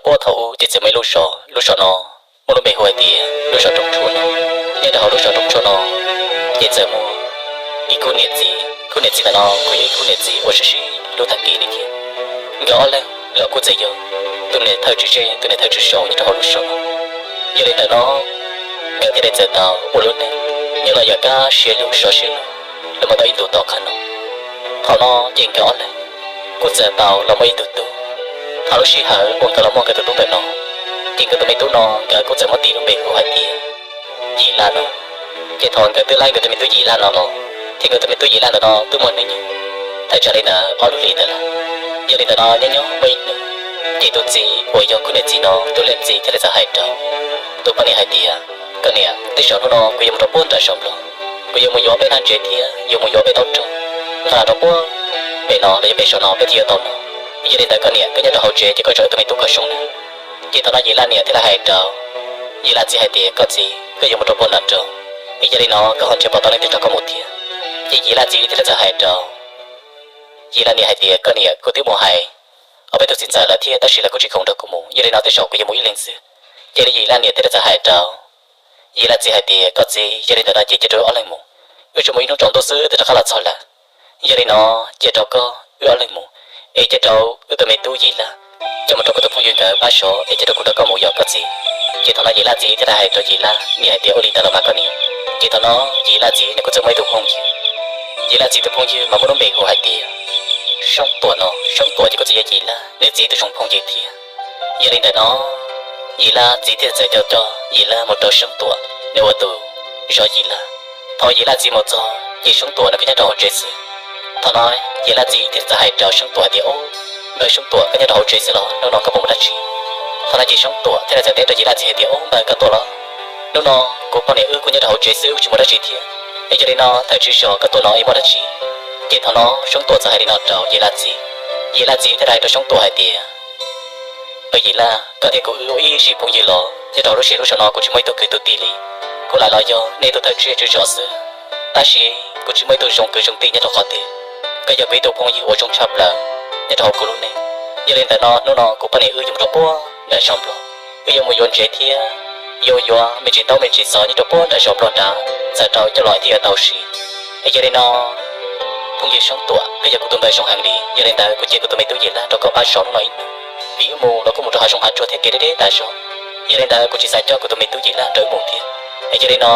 Puag thaum ub ces txawm muaj ib lub zos, lub zos no muaj lub npe hu hais tias lub zos Rooj Tshuaj no. Nyob rau hauv lub zos Rooj Tshuaj no ces txawm muaj ib khub niam txiv. Khub niam txiv ntawm no kuj yog ib khub niam txiv uas sib sib hlub tag kis li thiab. Nkawd ob leeg los kuj txawm yog tus niam thawj tswv zej tus niam thawj tswv saud nyob rau hauv lub zos no. Yog li ntawm no nkawd thiaj li txawm tau ua lub neej nyob los yog kaj siab lug sov siab lug los mus tau ib ntus tom qab no. Thaum no ces nkawd ob leeg kuj txawm tau los muaj ib tug tub. Thaum lub sij hawm uas nkawd los muaj nkawd tus tub ntawm no, ces nkawd tus me tub no nkawd kuj txawm muab tis lub npe hu hais tias Yim Laj no. Ces thaum nkawd twb laib nkawd tus me tub Yim Laj no los, thiab nkawd tus me tub Yim Laj ntawm no twb muaj hnub nyoog thaj tsam li ntawm ob lub hlis ntawd lawm. Yog li ntawm no nyob nyob muaj ib hnub, ces tus txiv uas yog khub niam txiv no tus leej txiv thiaj li txawm hais rau tus poj niam hais tias, Koj niam, tej zaum hnub no kuv yuav mus rau puag nram zos Nplog, kuv yuav mus yuav peb hnab ntses thiab yuav mus yuav peb taub rog nqa los rau puag pem no los yog pem zos no peb thiaj yuav tau noj. Yog li ntawd koj niam, koj nyob rau hauv tsev ces koj tsom wb tus me tub kom zoo nawb. Ces thaum no Yim Laj niam thiaj li hais rau Yim Laj txiv hais tias, Koj txiv, koj yuav mus rau puag nram nroog, yog li no koj ho nrhiav pom tau leej twg nrog koj mus thiab? Ces Yim Laj txiv thiaj li txawm hais rau Yim Laj niam hais tias, Koj niam, kuv twb mus hais ob peb tus txiv ntxawm lawm thiab tab sis lawv kuj tsis khoom nrog kuv mus, yog li no tej zaum kuv yuav mus ib leeg xwb. Ces li Yim Laj niam thiaj li txawm hais rau Yim Laj txiv hais tias, Koj txiv, yog li ntawd no ces cia rau wb ob leeg mus, wb tsuas mus ib hnub tsaus ntuj xwb twb rov qab los txog lawm. Yog li no cia rau koj wb ob leeg mus, es cia rau wb tus me tub Yim Laj coj mus rau kuv tus phooj ywg nkawd pab zov es cia rau kuv nrog koj mus yom koj txiv. Ces thaum no Yim Laj txiv thiaj li hais rau Yim Laj niam hais tias, Ua li ntawd los mas koj niam. Ces thaum no Yim Laj txiv nws kuj txawm muaj ib tug phooj ywg. Yim Laj txiv tus phooj ywg mas muaj lub npe hu hais tias Soob Tuam no. Soob Tuam ces kuj txawm yog Yim Laj nws txiv tus zoo phooj ywg thiab. Yog li ntawm no Yim Laj txiv thiaj txawm coj coj Yim Laj mus rau Soob Tuam nws ua tus zov Yim Laj. Thaum Yim Laj txiv mus txog ces Soob Tuam nws kuj nyob rau hauv tsev xwb. Thaum no Yim Laj txiv thiaj txawm hais rau Soob Tuam hais tias, Au, npawg Soob Tuam, koj nyob rau hauv tsev xwb los? Hnub no koj puas mus dab tsi? Thaum no ces Soob Tuam thiaj li txawm teb rau Yim Laj txiv hais tias, Au, npawg, koj tuaj los? Hnub no kuv poj niam wb kuj nyob rau hauv tsev xwb, wb tsis mus dab tsi thiab. Es yog li no thawj tswv zos koj tuaj no es muaj dab tsi? Ces thaum no Soob Tuam txawm hais li no rau Yim Laj txiv. Yim Laj txiv thiaj hais rau Soob Tuam hais tias, Npawg Yim Laj, koj thiab kuv wb ua ib sim phooj ywg los nyob rau lub sij hawm lub zos no kuv tsis muaj ib tug kwv tus tij li. Kuv lam los yog nej tus thawj tswv zos xwb, tab sis kuv tsis muaj ib tug zoo kwv zoo tij nyob rau qhov twg. Koj yog kuv ib tug phooj ywg uas zoo tshaj plaws nyob rau hauv kuv lub neej. Yog li ntawm no hnub no kuv poj niam wb yuav mus rau puag nram zos Nplog, wb yuav mus yuav ntses thiab yuav yuav me ntsis ntaub me ntsis xov nyob rau puag nram zos Nplog nrad, txawm rau coj los thiaj yuav tau siv. Es yog li no phooj ywg Soob Tuam, koj yog kuv tus npawg zoo heev li, yog li ntawd kuv cia kuv tus me tub Yim Laj rau koj pab zov hnub no ib hnub, vim wb mus los kuj mus rau hav zoov hav tsuag thiab kev deb deb tas zog. Yog li ntawd kuv tsis xav coj kuv tus me tub Yim Laj nrog wb mus thiab. Es yog li no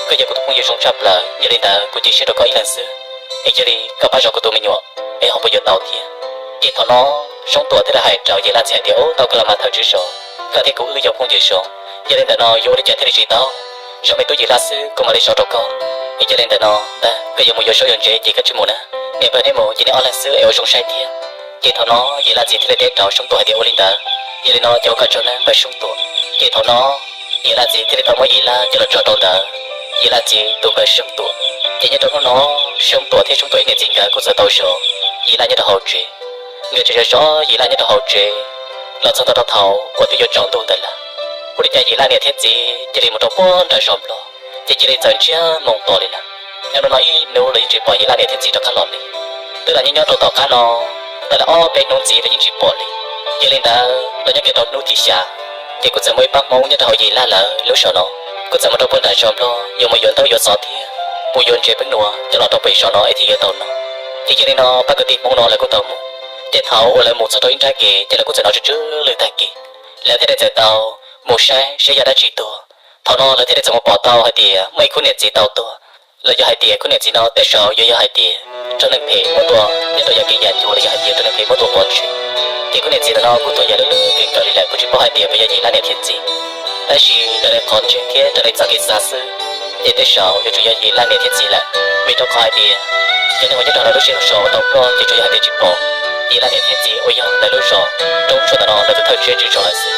koj yog kuv tus phooj ywg zoo tshaj plaws, yog li ntawd kuv cia siab rau koj ib leeg xwb. Es cia li koj pab zov kuv tus me nyuam es ho puas yuav tau thiab? Ces thaum no Soob Tuam thiaj li hais rau Yim Laj txiv hais tias, Ub, tau kawg los mas thawj tswv zos, koj thiab kuv wb yog phooj ywg zoo, yog li ntawm no yuav ua li cas thiaj li tsis tau? Zov me tub Yim Laj xwb kuv mam li zov rau koj. Es cia li ntawm no ntag, koj yuav mus yuav zaub yuav ntses ces koj tsis mus na, niam npawg neb mus ces neb ob leeg xwb es ua zoo saib thiab. Ces thaum no Yim Laj txiv thiaj li teb rau Soob Tuam hais tias, Ua li ntawd, yog li no ces ua koj tsaug nawb npawg Soob Tuam. Ces thaum no Yim Laj txiv thiaj li tau muab Yim Laj coj los tso rau ntawd Yim Laj txiv tus npawg Soob Tuam. Ces nyob rau hnub no Soob Tuam thiab Soob Tuam ib niam txiv nkawd kuj txawm tau zov Yim Laj nyob rau hauv tsev. Nkawd tseem zov zov Yim Laj nyob rau hauv tsev los txog ntua rau thaum uas twb yuav tsaus ntuj ntawd lawm, ua li cas Yim Laj niam thiab txiv cia li mus rau puag nram zos Nplog, ces cia li txawm ntsiag moo to li lawm. Nyob hnub no ib hnub los yeej tsis pom Yim Laj niam thiab txiv rov qab los li. Twb los nyob nyob rau tom qab no tau li ob peb hnub ntxiv los yeej tsis pom li. Yog li ntawd los nyob kiag rau hnub thib xya, ces kuj txawm muaj ib pab Hmoob nyob rau hauv Yim Laj lawv lub zos no, kuj txawm mus rau puag nram zos Nplog yuav mus yuav ntaub yuav xov thiab mus yuav ntses peb nua coj los rau pem zos no es thiaj yuav tau noj. Ces yog li no pab kwv tij Hmoob no lawv kuj tau mus. Ces thaum uas lawv mus txog rau ib nrab kev ces lawv kuj txawm hnov tsw tsw lwj tag kev, lawv thiaj li txawm tau mus saib saib yog dab tsi tuag. Thaum no lawv thiaj li txawm mus pom tau hais tias muaj ib khub niam txiv tau tuag, los yog hais tias khub niam txiv no tej zaum yuav yog hais tias raug neeg phem muab tua nyob rau yam kev yam ncua los yog hais tias raug neeg phem muab tua pov tseg. Ces khub niam txiv ntawm no kuj tuag yam lwj lwj kawg nkaus li lawm, kuj tsis paub hais tias puas yog Yim Laj niam thiab txiv. Tab sis raws li qhov ntseeg thiab raws li txoj kev xav xwb, ces tej zaum yuav tsum yog Yim Laj niam thiab txiv lawm, vim rau qhov hais tias cov neeg uas nyob rau lawv lub zej lub zos uas tau ploj ces tsuas yog hais tias tsis pom Yim Laj niam thiab txiv uas yog lawv lub zos Roob Tshuaj ntawm no lawv tus thawj tswv tswv zos lawm xwb.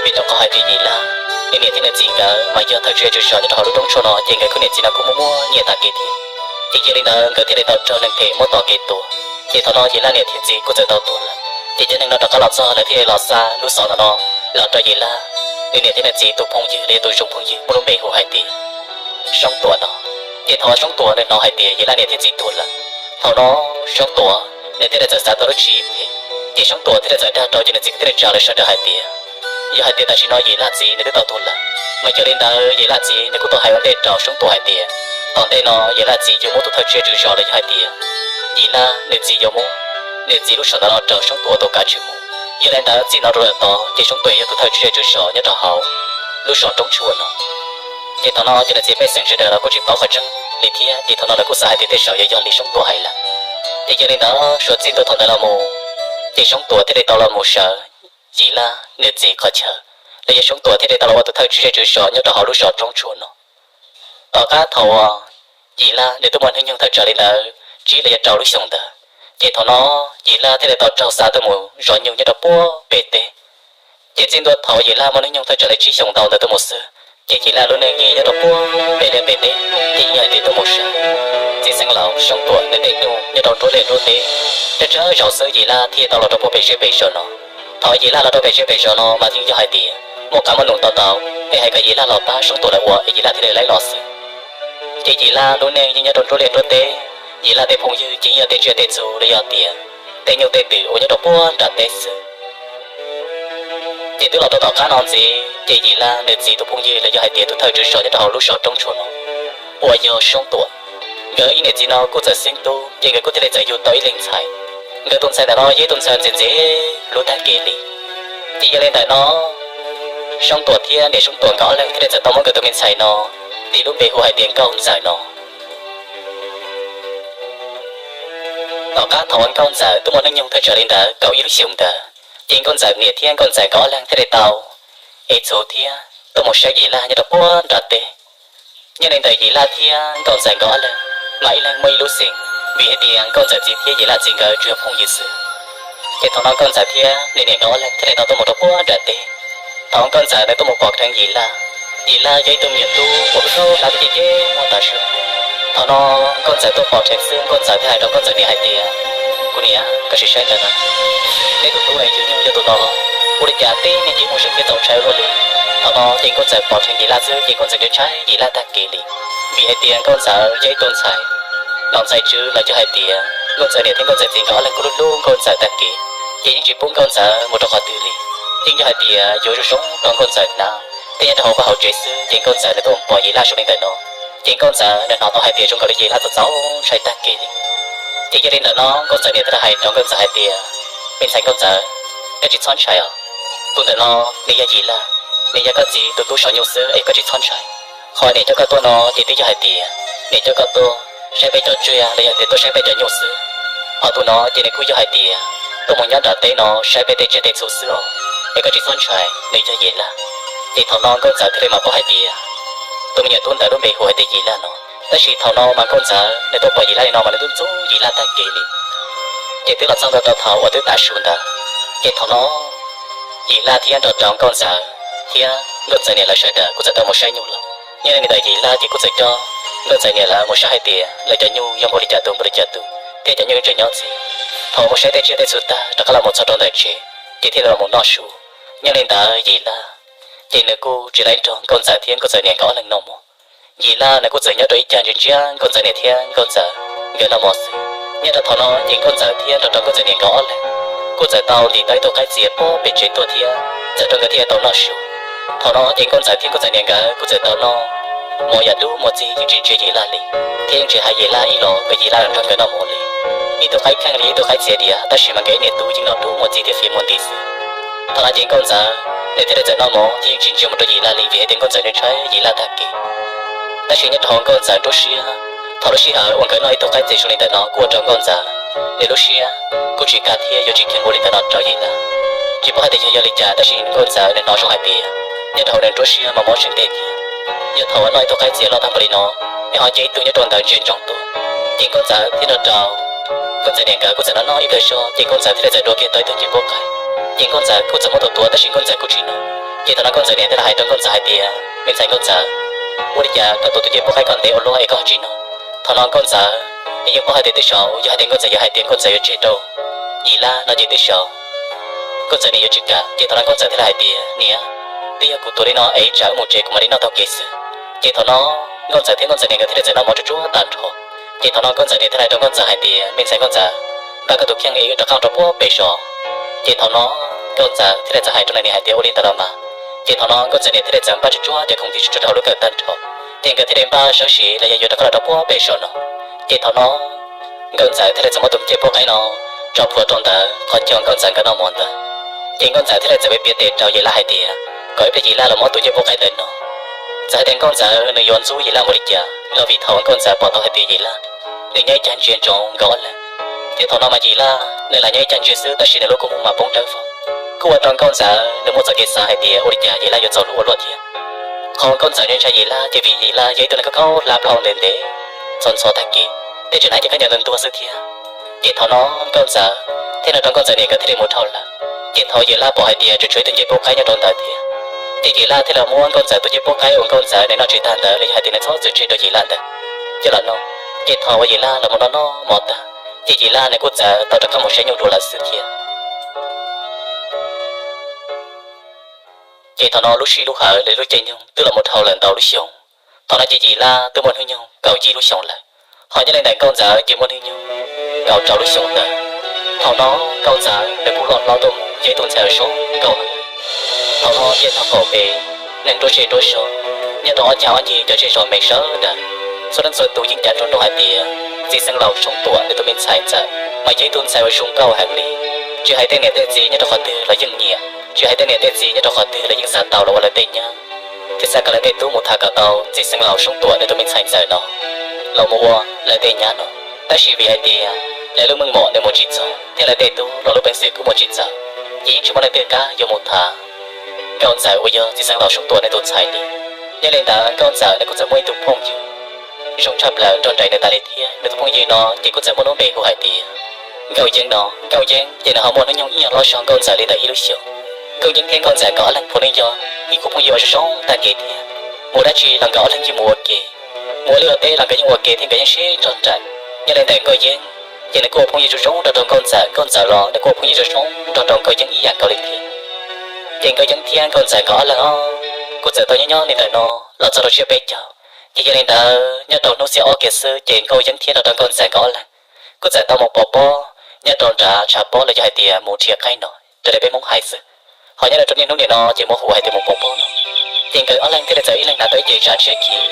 Vim rau qhov hais tias Yim Laj nws niam thiab nws txiv nkawd mas yog thawj tswv tswv zos nyob rau hauv lub Roob Tshuaj no ces nkawd khub niam txiv no kuj muaj muaj nyiaj tag kev thiab. Ces yog li ntawd nkawd thiaj li tau raug neeg phem muab tom kev tua. Ces thaum no Yim Laj niam thiab txiv kuj txawm tau tuag lawm. Ces cov neeg no rov qab los txog lawv thiaj li los xa lub xov ntawm no los rau Yim Laj nws niam thiab nws txiv tus phooj ywg los yog tus zoo phooj ywg muaj lub npe hu hais tias Soob Tuam no. Ces thaum Soob Tuam nws hnov hais tias Yim Laj niam thiab txiv tuag lawm, thaum no Soob Tuam nws thiaj li txawm xav tau lub tswv yim phem. Ces Soob Tuam thiaj li txawm dag rau ces nws txiv thiaj li tsa lawv sawv daws hais tias, yog hais tias tam sim no Yim Laj txiv nws twb tau tuag lawm, mas yog li ntawd Yim Laj txiv nws kuj tau hais ua ntej rau Soob Tuam hais tias, tom ntej no Yim Laj txiv yuav muab tus thawj tswj zej tswv zos los yog hais tias Yim Laj nws txiv yuav muab nws txiv lub saum ntawd no rau Soob Tuam tus kav tswj mus. Yog li ntawd txij no rau lawm tod ces Soob Tuam yog tus thawj tswj zej tswv zos nyob rau hauv lub zos Roob Tshuaj no. Ces thaum no ces nws txiv pej xeem sawv daws los kuj tsis paub qhov tseeb li thiab, ces thaum no lawv kuj xav hais tias tej zaum yuav yog li Soob Tuam hais lawm. Ces yog li ntawd suav txij ntua thaum ntawd los mus, ces Soob Tuam thiaj li tau los mus sawv Yim Laj nws txiv qhov chaw, los yog Soob Tuam thiaj li tau los ua tus thawj tswj zej tswv zos nyob rau hauv lub zos Roob Tshuaj no. Tom qab thaum uas Yim Laj nws twb muaj hnub nyoog thawj tsam li ntawd tsib los yog rau lub xyoos ntawd, ces thaum no Yim Laj thiaj li tau raug xa tuaj mus zov nyuj nyob rau puag pem teb. Ces txij ntua thaum Yim Laj muaj hnub nyoog thawj tsam li tsib xyoos ntau ntawd tuaj mus xwb, ces Yim Laj lub neej yeej nyob rau puag pem liaj pem teb, ces yeej yog hais tias tuaj mus sawv txiv xeev laus Soob Tuam nws tej nyuj nyob rau nruab liaj nruab teb. Tsawg tsawg zaus xwb Yim Laj thiaj tau los rau puag pem zej pem zos no. Thaum Yim Laj los rau pem zej pem zos no mas yeej yog hais tias muaj qab muaj num tau tau, es hais kom Yim Laj los pab Soob Tuam lawv ua es Yim Laj thiaj li laib los xwb. Ces Yim Laj lub neej yeej nyob rau nruab liaj nruab teb, Yim Laj tej phooj ywg ces yeej yog tej tsiaj tej txhu los yog tias tej nyuj tej twm uas nyob rau puag nram teb xwb. Ces twb los rau tom qab no ntxiv ces Yim Laj nws txiv tus phooj ywg los yog hais tias tus thawj tswj zos nyob rau hauv lub zos Roob Tshuaj no uas yog Soob Tuam, nkawd ib niam txiv no kuj txawm xeeb tub, ces nkawd kuj thiaj li txawm yug tau ib leeg ntxhais. Nkawd tus ntxhais ntawm no yog ib tug ntxhais ntxim ntxim hlub tag kev li. Ces yog li ntawm no Soob Tuam thiab niam Soob Tuam nkawd ob leeg thiaj li txawm tau muab nkawd tus me ntxhais no tis lub npe hu hais tias Nkauj Ntxawm no. Tom qab thaum uas Nkauj Ntxawm twb muaj hnub nyoog thawj tsam li ntawd kaum ib lub xyoos ntawd, ces Nkauj Ntxawm niam thiab Nkauj Ntxawm nkawd ob leeg thiaj li tau ev txhuv thiab tuaj mus saib Yim Laj nyob rau puag nram teb. Nyob li ntawd Yim Laj thiab Nkauj Ntxawm nkawd ob leeg mas ib leeg muaj ib lub xeem, vim hais tias Nkauj Ntxawm txiv thiab Yim Laj txiv nkawd tsuas yog phooj ywg xwb. Ces thaum no Nkauj Ntxawm thiab nws niam nkawd ob leeg thiaj li tau tuaj mus rau puag nram teb. Thaum Nkauj Ntxawm nws tuaj mus pom dheev Yim Laj, Yim Laj yog ib tug me nyuam tub uas lub hlab twb ceb ceb muag tas zog. Thaum no Nkauj Ntxawm tuaj pom dheev xwb Nkauj Ntxawm thiaj hais rau Nkauj Ntxawm niam hais tias, kuv niam, koj sim saib ntawd na, neb tus tub es yug nyuj yog tus no, ua li cas teb niag cev muag zeeg thiab txaus ntshai ua luaj li. Thaum no ces Nkauj Ntxawm pom dheev Yim Laj xwb ces Nkauj Ntxawm ntshai ntshai Yim Laj tag kev li, vim hais tias Nkauj Ntxawm yog ib tug ntxhais nom ntxais tswv los yog hais tias Nkauj Ntxawm niam thiab Nkauj Ntxawm txiv nkawd ob leeg kuj hlub hlub Nkauj Ntxawm tag kev, ces yeej tsis pub Nkauj Ntxawm mus rau qhov twg li. Yeej yog hais tias yuav zoo zoo rau Nkauj Ntxawm hnav, thiab nyob rau hauv vaj hauv tsev xwb ces Nkauj Ntxawm nws tuaj pom Yim Laj zoo li ntawm no, ces Nkauj Ntxawm nws hnov tau hais tias zoo nkaus li Yim Laj txaus txaus ntshai tag kev li. Ces yog li ntawm no Nkauj Ntxawm niam thiaj li hais rau Nkauj Ntxawm hais tias, me ntxhais Nkauj Ntxawm, koj tsis txhob ntshai os, tus ntawm no nws yog Yim Laj, nws yog koj txiv tus tub saum nyuj xwb es koj tsis txhob ntshai. Qhov niam coj koj tuaj no ces twb yog hais tias niam coj koj tuaj saib peb cov tsiaj los yog tias tuaj saib peb cov nyuj xwb. Ho tus no ces nws kuj yog hais tias tuaj mus nyob nram teb no saib peb tej tsiaj tej txhu xwb os, es koj tsis txhob ntshai, nws yog Yim Laj. Ces thaum no Nkauj Ntxawm thiaj li mam paub hais tias tus me nyuam tub ntawd lub npe hu hais tias Yim Laj no. Tab sis thaum no mas Nkauj Ntxawm nws tuaj pom Yim Laj li no mas nws ntxub ntxub Yim Laj tag kev li. Ces twb los txog ntua rau thaum uas twb tav su ntawd, ces thaum no Yim Laj thiab nrog rau Nkauj Ntxawm thiab Nkauj Ntxawm niam lawv sawv daws kuj txawm tau mus saib nyuj lawm. Nyob li ntawd Yim Laj ces kuj txawm coj Nkauj Ntxawm niam lawv mus saib hais tias lawv cov nyuj yog npaum li cas tus npaum li cas tus, thiab cov nyuj tseem nyob txhij. Thaum mus saib tej tsiaj tej txhu tag rov qab los mus txog rau ntawm tsev, ces thiaj li los mus noj su. Nyob li ntawd Yim Laj ces nws kuj tsis tau nrog Nkauj Ntxawm thiab Nkauj Ntxawm niam nkawd ob leeg noj mov. Yim Laj nws kuj txawm nyob rau ib cag ntsia ntsia Nkauj Ntxawm niam thiab Nkauj Ntxawm nkawd noj mov xwb. Nyob rau thaum no ces Nkauj Ntxawm thiab nrog rau Nkauj Ntxawm niam nkawd ob leeg kuj txawm tau ntim tau ib tug qaib txiav puag pem tsev tuaj thiab txawm rau nkawd thiaj tau noj su. Thaum no ces Nkauj Ntxawm thiab Nkauj Ntxawm niam nkawd kuj txawm tau noj mov yam dub muaj txij, yeej tsis ntsia Yim Laj li, thiab yeej tsis hais Yim Laj ib los kom Yim Laj los nrog nkawd noj mov li. Ib tug qaib kheej li ib tug qaib txiav diav, tab sis mas nkawd ib niam tub yeej noj dub muaj txij thiab fiv muaj nti xwb. Thaum no ces Nkauj Ntxawm nws thiaj li txawm noj mov thiab yeej tsis ntsia mus rau Yim Laj li, vim hais tias Nkauj Ntxawm nws ntshai Yim Laj tag kev. Tab sis nyob rau hauv Nkauj Ntxawm nruab siab, thaum lub sij hawm uas nkawd noj ib tug qaib txiav zoo li ntawm no kuj ua rau Nkauj Ntxawm nws lub siab kuj tsis kaj thiab yuav tsis kheev ua li ntawd no rau Yim Laj. Tsis paub hais tias yog yog li cas, tab sis Nkauj Ntxawm nws hnov zoo hais tias nyob rau hauv nws nruab siab mas mob zeeg tiag tiag. Yog thaum uas noj ib tug qaib txiav loj tag npaum li no, nws ho cia ib tug nyob rau ntawd ntsia ntsoov tuaj. Ces Nkauj Ntxawm thiab nrog rau Nkauj Ntxawm niam nkawd kuj txawm los noj ib pliag zog, ces Nkauj Ntxawm thiaj li txawm dua kiag tau ib tug ncej puab qaib. Ces Nkauj Ntxawm kuj txawm muab tua tuag, tab sis Nkauj Ntxawm kuj tsis noj. Ces thaum no Nkauj Ntxawm niam thiaj li hais rau Nkauj Ntxawm hais tias, me ntxhais Nkauj Ntxawm, ua li cas koj tua tus ncej puab qaib koj ntev ua luaj es koj ho tsis noj? Thaum no Nkauj Ntxawm nws yeej paub hais tias tej zaum yog hais tias Nkauj Ntxawm yuav hais tias Nkauj Ntxawm yuav tseg rau Yim Laj no ces tej zaum Nkauj Ntxawm niam yuav tsis kam. Ces thaum no Nkauj Ntxawm thiaj li hais tias, niam, twb yog kuv tua li no es tsam wb mus tsev kuv mam li noj taug kev xwb. Ces thaum no Nkauj Ntxawm thiab Nkauj Ntxawm niam nkawd thiaj li txawm noj mov tsuag tsuag tag nrho. Ces thaum no Nkauj Ntxawm niam thiaj li hais rau Nkauj Ntxawm hais tias, me ntxhais Nkauj Ntxawm, npaj koj tus kheej es wb rov qab rau puag pem zos. Ces thaum no Nkauj Ntxawm thiaj li txawm hais rau nws niam hais tias ua li ntawd los mas. Ces thaum no Nkauj Ntxawm niam thiaj li txawm npaj tsuag tsuag cov khoom tiv tswv rau hauv lub kawm tag nrho, ces nkawd thiaj li npaj sawv sim los yog yuav rov qab los rau puag pem saum no. Ces thaum no Nkauj Ntxawm thiaj li txawm muab tus ncej puab qaib no tso plhuav rau ntawm qhov chaw Nkauj Ntxawm nkawd noj mov ntawd. Ces Nkauj Ntxawm thiaj li txawm piav piav tes rau Yim Laj hais tias kom ib pliag Yim Laj los muab tus ncej puab qaib ntawd noj. Txawm hais tias Nkauj Ntxawm nws yuav ntxub Yim Laj npaum li cas los vim thaum Nkauj Ntxawm pom tau hais tias Yim Laj nws nyob ib cag ntsia ntsoov Nkauj Ob Leeg, thiab thaum no mas Yim Laj nws lam nyob ib cag ntsia xwb tab sis nws lub kua muag mas poob dawb vog, kuj ua rau Nkauj Ntxawm nws muaj txoj kev xav hais tias ua li cas Yim Laj yuav txaus hlub ua luaj thiab. Qhov Nkauj Ntxawm ntshai ntshai Yim Laj ces vim Yim Laj yog ib tug neeg khaub khaub hlab plaub hau ntev ntev, ntxhov ntxhov tag kev, tej tsev hnav ces khaub ncaws ntuag ntuag xwb thiab. Ces thaum no Nkauj Ntxawm thiaj nug rau Nkauj Ntxawm niam nkawd thiaj li mus dhau lawm. Ces thaum Yim Laj pom hais tias tseem tshuav ib tug ncej puab qaib nyob rau ntawd thiab, ces Yim Laj thiaj li muab Nkauj Ntxawm tus ncej puab qaib uas Nkauj Ntxawm nws noj tsis tag ntawd los yog hais tias nws txhob txwm tseg rau Yim Laj ntawd coj los noj. Ces thaum uas Yim Laj los mus noj noj mov tag, ces Yim Laj nws kuj txawm tau rov qab mus saib nyuj dua lawm xwb thiab. Ces thaum no lub sij lub hawm li lub caij nyoog twb los mus dhau lawm ntau lub xyoo. Thaum no ces Yim Laj twb muaj hnub nyoog kaum yim lub xyoo lawm, ho nyob li ntawm Nkauj Ntxawm ces muaj hnub nyoog kaum rau lub xyoo ntawd. Thaum no Nkauj Ntxawm nws kuj loj hlob tuaj mus yog ib tug ntxhais uas zoo nkauj heev. Thaum no ces thaum kaum pem neeg nruab zej nruab zog nyob rau ob cag ob ncig cov zej zos me sawv daws, txhua leej txhua tus yeej cav nrov nrov hais tias txiv xeev laus Soob Tuam nws tus me ntxhais ntxawm mas yog ib tug ntxhais uas zoo nkauj heev li. Tsis hais tej niam tej txiv nyob rau qhov twg los yeej nyiam, tsis hais tej niam tej txiv nyob rau qhov twg los yeej xav tau los ua lawv tej nyab, thiab xav kom lawv tej tub mus tham kom tau txiv xeev laus Soob Tuam nws tus me ntxhais ntxawm no los mus ua lawv tej nyab no. Tab sis vim hais tias lawv lub meej mom nws mus tsis txog thiab lawv tej tub los lub peev xwm kuj mus tsis txog, ces yeej tsis muaj leej twg qab yuav mus tham Nkauj Ntxawm uas yog txiv xeev laus Soob Tuam nws tus ntxhais li. Yog li ntawd Nkauj Ntxawm nws kuj txawm muaj ib tug phooj ywg zoo tshaj plaws nrog nraim nws tas li thiab. Nws tus phooj ywg no ces kuj txawm muaj lub npe hu hais tias Nkauj Yeeb no. Nkauj Yeeb ces nws ho muaj hnub nyoog ib nyuag hlob zog Nkauj Ntxawm li ntawm ib lub xyoos. Nkauj Yeeb thiab Nkauj Ntxawm nkawd ob leeg puav leej yog ib khub phooj ywg uas zoo zoo tag kev thiab. Mus ua dab tsi los nkawd ob leeg yeej mus ua ke, mus ua liaj ua teb los nkawd yeej ua ke thiab nkawd yeej sib nrog nraim. Yog li ntawd Nkauj Yeeb ces nws kuj ua phooj ywg zoo zoo nrog rau Nkauj Ntxawm, Nkauj Ntxawm los nws kuj ua phooj ywg zoo zoo nrog rau Nkauj Yeeb ib yam nkaus li thiab. Ces Nkauj Yeeb thiab Nkauj Ntxawm nkawd ob leeg kuj txawm tau nyob nyob li ntawm no los txog rau tsiab peb caug. Ces yog li ntawd nyob rau hnub xiab ob kiag xwb ces Nkauj Yeeb thiab nrog rau Nkauj Ntxawm nkawd ob leeg kuj txawm tau mus pov pob nyob rau nram tshav pob los yog hais tias mus nrhiav qaib no raws li peb Hmoob hais xwb. Ho nyob rau niaj hnub nim no ces muaj hu hais tias mus pov pob no. Ces nkawd ob leeg thiaj li txawm ib leeg hnav tau ib ce zav tshiab khiv,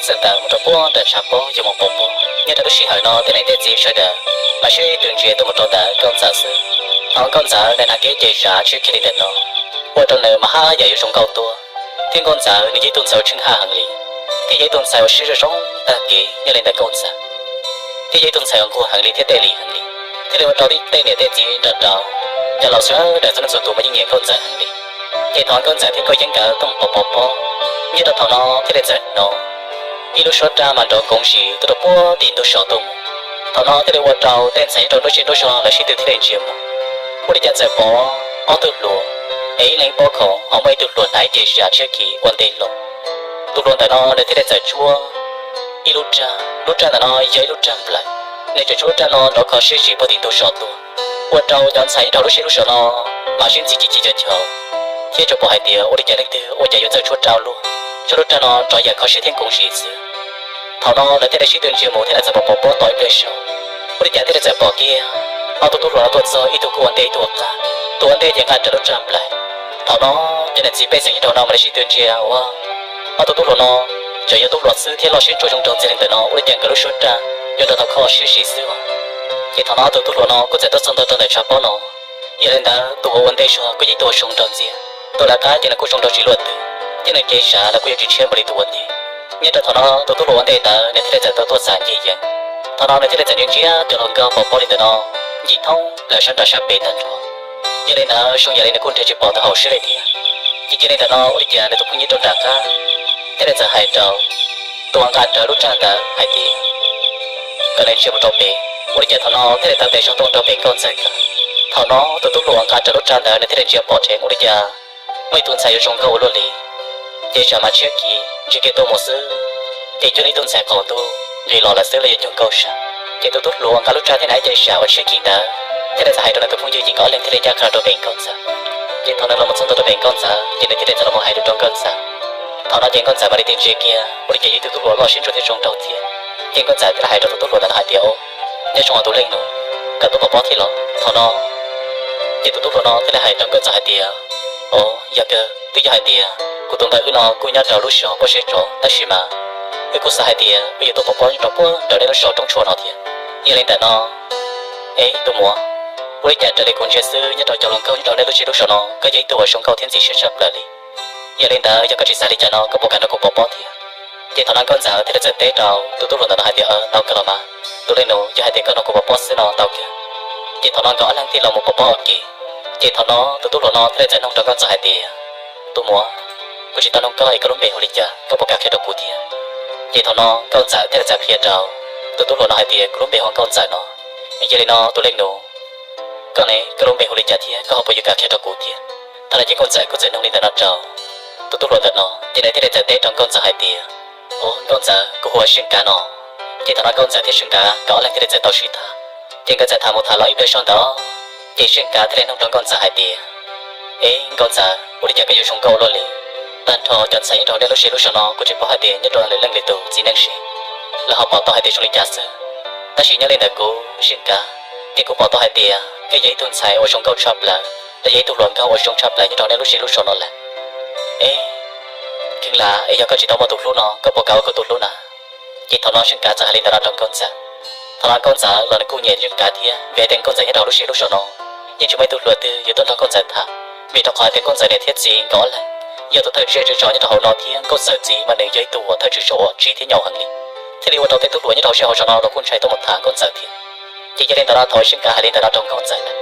txawm tawm mus rau puag nram tshav pob yuav mus pov pob. Nyob rau lub sij hawm no tej niam tej txiv sawv daws mas sib tw ntsia tuaj mus rau ntawm Nkauj Ntxawm xwb. Ho Nkauj Ntxawm nws hnav kiag ib ce zav tshiab khiv li ntawm no ua rau nws mas haj yam yuav zoo nkauj tuaj. Thiab Nkauj Ntxawm nws yog ib tug ntxhais uas tsheej haj heev li, thiab yog ib tug ntxhais uas sib zog zoo tag kev nyob li ntawm Nkauj Ntxawm, thiab yog ib tug ntxhais uas nquag heev li thiab tej li heev li, thiaj li ua rau tej niam tej txiv nrog rau cov laus sawv daws txhua leej txhua tus mas yeej nyiam Nkauj Ntxawm heev li. Ces thaum Nkauj Ntxawm thiab Nkauj Yeeb nkawd tuaj mus pov pov pob, nyob rau thaum no thiaj li txawm hnov ib lub suab raj mas nrov nkoos zis tuaj rau puag tim ntug zos tuaj mus. Thaum no thiaj li ua rau tej ntxhais nyob rau nruab zej nruab zog lawv sib tw thiaj li ntsia mus. Ua li cas txawm pom ob tug hluas, es ib leeg pob khoom ho muaj ib tug hluas hnav ib ce zav tshiab khiv ua ntej los. Tus hluas ntawm no nws thiaj li txawm tshuab ib lub raj, lub raj ntawm no yog ib lub raj nplaim. Nws txawm tshuab lub raj no nrov kho siab zis puag tim ntug zos tuaj, ua rau cov ntxhais nyob rau lub zej lub zos no mas sib ntxhi ci ci cov chaw, thiab tsuas pom hais tias ua li cas leej twg ua cas yuav txawj tshuab raj luaj, tshuab lub raj no nrov yam kho siab thiab nkoos zis xwb. Thaum no lawv thiaj li sib tw ntsia mus thiab lawv txawm pom pov pob tom ib pliag saud, ua li cas thiaj li txawm pom kiag ob tug tub hluas no tuaj txog ib tug kuj ua ntej ib tug ua qab. Tus ua ntej ces nqa rawv lub raj nplaim. Thaum no cov niam txiv pej xeem nyob rau no mas lawv sib tw ntsia ua ob tug tub hluas no tseem yog tub hluas xwb thiab loj siab ntsuav zoo nraug ntxiag li ntawm no ua li cas nkawd lub suab raj yuav nrov tau kho siab zis xwb. Ces thaum no ob tug tub hluas no kuj txawm tuaj txog ntua rau ntawm tshav pob no. Yog li ntawd tus uas ua ntej zog kuj yog ib tug uas zoo nraug ntxiag, tus lawv qab ces nws kuj zoo nraug tsis luaj twg, thiab nws kev xav los kuj yuav tsis tshiab npaum li tus ua ntej. Nyob rau thaum no tus tub hluas ua ntej ntawd nws thiaj li txawm tau tuaj txam nce yees. Thaum no nws thiaj li txawm ntsia ntsia cov hluas nkauj pov pob li ntawm no ncig thoob plaws sab nram sab pem tag nrho. Yog li ntawd zoo yam li nws kuj nrhiav tsis pom tus hauv siab li thiab. Ces yog li ntawm no ua li cas nws tus phooj ywg rau nram qab thiaj li txawm hais rau tus uas nqa rawv lub raj ntawd hais tias kom nws ntsia mus rau pem. Ua li cas thaum no thiaj li tau tes zog tuaj rau pem Nkauj Ntxawm ntag. Thaum no tus tub hluas uas nqa rawv lub raj ntawd nws thiaj li ntsia pom dheev ua li cas muaj ib tug ntxhais yuav zoo nkauj ua luaj li. Ces zav mas tshiab khiv ntsia kiag tuaj mus xwb, ces cuag li ib tug ntxhais qaum ntuj nqis los lawm xwb los yog cuag Nkauj Sam. Ces tus tub hluas uas nqa lub raj thiab hnav ib ce zav uas tshiab khiv ntawd thiaj li txawm hais rau nws tus phooj ywg ces nkawd ob leeg thiaj li ncaj qha rau pem Nkauj Ntxawm. Ces thaum nws los mus txog ntua rau pem Nkauj Ntxawm ces nws thiaj li txawm los mus hais lus rau Nkauj Ntxawm. Thaum no ces Nkauj Ntxawm mam li tig ntsia kiag ua li cas yog ib tug tub hluas loj siab ntsuav thiab zoo nraug thiab. Ces Nkauj Ntxawm thiaj li hais rau tus tub hluas ntawd no hais tias, Nyob zoo os tus leej nus, koj tuaj pov pob thiab los? Thaum no Ces tus tub hluas no thiaj li hais rau Nkauj Ntxawm hais tias, Au, yog kawg, twb yog hais tias kuv tus npawg wb no kuj nyob rau lub zos Pob Zeb Tsov, tab sis mas wb kuj xav hais tias wb yuav tuaj pov pob rau puag nrog nej lub zos roob tshuam no thiab. Yog li ntawm no, es tus muam, ua li cas raws li kuv ntsia xwb nyob rau cov hluas nkauj nyob rau nej lub zej lub zos no koj yog ib tug uas zoo nkauj thiab ntxim siab tshaj plaws li. Yog li ntawd yog koj tsis xav li cas no koj puas kam nrog kuv pov pob thiab? Ces thaum no Nkauj Ntxawm thiaj li txawm teb rau tus tub hluas ntawm no hais tias, Tau kawg los mas, tus leej nus, yog hais tias koj nrog kuv pov pob xwb no tau kawg. Ces thaum no nkawd ob leeg thiaj los mus pov pob ua ke. Ces thaum no tus tub hluas no thiaj li txawm nug rau Nkauj Ntxawm hais tias, Tus muam, kuv tsis tau nug koj es koj lub npe hu li cas, koj puas kam qhia rau kuv thiab? Ces thaum no Nkauj Ntxawm thiaj li txawm qhia rau tus tub hluas no hais tias, Kuv lub npe hu Nkauj Ntxawm no. Yog li no tus leej nus, koj ne, koj lub npe hu li cas thiab koj ho puas yuav kam qhia rau kuv thiab? Thaum no ces Nkauj Ntxawm kuj txawm nug li ntawm no rau tus tub hluas ntawm no, ces nws thiaj li txawm teb rau Nkauj Ntxawm hais tias, Au, Nkauj Ntxawm, kuv hu ua Seej Kav no. Ces thaum no Nkauj Ntxawm thiab Seej Kav nkawd ob leeg thiaj li txawm tau sib tham. Ces nkawd txawm tham mus tham los ib pliag zog ntawd, ces Seej Kav thiaj li nug rau Nkauj Ntxawm hais tias, Es Nkauj Ntxawm, ua li cas koj yuav zoo nkauj ua luaj li? Tag nrho cov ntxhais nyob rau nej lub zej lub zos no kuv tsis paub hais tias nyob rau lwm leej lwm tus txiv neej seb lawv ho pom tau hais tias zoo li cas xwb. Tab sis nyob li ntawm kuv Seej Kav, ces kuv pom tau hais tias koj yog ib tug ntxhais uas zoo nkauj tshaj plaws, los yog ib tug hluas nkauj uas zoo tshaj plaws nyob rau nej lub zej lub zos no lawm. Es kheev lam es yog koj tsis tau muaj tus hlub no koj puas kam ua kuv tus hlub na? Ces thaum no Seej Kav txawm hais li ntawd no rau Nkauj Ntxawm. Thaum no Nkauj Ntxawm los nws kuj nyiam Seej Kav thiab, vim hais tias Nkauj Ntxawm nyob rau lub zej lub zos no yeej tsis muaj ib tug hluas twg yuav tuaj nrog Nkauj Ntxawm tham, vim rau qhov hais tias Nkauj Ntxawm niam thiab txiv nkawd ob leeg yog tus thawj tswj zos nyob rau hauv no thiab Nkauj Ntxawm txiv mas nws yog ib tug uas thawj tswj zos uas tsiv thiab nyaum heev li, thiaj li ua rau tej tub hluas nyob rau hauv zej hauv zos no los kuj ntshai tuaj mus tham Nkauj Ntxawm thiab. Ces yog li ntawd no thaum Seej Kav hais li ntawd no rau Nkauj Ntxawm,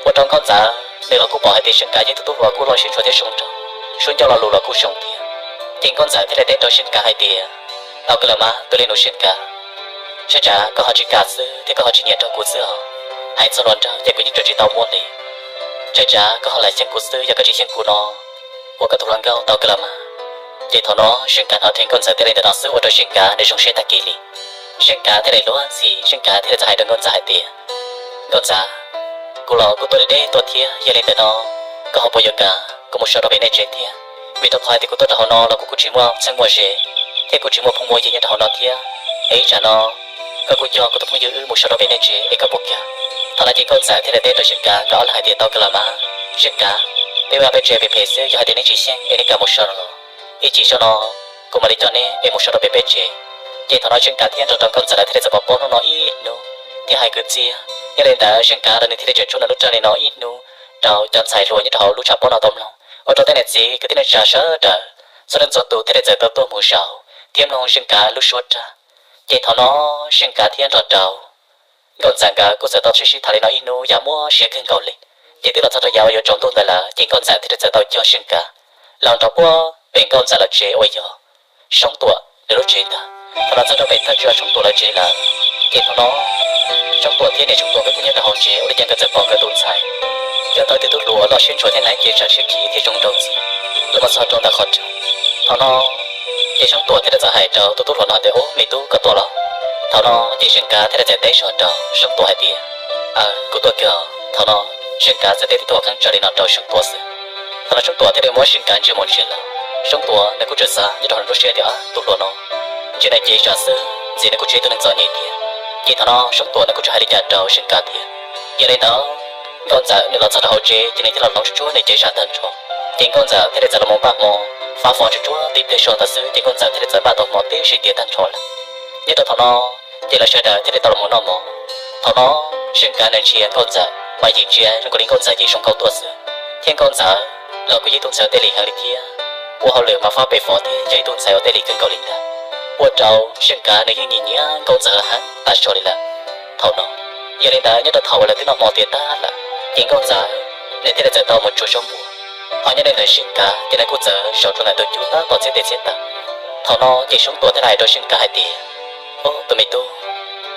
ua rau Nkauj Ntxawm nws los kuj pom hais tias Seej Kav yog ib tug tub hluas kuj loj siab ntshua thiab zoo nraug, suab ncauj lo lus los kuj zoo thiab. Ces Nkauj Ntxawm thiaj li teb rau Seej Kav hais tias, Tau kawg los mas, tus leej nus Seej Kav, ntshai tsam koj ho tsis kam xwb thiab koj ho tsis nyiam nrog kuv xwb os. Hais txog hluas nraug ces kuv yeej tseem tsis tau muaj li. Ntshai tsam koj ho lam xyeej kuv xwb, yog koj tsis xyeej kuv no, ua koj tus hluas nkauj tau kawg los mas. Ces thaum no Seej Kav hnov dheev Nkauj Ntxawm thiaj li ntawm no xwb ua rau Seej Kav nws zoo siab tag kis li. Seej Kav thiaj li luag ntxhi, Seej Kav thiaj li txawm hais rau Nkauj Ntxawm hais tias, Nkauj Ntxawm, kuv los kuj tuaj deb deb tuaj thiab, yog li ntawm no koj ho puas yuav kam kuv mus so rau pem nej tsev thiab? Vim rau qhov hais tias kuv tuaj rau hauv no los kuv kuj tsis muaj txheeb muaj ze, thiab kuv tsis muaj phooj muaj ywg nyob rau hauv no thiab. Es ib tsam no koj kuj coj kuv tus phooj ywg wb mus so rau pem nej tsev es koj puas kam? Thaum no ces Nkauj Ntxawm thiaj li teb rau Seej Kav nkawd ob leeg hais tias, Tau kawg los mas, Seej Kav, peb vaj peb tsev phem phem xwb, yog hais tias neb tsis xyeej es neb kam mus so no los ib chim zoj no kuv mam li coj neb es mus so rau pem peb tsev. Ces thaum no Seej Kav thiab nrog rau Nkauj Ntxawm lawv thiaj li txawm pov pob hnub no ib hnub thiab hais kwv txhiaj. Yog li ntawd Seej Kav los nws thiaj li tseem tsuab nws lub raj li no ib hnub rau cov ntxhais hluas nyob rau hauv lub tshav pob no tau mloog, ua rau tej niam txiv kwv tij neej tsa sawv daws txhua leej txhua tus thiaj li txawm tau tuaj mus zaum thiab mloog Seej Kav lub suab raj. Ces thaum no Seej Kav thiab nrog rau Nkauj Ntxawm nkawd kuj txawm tau sib sib tham li no ib hnub yam muaj siab kawg nkaus li. Ces twb los txog rau yav uas yuav tsaus ntuj ntawd lawm ces Nkauj Ntxawm thiaj li txawm tau coj Seej Kav los rau puag pem Nkauj Ntxawm lawv tsev uas yog Soob Tuam nws lub tsev ntag. Thaum no txog rau pem thawj tswj Soob Tuam lawv tsev lawm, ces thaum no Soob Tuam thiab niam Soob Tuam nkawd kuj nyob rau hauv tsev, ua li cas nkawd txawm pom nkawd tus ntxhais yog tau ib tug tub hluas loj siab ntshua thiab hnav cev tsam siab khiv thiab zoo nraug ntxiag los mus txog rau ntawm qhov rooj. Thaum no ces Soob Tuam thiaj li txawm hais rau tus tub hluas no tias, Ub, me tub, koj tuaj los? Thaum no ces Seej Kav thiaj li txawm teb zog rau Soob Tuam hais tias, Aws, kuv tuaj kawg. Thaum no Seej Kav txawm teb tib tug qeeb tsawv li no rau Soob Tuam xwb. Thaum no Soob Tuam thiaj li muab Seej Kav ntsia mus ntsia los, Soob Tuam nws kuj txawm xav nyob rau hauv nws lub siab tias, Tus hluas no ntsia nws cev tsam xwb, ntxim nws kuj tsis yog ib tug neeg txom nyem thiab. Ces thaum no Soob Tuam nws kuj tsis hais li cas rau Seej Kav thiab. Yog li ntawd Nkauj Ntxawm nws los txog rau hauv tsev ces nws thiaj los hloov tsuag tsuag nws cev tsam tag nrho. Ces Nkauj Ntxawm thiaj li txawm los mus npaj hmo fab fo tsuag tsuag tib pliag zog ntawd xwb ces Nkauj Ntxawm thiaj li txawm npaj tau hmo tib si tiav tag nrho lawm. Nyob rau thaum no ces lawv sawv daws thiaj li tau los mus noj mov. Thaum no Seej Kav nws ntsia Nkauj Ntxawm mas yeej ntsia zoo nkaus li Nkauj Ntxawm yeej zoo nkauj tuaj xwb, thiab Nkauj Ntxawm los kuj yog ib tug ntxhais uas tej li heev li thiab, ua hauj lwm mas fab pem fov thiab yog ib tug ntxhais uas tej li kawg nkaus li ntag. Ua rau Seej Kav nws yeej nyiam nyiam Nkauj Ntxawm heev tas zog li lawm. Thaum no, yog li ntawd nyob rau thaum uas lawv twb noj hmo tiav tag lawm, ces Nkauj Ntxawm nws thiaj li txawm tau mus tsuav zaub npua. Ho nyob li ntawd Seej Kav ces nws kuj txawm zaum rau ntawm tus cub tab tom txhiab tes txhiab taw. Thaum no ces Soob Tuam thiaj li hais rau Seej Kav hais tias, Ub, tus me tub,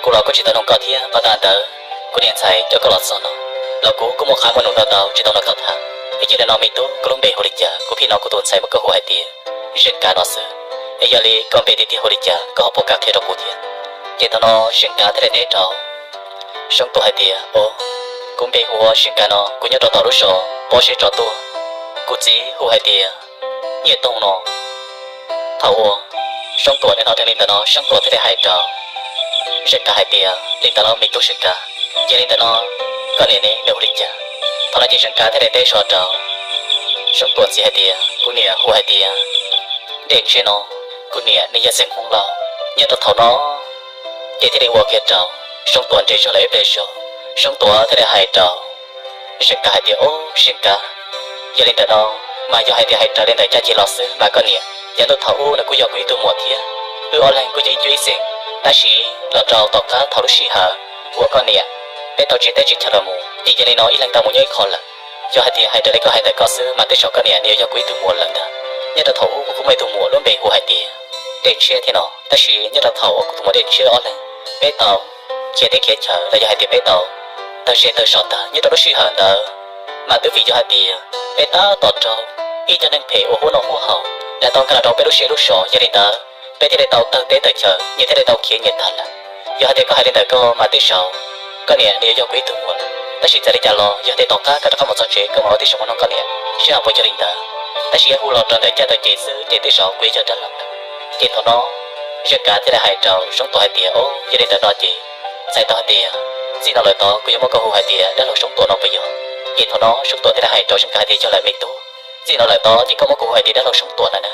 kuv los kuj tsis tau nug koj thiab, pas tas ntawd kuv niam ntxhais coj koj los txog no los kuv kuj muaj qab muaj num ntau ntau tsis tau nrog koj tham. Es cia li no me tub, koj lub npe hu li cas? Kuv pheej hnov kuv tus ntxhais mas koj hu hais tias Seej Kav no xwb. Es yog li koj npe tiag tiag hu li cas, koj ho puas kam qhia rau kuv thiab? Ces thaum no Seej Kav thiaj li teb rau Soob Tuam hais tias, Au, kuv npe hu ua Seej Kav no, kuv nyob rau tom lub zos Pob Zeb Tsov tuaj. Kuv txiv hu hais tias Nyiaj Toog no. Thaum uas Soob Tuam nws hnov dheev li ntawd no, Soob Tuam thiaj li hais rau Seej Kav hais tias, Li ntawd los me tub Seej Kav, yog li ntawd no koj niam ne nws hu li cas? Thaum no ces Zeej Kav thiaj li teb so rau Soob Tuam ntxiv hais tias, kuv niam hu hais tias Dej Ntshiab no, kuv niam nws yog xeem Hmoob Lauj. Nyob rau thaum no ces thiaj li ua kiag rau Soob Tuam nres zog lawm ib pliag zog. Soob Tuam thiaj li hais rau Zeej Kav hais tias, Ob, Zeej Kav, yog li ntawm no mas yog hais tias hais raws li ntawm caj ces los xwb mas koj niam, yav ntuj thaum ub nws kuj yog kuv ib tug muam thiab, wb ob leeg kuj yog ib cuab ib xeem, tab sis los rau tom qab thaum lub sij hawm uas koj niam peb tau tsiv teb tsiv chaw los mus ces yog li no ib leeg tau mus nyob ib qho lawm. Yog hais tias hais raws li koj hais ntawm koj xwb mas tej zaum koj niam nws yuav yog kuv ib tug muam lawm ntag. Nyob rau thaum ub kuv kuj muaj ib tug muam lub npe hu hais tias Dej Ntshiab thiab no, tab sis nyob rau thaum uas kuv tus muam Dej Ntshiab ob leeg peb tau khiav teb khiav chaw los yog hais tias peb tau tawg zej tawg zos tag nyob rau lub sij hawm ntawd mas twb vim yog hais tias peb tab tom raug ib cov neeg phem uas huab noj huab haus nrog tau nkag los rau peb lub siab lub zos, yog li ntawd peb thiaj li tau tawg teb tawg chaw, nyias thiaj li tau khiav nyias tag lawm. Yog hais tias koj hais li ntawm koj mas tej zaum koj niam nws yuav yog kuv ib tug muam lawm, tab sis txawm li cas los yog tej tom qab koj rov qab mus txog tsev koj mam ua tib zoo mus nug koj niam seb ho puas yog li ntawd, tab sis yog hu los rau ntawm caj ntawm ces xwb ces tej zaum kuv yuav yog dab laug lawm. Ces thaum no Zeej Kav thiaj li hais rau Soob Tuam hais tias, Ob, yog li ntawm no ces txhais tau hais tias txij no lawm tod kuv yuav muab koj hu hais tias dab laug Soob Tuam no puas yog? Ces thaum no Soob Tuam thiaj li hais rau Zeej Kav hais tias, Yog lawm me tub, txij no lawm tod ces koj muab kuv hu hais tias dab laug Soob Tuam no na.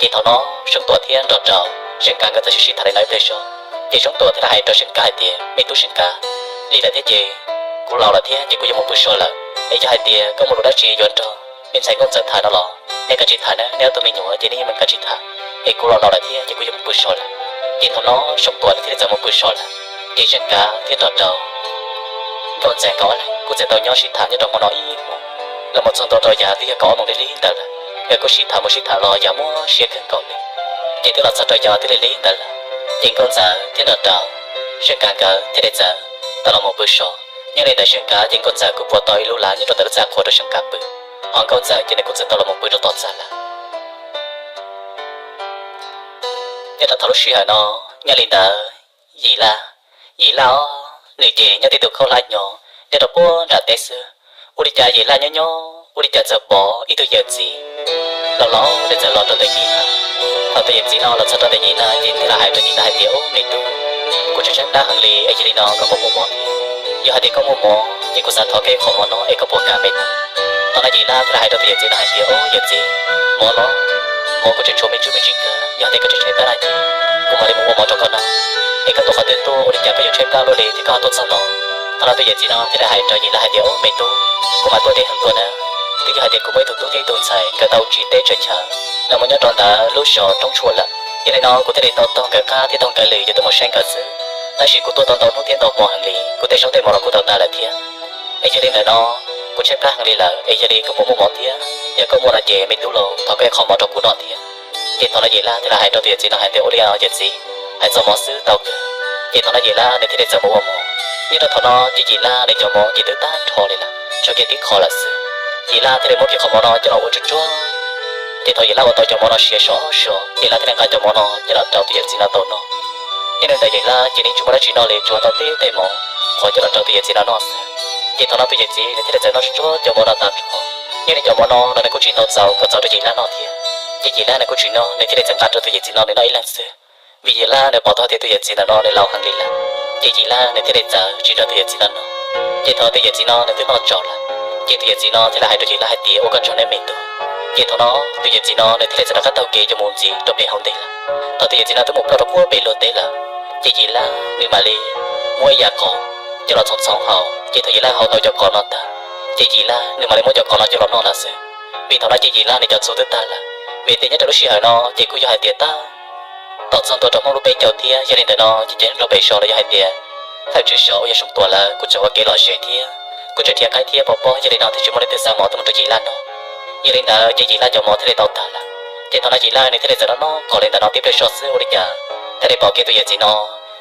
Ces thaum no Soob Tuam thiab nrog rau Zeej Kav nkawd txawm sib sib tham li no ib pliag zog, ces Soob Tuam thiaj li hais rau Zeej Kav hais tias, Me tub Zeej Kav, li lawm thiab ces kuv laus lawm thiab ces kuv yuav mus pw so lawm, es yog hais tias koj muaj lus dab tsi yuav nrog me ntxhais Nkauj Ntxawm tham no los nej kav tsij tham na, neb ob tug me nyuam ces nej yeej kav tsij tham, es kuv los laus lawm thiab ces kuv yuav mus pw so lawm. Ces thaum no Soob Tuam thiaj li txawm mus pw so lawm. Ces Zeej Kav thiab nrog rau Nkauj Ntxawm nkawd ob leeg kuj txawm tau nyob sib tham nyob rau hmo no ib hmos los mus txog ntua rau yav twb yog kaum ob moos li li ntawd lawm. Nkawd kuj sib tham mus sib tham los yam muaj siab kawg nkaus li. Ces twb los txog rau yav twb li li ntawd lawm, ces Nkauj Ntxawm thiab nrog rau Zeej Kav nkawd thiaj li txawm tau los mus pw so. Nyob li ntawm Zeej Kav ces Nkauj Ntxawm kuj puas tau ib lub lav nyob rau ntawm lub txaj qhua rau Zeej Kav pw, ho Nkauj Ntxawm ces nws kuj txawm tau los mus pw rau tom txaj lawm. Nyob rau thaum lub sij hawm no, nyob li ntawd Yim Laj, Yim Laj os, nws ces nyob tib tug khaub hlab nyob nyob rau puag nram teb xwb. Ua li cas Yim Laj nyob nyob ua li cas txawm pom ib tug yawm txiv los los nws txawm los rau ntawm Yim Laj. Thaum tus yawm txiv no los txog rau ntawm Yim Laj ces thiaj li hais rau Yim Laj hais tias, Ub me tub, kuv tshaib tshaib plab heev li es yog li no koj puas muaj mov? Yog hais tias koj muaj mov ces kuv xav thov koj ib qho mov no es koj puas kam me tub? Thaum no Yim Laj thiaj li hais rau tus yawm txiv no hais tias, Ub yawm txiv, mov los mov kuv tseem tshuav me ntsis me ntsis kawg, yog tias koj tshaib tshaib plab no ces kuv mam li mus ua mov rau koj noj, es koj tuaj qhov twg tuaj ua li cas koj yuav tshaib plab luaj li thiab koj ho tuaj txog no? Thaum no tus yawm txiv no thiaj li hais rau Yim Laj hais tias, Ub me tub, kuv mas tuaj deb heev tuaj na, twb yog hais tias kuv muaj ib tug tub thiab ib tug ntxhais nkawd tau tsiv teb tsaws chaw los mus nyob rau ntawm lub zos roob tshuaj lawm. Yog li no kuv thiaj li tau taug nkawd qab thiab taug nkawd lw yuav tuaj mus saib nkawd xwb. Tab sis kuv tuaj tau ntau hnub thiab ntau hmo heev li, kuv tej zaub tej mov los kuj tau tas lawm thiab. Es yog li ntawm no kuv tshaib plab heev li lawm, es yog li koj puas muaj mov thiab? Yog koj muaj no ces me tub los thov koj ib qho mov rau kuv noj thiab. Ces thaum no Yim Laj thiaj li hais rau tus yawm txiv no hais tias, Ua li os yawm txiv, hais txog mov xwb tau kawg. Ces thaum no Yim Laj nws thiaj li txawm mus ua mov. Nyob rau thaum no ces Yim Laj nws cov mov ces twb tag nrho li lawm, tshuav kiag tib qho lawm xwb. Yim Laj thiaj li muab kiag qhov mov no coj los ua tsuag tsuag. Ces thaum Yim Laj ua tau cov mov no siav sov sov, Yim Laj thiaj li nqa cov mov no coj los rau tus yawm txiv no tau noj. Nyob li ntawd Yim Laj ces nws tsis muaj dab tsi noj li, tsuas tau tib tej mov qhuav coj los rau tus yawm txiv no noj xwb. Ces thaum no tus yawm txiv nws thiaj li txawm noj tsuag tsuag cov mov no tag nrho. Nyob li cov mov no los nws kuj tsis ntau txaus kom txaus rau Yim Laj noj thiab. Ces Yim Laj nws kuj tsis noj, nws thiaj li txawm nqa rau tus yawm txiv no nws noj ib leeg xwb. Vim Yim Laj nws pom tau hais tias tus yawm txiv ntawm no nws laus heev li lawm, ces Yim Laj nws thiaj li txawm tsis nrog tus yawm txiv no noj. Ces thaum tus yawm txiv no nws twb noj tsaus lawm, ces tus yawm txiv no thiaj li hais rau Yim Laj hais tias, Ua koj tsaug nawb me tub. Ces thaum no tus yawm txiv no nws thiaj li txawm rov qab taug kev yuav mus ntxiv rau pem hauv ntej lawm. Thaum tus yawm txiv no twb mus ploj rau puag pem luag teb lawm, ces Yim Laj nws mam li muab ib yam qos coj los txhoov txhoov haus. Ces thaum Yim Laj haus tau cov qos no tag, ces Yim Laj nws mam li muab cov qos no coj los noj lawm xwb. Vim thaum no ces Yim Laj nws cov txuj twb tag lawm, vim tias nyob rau lub sij hawm no ces kuj yog hais tias tab tom txog ntua rau Hmoob lub peb caug thiab. Yog li ntawm no ces cov neeg rau pem zos los yog hais tias thawj tswv zos uas yog Soob Tuam lawv kuj tseem ua kev lom zem thiab kuj tseem dhia qaib thiab pov pob, yog li no thiaj tsis muaj leej twg xa mov tuaj mus rau Yim Laj noj. Yog li ntawd ces Yim Laj cov mov thiaj li tau tag lawm. Ces thaum no Yim Laj nws thiaj li txawm noj noj qos li ntawm no tib pliag zog xwb ua li cas thiaj li pom kiag tus yawm txiv no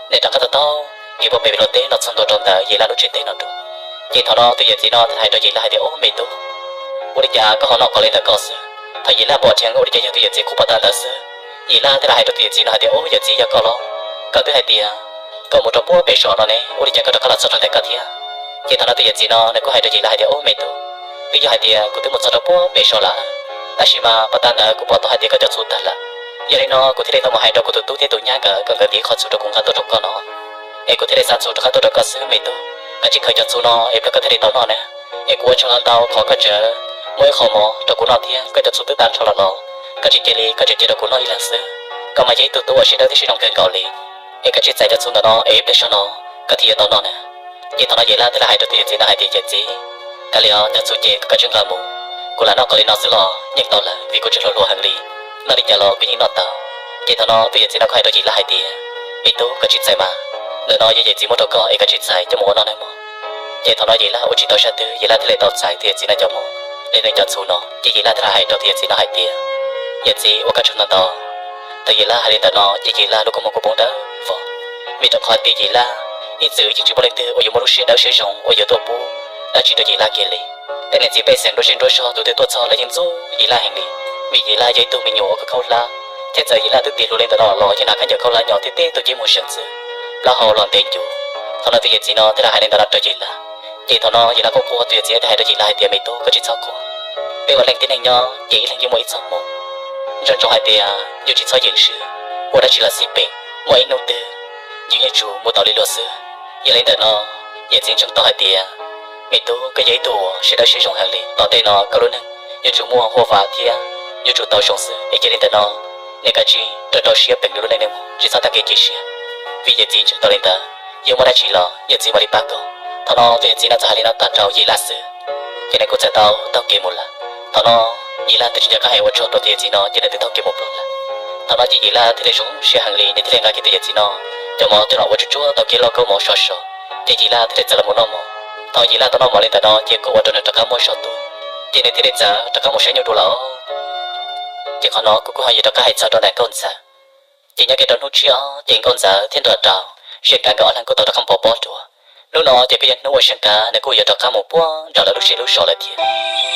nws rov qab taug taug kev puag pem luag teb los txog ntua rau ntawm Yim Laj lub tsev teb no dua. Ces thaum no tus yawm txiv no thiaj li hais rau Yim Laj hais tias, Ub me tub, ua li cas koj ho noj qos li ntawm koj xwb? Thaum Yim Laj pom dheev ua li cas yog tus yawm txiv qhuab pom tag ntawd xwb, Yim Laj thiaj li hais rau tus yawm txiv no hais tias, Ub yawm txiv, yog koj los? Koj twb hais tias koj mus rau puag pem zos no ne, ua li cas koj rov qab los txog rau ntawm koj thiab? Ces thaum no tus yawm txiv no nws kuj hais rau Yim Laj hais tias, Ub me tub, twb yog hais tias kuv twb mus txog rau puag pem zos lawm, tab sis mas pom tag ntawd kuv pom tau hais tias koj cov txuj tag lawm. Yog li no kuv thiaj li tau mus hais rau kuv tus tub thiab tus nyab nkawd kom nkawd ntim qhov txuj rau kuv nqa tuaj rau koj no, es kuv thiaj li xa txuj rov qab tuaj rau koj xwb me tub. Kav tsij khaws cov txuj no es pliag koj thiaj li tau noj na. Es kuv ua tsaug ntau qhov koj tseem muab ib qho mov rau kuv noj thiab koj cov txhuv twb tag nrho los los, koj tsis cia li, koj tseem cia rau kuv noj ib leeg xwb. Koj mas yog ib tug tub uas siab dawb thiab siab zoo kawg nkaus li. Es koj tsis txais cov txhuv ntawm no es ib pliag zog no koj thiaj yuav tau noj na. Ces thaum no Yim Laj thiaj li hais rau tus yawm txiv ntawd hais tias, yawm txiv, kav liam, cov txhuv ces koj kav tsij nqa mus, kuv lam noj kom li no xwb los yeej tau lawm vim kuv tseem hluas hluas heev li. Noj li cas los kuv yeej noj tau. Ces thaum no tus yawm txiv no kuj hais rau Yim Laj hais tias, me tub, koj tsis txais mas, ntawm no yog yawm txiv muab rau koj es koj tsis txais coj mus ua noj nawb mog. Ces thaum no Yim Laj ua tsis tau sab twg, Yim Laj thiaj li tau txais tus yawm txiv no cov mov, li nws cov txhuv no. Ces Yim Laj thiaj li hais rau tus yawm txiv no hais tias, yawm txiv, ua koj tsaug ntau ntau. Thaum Yim Laj hais li ntawm no ces Yim Laj lub kua muag kuj poob dawb vog, vim rau qhov tias Yim Laj ib txwm yeej tsis muaj leej twg uas yuav muaj lub siab dawb siab zoo uas yuav tuaj pub dab tsi rau Yim Laj kiag li. Tej niam txiv pej xeem nruab zej nruab zog tus twg tuaj txog lawv yeej ntxub Yim Laj heev li, vim Yim Laj yog ib tug me nyuam uas khaub hlab, thiab txawm Yim Laj twb tiav hluas li ntawm no los yeej hnav khaub ncaws khaub hlab nyob thiab teb tus cev mus seem xwb, plaub hau los ntev ncuv. Thaum no tus yawm txiv no thiaj li hais li ntawm no rau Yim Laj. Ces thaum no Yim Laj quaj quaj, tus yawm txiv thiaj hais rau Yim Laj hais tias, me tub, koj tsis txhob quaj, peb ua leej tib neeg nyob ces ib leeg yeej muaj ib txoj hmoo. Nco ntsoov hais tias yus tsis txhob yeem swb, ua dab tsi los xij peem, muaj ib hnub twg yus yeej tsum mus tau li luag xwb. Yog li ntawm no, yawm txiv ntseeg tau hais tias, me tub, koj yog ib tug uas siab dawb siab zoo heev li, tom ntej no koj lub neej yuav tsum muaj huaj vam thiab yuav tsum tau zoo xwb. Es cia li ntawm no, nej kav tsij rau rau siab peem nws lub neej, nej mus tsis txhob tag kev cia siab, vim yawm txiv ntseeg tau li ntawd, yuav muaj dab tsi los yawm txiv mam li pab koj. Thaum no tus yawm txiv no txawm hais li no tag rau Yim Laj xwb, ces nws kuj txawm tau taug kev mus lawm. Thaum no Yim Laj twb tsis nco qab hais ua tsaug rau tus yawm txiv no ces nws twb taug kev mus ploog lawm. Thaum no ces Yim Laj thiaj li zoo siab heev li, nws thiaj li nqa kiag tus yawm txiv no cov mov coj los ua tsuag tsuag tau kiag lauj kaub mov sov sov, ces Yim Laj thiaj li txawm los mus noj mov. Thaum Yim Laj tau noj mov li ntawm no ces kuj ua rau nws rov qab muaj zog tuaj, ces nws thiaj li txawm rov qab mus saib nyuj dua lawm. Ces qhov no kuv kuj ho yuav rov qab hais txog rau ntawm Nkauj Ntxawm. Ces nyob kiag rau hnub tshiab ces Nkauj Ntxawm thiab nrog rau Zeej Kav nkawd ob leeg kuj tau rov qab mus pov pob dua. Hnub no ces kuj yog hnub uas Zeej Kav nws kuj yuav rov qab mus puag nram lawv lub zos lub zos lawm thiab.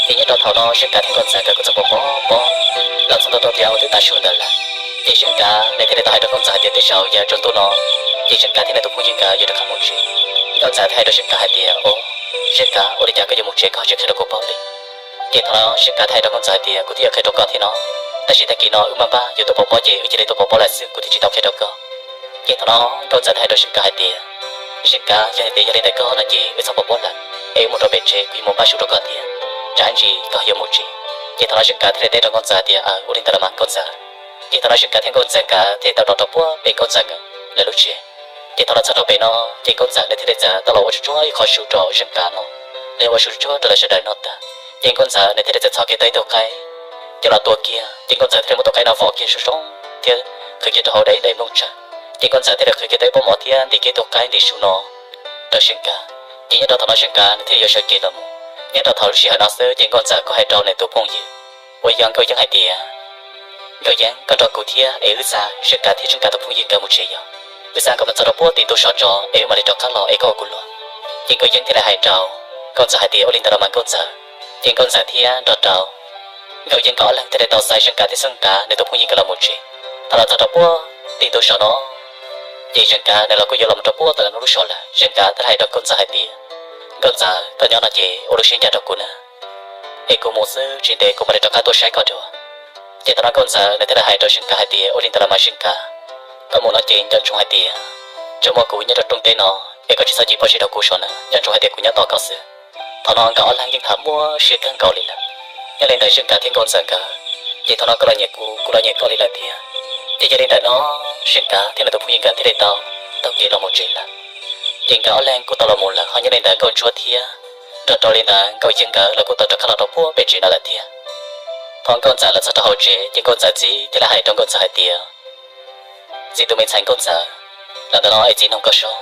Ces nyob rau thaum no Zeej Kav thiab Nkauj Ntxawm nkawd kuj txawm pov pob pob los txog ntua rau tias ua twb tav su ntawd lawm. Ces Zeej Kav nws thiaj li tau hais rau Nkauj Ntxawm hais tias tej zaum yav tsaus ntuj no, ces Zeej Kav thiab nws tus phooj ywg nkawd yuav rov qab mus tsev. Nkauj Ntxawm thiaj hais rau Zeej Kav hais tias, o, Zeej Kav, ua li cas koj yuav mus tsev koj ho tsis qhia rau kuv paub li? Ces thaum no Zeej Kav thiaj hais rau Nkauj Ntxawm hais tias, kuv twb yuav qhia rau koj thiab no, tab sis tag kis no wb maj npaj yuav tuaj pov pob ces wb cia li tuaj pov pob lawm xwb, kuv thiaj tsis tau qhia rau koj. Ces thaum no Nkauj Ntxawm thiaj hais rau Zeej Kav hais tias, Zeej Kav, yog hais tias yog li ntawm koj no ces wb txhob pov pob lawm, es wb mus rau pem tsev, kuv yuav mus npaj su rau koj thiab, tsam ntsis koj yuav mus tsev. Ces thaum no Zeej Kav thiaj li teb rau Nkauj Ntxawm tias, aws, ua li ntawd los mas Nkauj Ntxawm. Ces thaum no Zeej Kav thiab Nkauj Ntxawm nkawd thiaj tau rov rau puag pem Nkauj Ntxawm nkawd lawv lub tsev. Ces thaum los txog rau pem no, ces Nkauj Ntxawm nws thiaj li txawm tau los ua tsuag tsuag ib qho su rau Zeej Kav noj, los ua su tsuag rau lawv sawv daws noj tag. Ces Nkauj Ntxawm nws thiaj li txawm txhos kiag tau ib tug qaib coj los tua kiag, ces Nkauj Ntxawm thiaj li muab tus qaib no vom kiag su soo thiab qhwv kiag rau hauv daim nplooj tsawb. Ces Nkauj Ntxawm thiaj li qhwv kiag tau ib pob mov thiab ntim kiag tus qaib ntim su no rau Zeej Kav. Ces nyob rau thaum no Zeej Kav nws thiaj li yuav sawv kev los mus. Nyob rau thaum lub sij hawm no xwb ces Nkauj Ntxawm kuj hais rau nws tus phooj ywg uas yog Nkauj Yeeb hais tias, Nkauj Yeeb, koj nrog kuv thiab es wb xa Zeej Kav thiab Zeej Kav tus phooj ywg nkawd mus tsev yom. Wb xa nkawd mus txog rau puag tim ntu zos tso es wb mam li rov qab los es koj ua kuv luag. Ces Nkauj Yeeb thiaj li hais rau Nkauj Ntxawm hais tias, ua li ntawd los mas Nkauj Ntxawm. Ces Nkauj Ntxawm thiab nrog rau Nkauj Yeeb nkawd ob leeg thiaj li tau xa Zeej Kav thiab Zeej Kav nws tus phooj ywg nkawd los mus tsev. Thaum los txog rau puag tim ntu zos no, ces Zeej Kav nws los kuj yuav los mus rau puag tom lawv lub zos lawm. Zeej Kav thiaj li hais rau Nkauj Ntxawm hais tias, Nkauj Ntxawm, koj nyob no ces ua lub siab ncaj rau kuv na, es kuv mus xwb tsis ntev kuv mam li rov qab tuaj saib koj dua. Ces thaum no Nkauj Ntxawm nws thiaj li hais rau Zeej Kav hais tias, ua li ntawd los mas Zeej Kav, koj mus no ces nco ntsoov hais tias tsuas muaj kuv nyob rau rooj teb no, es koj tsis txhob cia pov tseg rau kuv zov na, nco ntsoov hais tias kuv nyob tos koj xwb. Thaum no nkawd ob leeg yeej tham muaj siab kawg nkaus li lawm. Nyob li ntawd Zeej Kav thiab Nkauj Ntxawm nkawd, ces thaum no koj los nyiam kuv, kuv los nyiam koj li lawm thiab. Ces yog li ntawd no, Zeej Kav thiab nws tus phooj ywg nkawd thiaj li tau taug kev los mus tsev lawm. Ces nkawd ob leeg kuj tau los mus lawm, ho nyob li ntawd Nkauj Ntsuab thiab nrog rau li ntawd Nkauj Yeeb nkawd los kuj tau rov qab los rau puag pem tsev no lawm thiab. Thaum Nkauj Ntxawm los txog rau hauv tsev ces Nkauj Ntxawm txiv thiaj li hais rau Nkauj Ntxawm hais tias, txiv tus me ntxhais Nkauj Ntxawm, los ntawm no es txiv nug koj seb.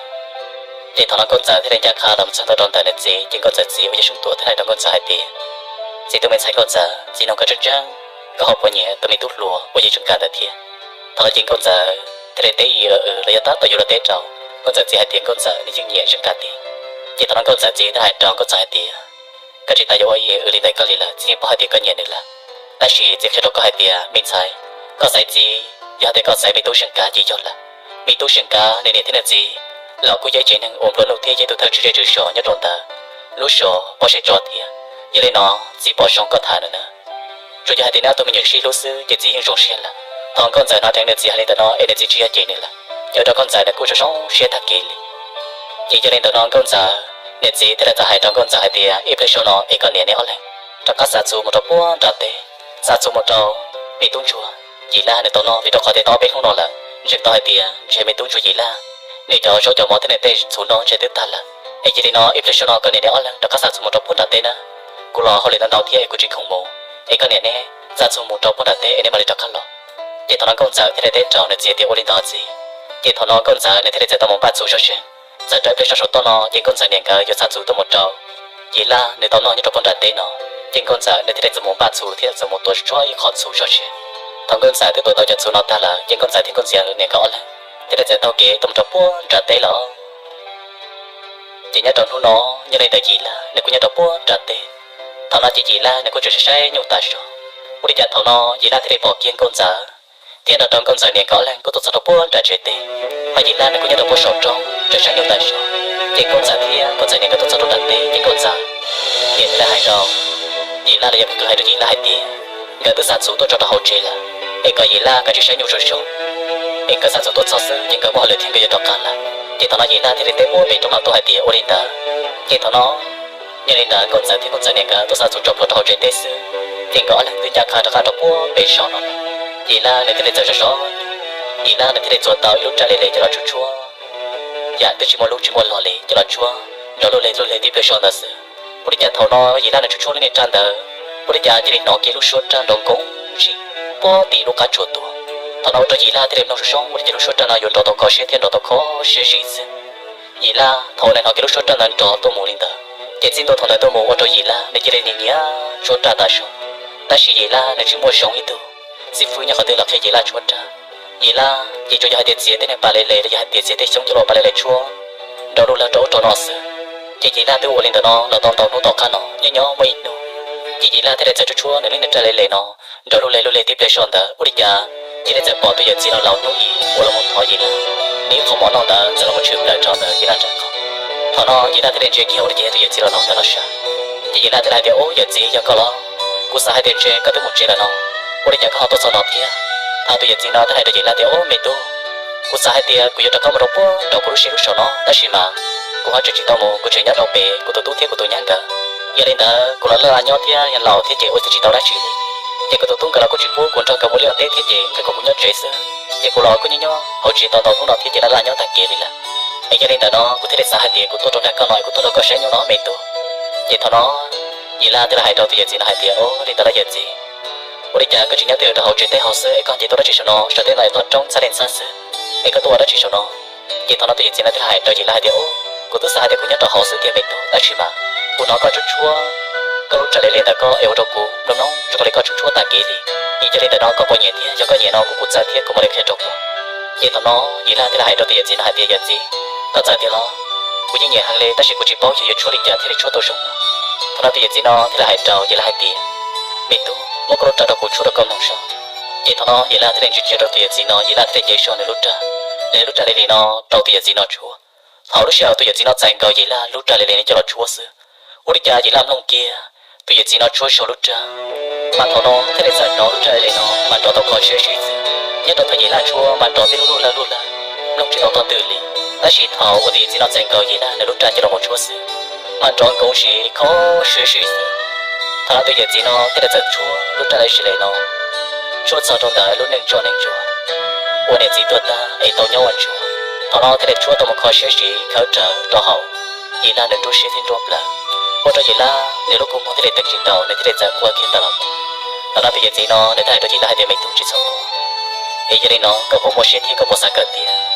Ces thaum no Nkauj Ntxawm thiaj li ncaj qha los txog ntua rau ntawm nws txiv, ces Nkauj Ntxawm txiv uas yog Soob Tuam thiaj hais rau Nkauj Ntxawm hais tias, txiv tus me ntxhais Nkauj Ntxawm, txiv nug koj tseeb tseeb, koj ho puas nyiam tus me tub hluas uas yog Zeej Kav ntawd thiab? Thaum no ces Nkauj Ntxawm thiaj li teb ib los yog tab tom yuav luag teb rau Nkauj Ntxawm txiv hais tias Nkauj Ntxawm nws yeej nyiam Zeej Kav tiag. Ces thaum no Nkauj Ntxawm txiv thiaj hais rau Nkauj Ntxawm hais tias, koj tsis tas yuav ua li ntawd koj li lawm, txiv yeej paub hais tias koj nyiam nws lawm. Tab sis txiv qhia rau koj hais tias me ntxhais, koj xaiv txiv, yog hais tias koj xaiv me tub Zeej Kav ces yog lawm. Me tub Zeej Kav nws niam thiab nws txiv los kuj yog ib tsev neeg uas nplua nuj thiab yog ib tug thawj tswj zej tswj zos nyob rau ntawd lub zos pob zeb tso thiab. Yog li no txiv pom zoo koj tham nws na. Tsuas yog hais tias neb ob tug me nyuam sib hlub xwb ces txiv yeej zoo siab lawm. Thaum Nkauj Ntxawm hnov dheev nws txiv hais li ntawd no es nws txiv tsis yog cem nws lawm, ces ua rau Nkauj Ntxawm nws kuj zoo zoo siab tag kev li. Ces yog li ntawd no Nkauj Ntxawm Niam txiv thiaj li txawm hais rau nkauj ntxawm hais tias, ib pliag saum no es koj niam neb ob leeg rov qab xa txuv mus rau puag nram teb, xa txuv mus rau me tub ntsuag Yim Laj nws tau noj, vim rau qhov tias tau ob peb hnub no lawm, ntseeg tau hais tias ntshe me tub ntsuag Yim Laj nws cov zaub cov mov thiab nws tej txhuv no ntshe twb tag lawm. Es cia li no ib pliag saum no koj niam neb ob leeg rov qab xa txuv mus rau puag nram teb na. Kuv los hauj lwm ntau ntau thiab es kuv tsis khoom mus, es koj niam neb xa txuv mus rau puag nram teb es neb mam li rov qab los. Ces thaum no nkauj ntxawm thiaj li teb rau nws txiv tias, ua li ntawd txiv. Ces thaum no nkauj ntxawm nws thiaj li txawm tau mus npaj txhuv zoj ze. Txawm rau ib pliag saum toj no ces nkauj ntxawm niam nkawd yuav xa txhuv tuaj mus rau Yim Laj nws tau noj nyob rau puag nram teb no. Ces nkauj ntxawm nws thiaj li txawm mus npaj txhuv thiab txawm mus tuav tshuab ib qho txhuv zoj ze. Thaum nkauj ntxawm twb tuav tau cov txhuv no tag lawm ces nkauj ntxawm thiab nkauj ntxawm niam nkawd ob leeg thiaj li txawm taug kev tuaj mus rau puag nram teb lawm. Ces nyob rau hnub no, nyob li ntawm Yim Laj nws kuj nyob rau puag nram teb. Thaum no ces Yim Laj nws kuj tseem saib saib nyuj tas zog. Ua li cas thaum no Yim Laj thiaj li pom kiag nkauj ntxawm thiab nrog rau nkauj ntxawm niam nkawd ob leeg kuj tuaj txog rau puag nram tsev teb. Ho Yim Laj nws kuj nyob rau puag saum roob tseem saib nyuj tas zog. Ces nkauj ntxawm thiab nkauj ntxawm niam nkawd tuaj txog rau nram teb ces nkauj ntxawm niam thiaj li hais rau Yim Laj los yog nkawd hais rau Yim Laj hais tias, nkawd twb xa txhuv tuaj tso rau hauv tsev lawm, es kom Yim Laj nkawd tsis saib nyuj zoo zoo, es nkawd xa txhuv tuaj txog xwb ces nkawd muaj hauj lwm thiab nkawd yuav rov qab lawm. Ces thaum no Yim Laj thiaj li teb ua pem roob no tuaj hais tias, ua li ntawd. Ces thaum no, yog li ntawd nkauj ntxawm thiab nkauj ntxawm niam nkawd tuaj xa txhuv tso plhuav rau hauv tsev teb xwb, ces nkawd ob leeg twb ncaj qha rov qab rau puag pem zos no. Yim Laj nws thiaj li txawm sov sov, Yim Laj nws thiaj li txuas tau ib lub raj le le coj los tshuab tshuab, yam twb tsis muaj lub tsis muaj lo li coj los tshuab nrov luj leg luj leg tib pliag zog ntawd xwb. Ua li cas thaum no Yim Laj nws tshuab tshuab lub niag raj ntawd, ua li cas cia li hnov kiag lub suab raj nrov nkoos ntsis puag tim lub qab tsuas tuaj. Thaum no ua rau Yim Laj thiaj li mloog zoo zoo, ua li cas lub suab raj no yuav nrov tau kho siab thiab nrov tau kho siab zim xwb. Yim Laj thaum nws hnov kiag lub suab raj ntawd nrov tuaj mus li ntawd, ces txij ntua thaum ntawd tuaj mus ua rau Yim Laj nws cia li nim nyiam tshuab raj tas zog. Tab sis Yim Laj nws tsis muaj zoo ib tug xib fwb nyob qhov twg los qhia Yim Laj tshuab raj. Yim Laj ces tsuas yog hais tias txiav tej niag pas le le los yog hais tias txiav tej xyoob coj los pas le le tshuab nrov luj lag rau ub rau no xwb. Ces Yim Laj twb ua li ntawd no los tau ntau hnub tom qab no, nyob nyob muaj ib hnub, ces Yim Laj thiaj li txawm tshuab tshuab nws lub niag raj le le no nrov luj leg luj leg tib pliag zog ntawd, ua li cas cia li txawm pom tus yawm txiv no laus hnub ib uas los mus thov Yim Laj nws ib qho mov noj ntawd txawm los mus tshwm plaws rau ntawm Yim Laj nraub qaum. Thaum no Yim Laj thiaj li ntsia kiag ua li cas yog tus yawm txiv laus no ntawd los sav. Ces Yim Laj thiaj li hais tias, ub, yawm txiv, yog koj los? Kuv xav hais tias ntshe koj twb mus tsev lawm no, ua li cas koj ho tuaj txog no thiab? Thaum tus yawm txiv no thiaj hais rau Yim Laj tias, ub, me tub, kuv xav hais tias kuv yuav rov qab mus rau puag nraum kuv lub siab lub saum no tab sis mas kuv ho tseem tsis tau mus, kuv tseem nyob rau pem kuv tus tub thiab kuv tus nyab nkawd. Yog li ntawd kuv los laj laj nyob thiab yog laus thiab ces ua tsis tau dab tsi li. Ces kuv tus tub nkawd los kuj tsis pub kuv nrog nkawd mus liaj ua teb thiab ces nkawd kom kuv nyob tsev xwb. Ces kuv los kuj nyob nyob hauv tsev tau ntau hnub no thiab ces laj laj nyob tag kev li lawm. Es yog li ntawd no kuv thiaj li xav hais tias kuv tuaj rau nram koj no es kuv tuaj rau koj saib nyuj no me tub. Ces thaum no Yim Laj thiaj li hais rau tus yawm txiv no hais tias, ub, li ntawd los yawm txiv, ua li cas koj tsis nyob twj ywm rau hauv tsev teb hauv xwb es koj nce tuaj dab tsi saum no? Saum teb no es toj roob txhab leej txhab xwb, es koj tuaj ua dab tsi saum no? Ces thaum no tus yawm txiv no thiaj li hais rau Yim Laj hais tias, ub, kuv twb xav hais tias kuv nyob rau hauv xwb tiag me tub, tab sis mas kuv hnov koj tshuab tshuab koj lub raj le le ntawm koj es ua rau kuv mloog mloog zoo li koj tshuab tshuab tag kev li. Es yog li ntawd no koj puas nyiam thiab? Yog koj nyiam no kuv kuj txawj thiab kuv mam li qhia rau koj. Ces thaum no Yim Laj thiaj li hais rau tus yawm txiv no hais tias, yawm txiv, koj txawj tiag los? Kuv yeej nyiam heev li tab sis kuv tsis paub yog yuav tshuab li cas thiaj li tshuab tau zoo no. Thaum no tus yawm txiv no thiaj li hais rau Yim Laj hais tias, me tub, muab koj lub raj rau kuv tshuab rau koj mloog saib. Ces thaum no Yim Laj thiaj li ntsia ntsia rau tus yawm txiv no, Yim Laj thiaj li cev zog nws lub raj, nws lub raj le le no rau tus yawm txiv no tshuab. Thaum lub sij hawm tus yawm txiv no txais nkaus Yim Laj lub raj le le no coj los tshuab xwb, ua li cas Yim Laj mloog kiag tus yawm txiv no tshuab zog lub raj, mas thaum no thiaj li txawm hnov lub raj le le no mas nrov tau kho siab zim xwb. Nyob rau thaum Yim Laj tshuab mas nrov tib lub lub lawg lub lawg, mloog tsis tau tog twg li. Tab sis thaum uas tus yawm txiv no txais nkaus Yim Laj nws lub raj coj los mus tshuab xwb, mas nrov nkoos zim kho siab zim xwb. Thaum no tus yawm txiv no thiaj li txawm tshuab lub raj le le no tshuab txog rau ntawm lub neej tso neej tsuag uas niam txiv tuag tag es tau nyob ua ntsuag. Thaum no thiaj li tshuab tau mus kho siab zim khawb rawv rau hauv Yim Laj nws nruab siab thiab nruab plawv, ua rau Yim Laj nws lub kua muag thiaj li teeb tsis tau, nws thiaj li txawm quaj kiag tas los. Thaum no tus yawm txiv no nws thiaj hais rau Yim Laj hais tias, me tub, tsis txhob quaj. Es yog li no koj puas muaj siab thiab koj puas xav kawm tiag?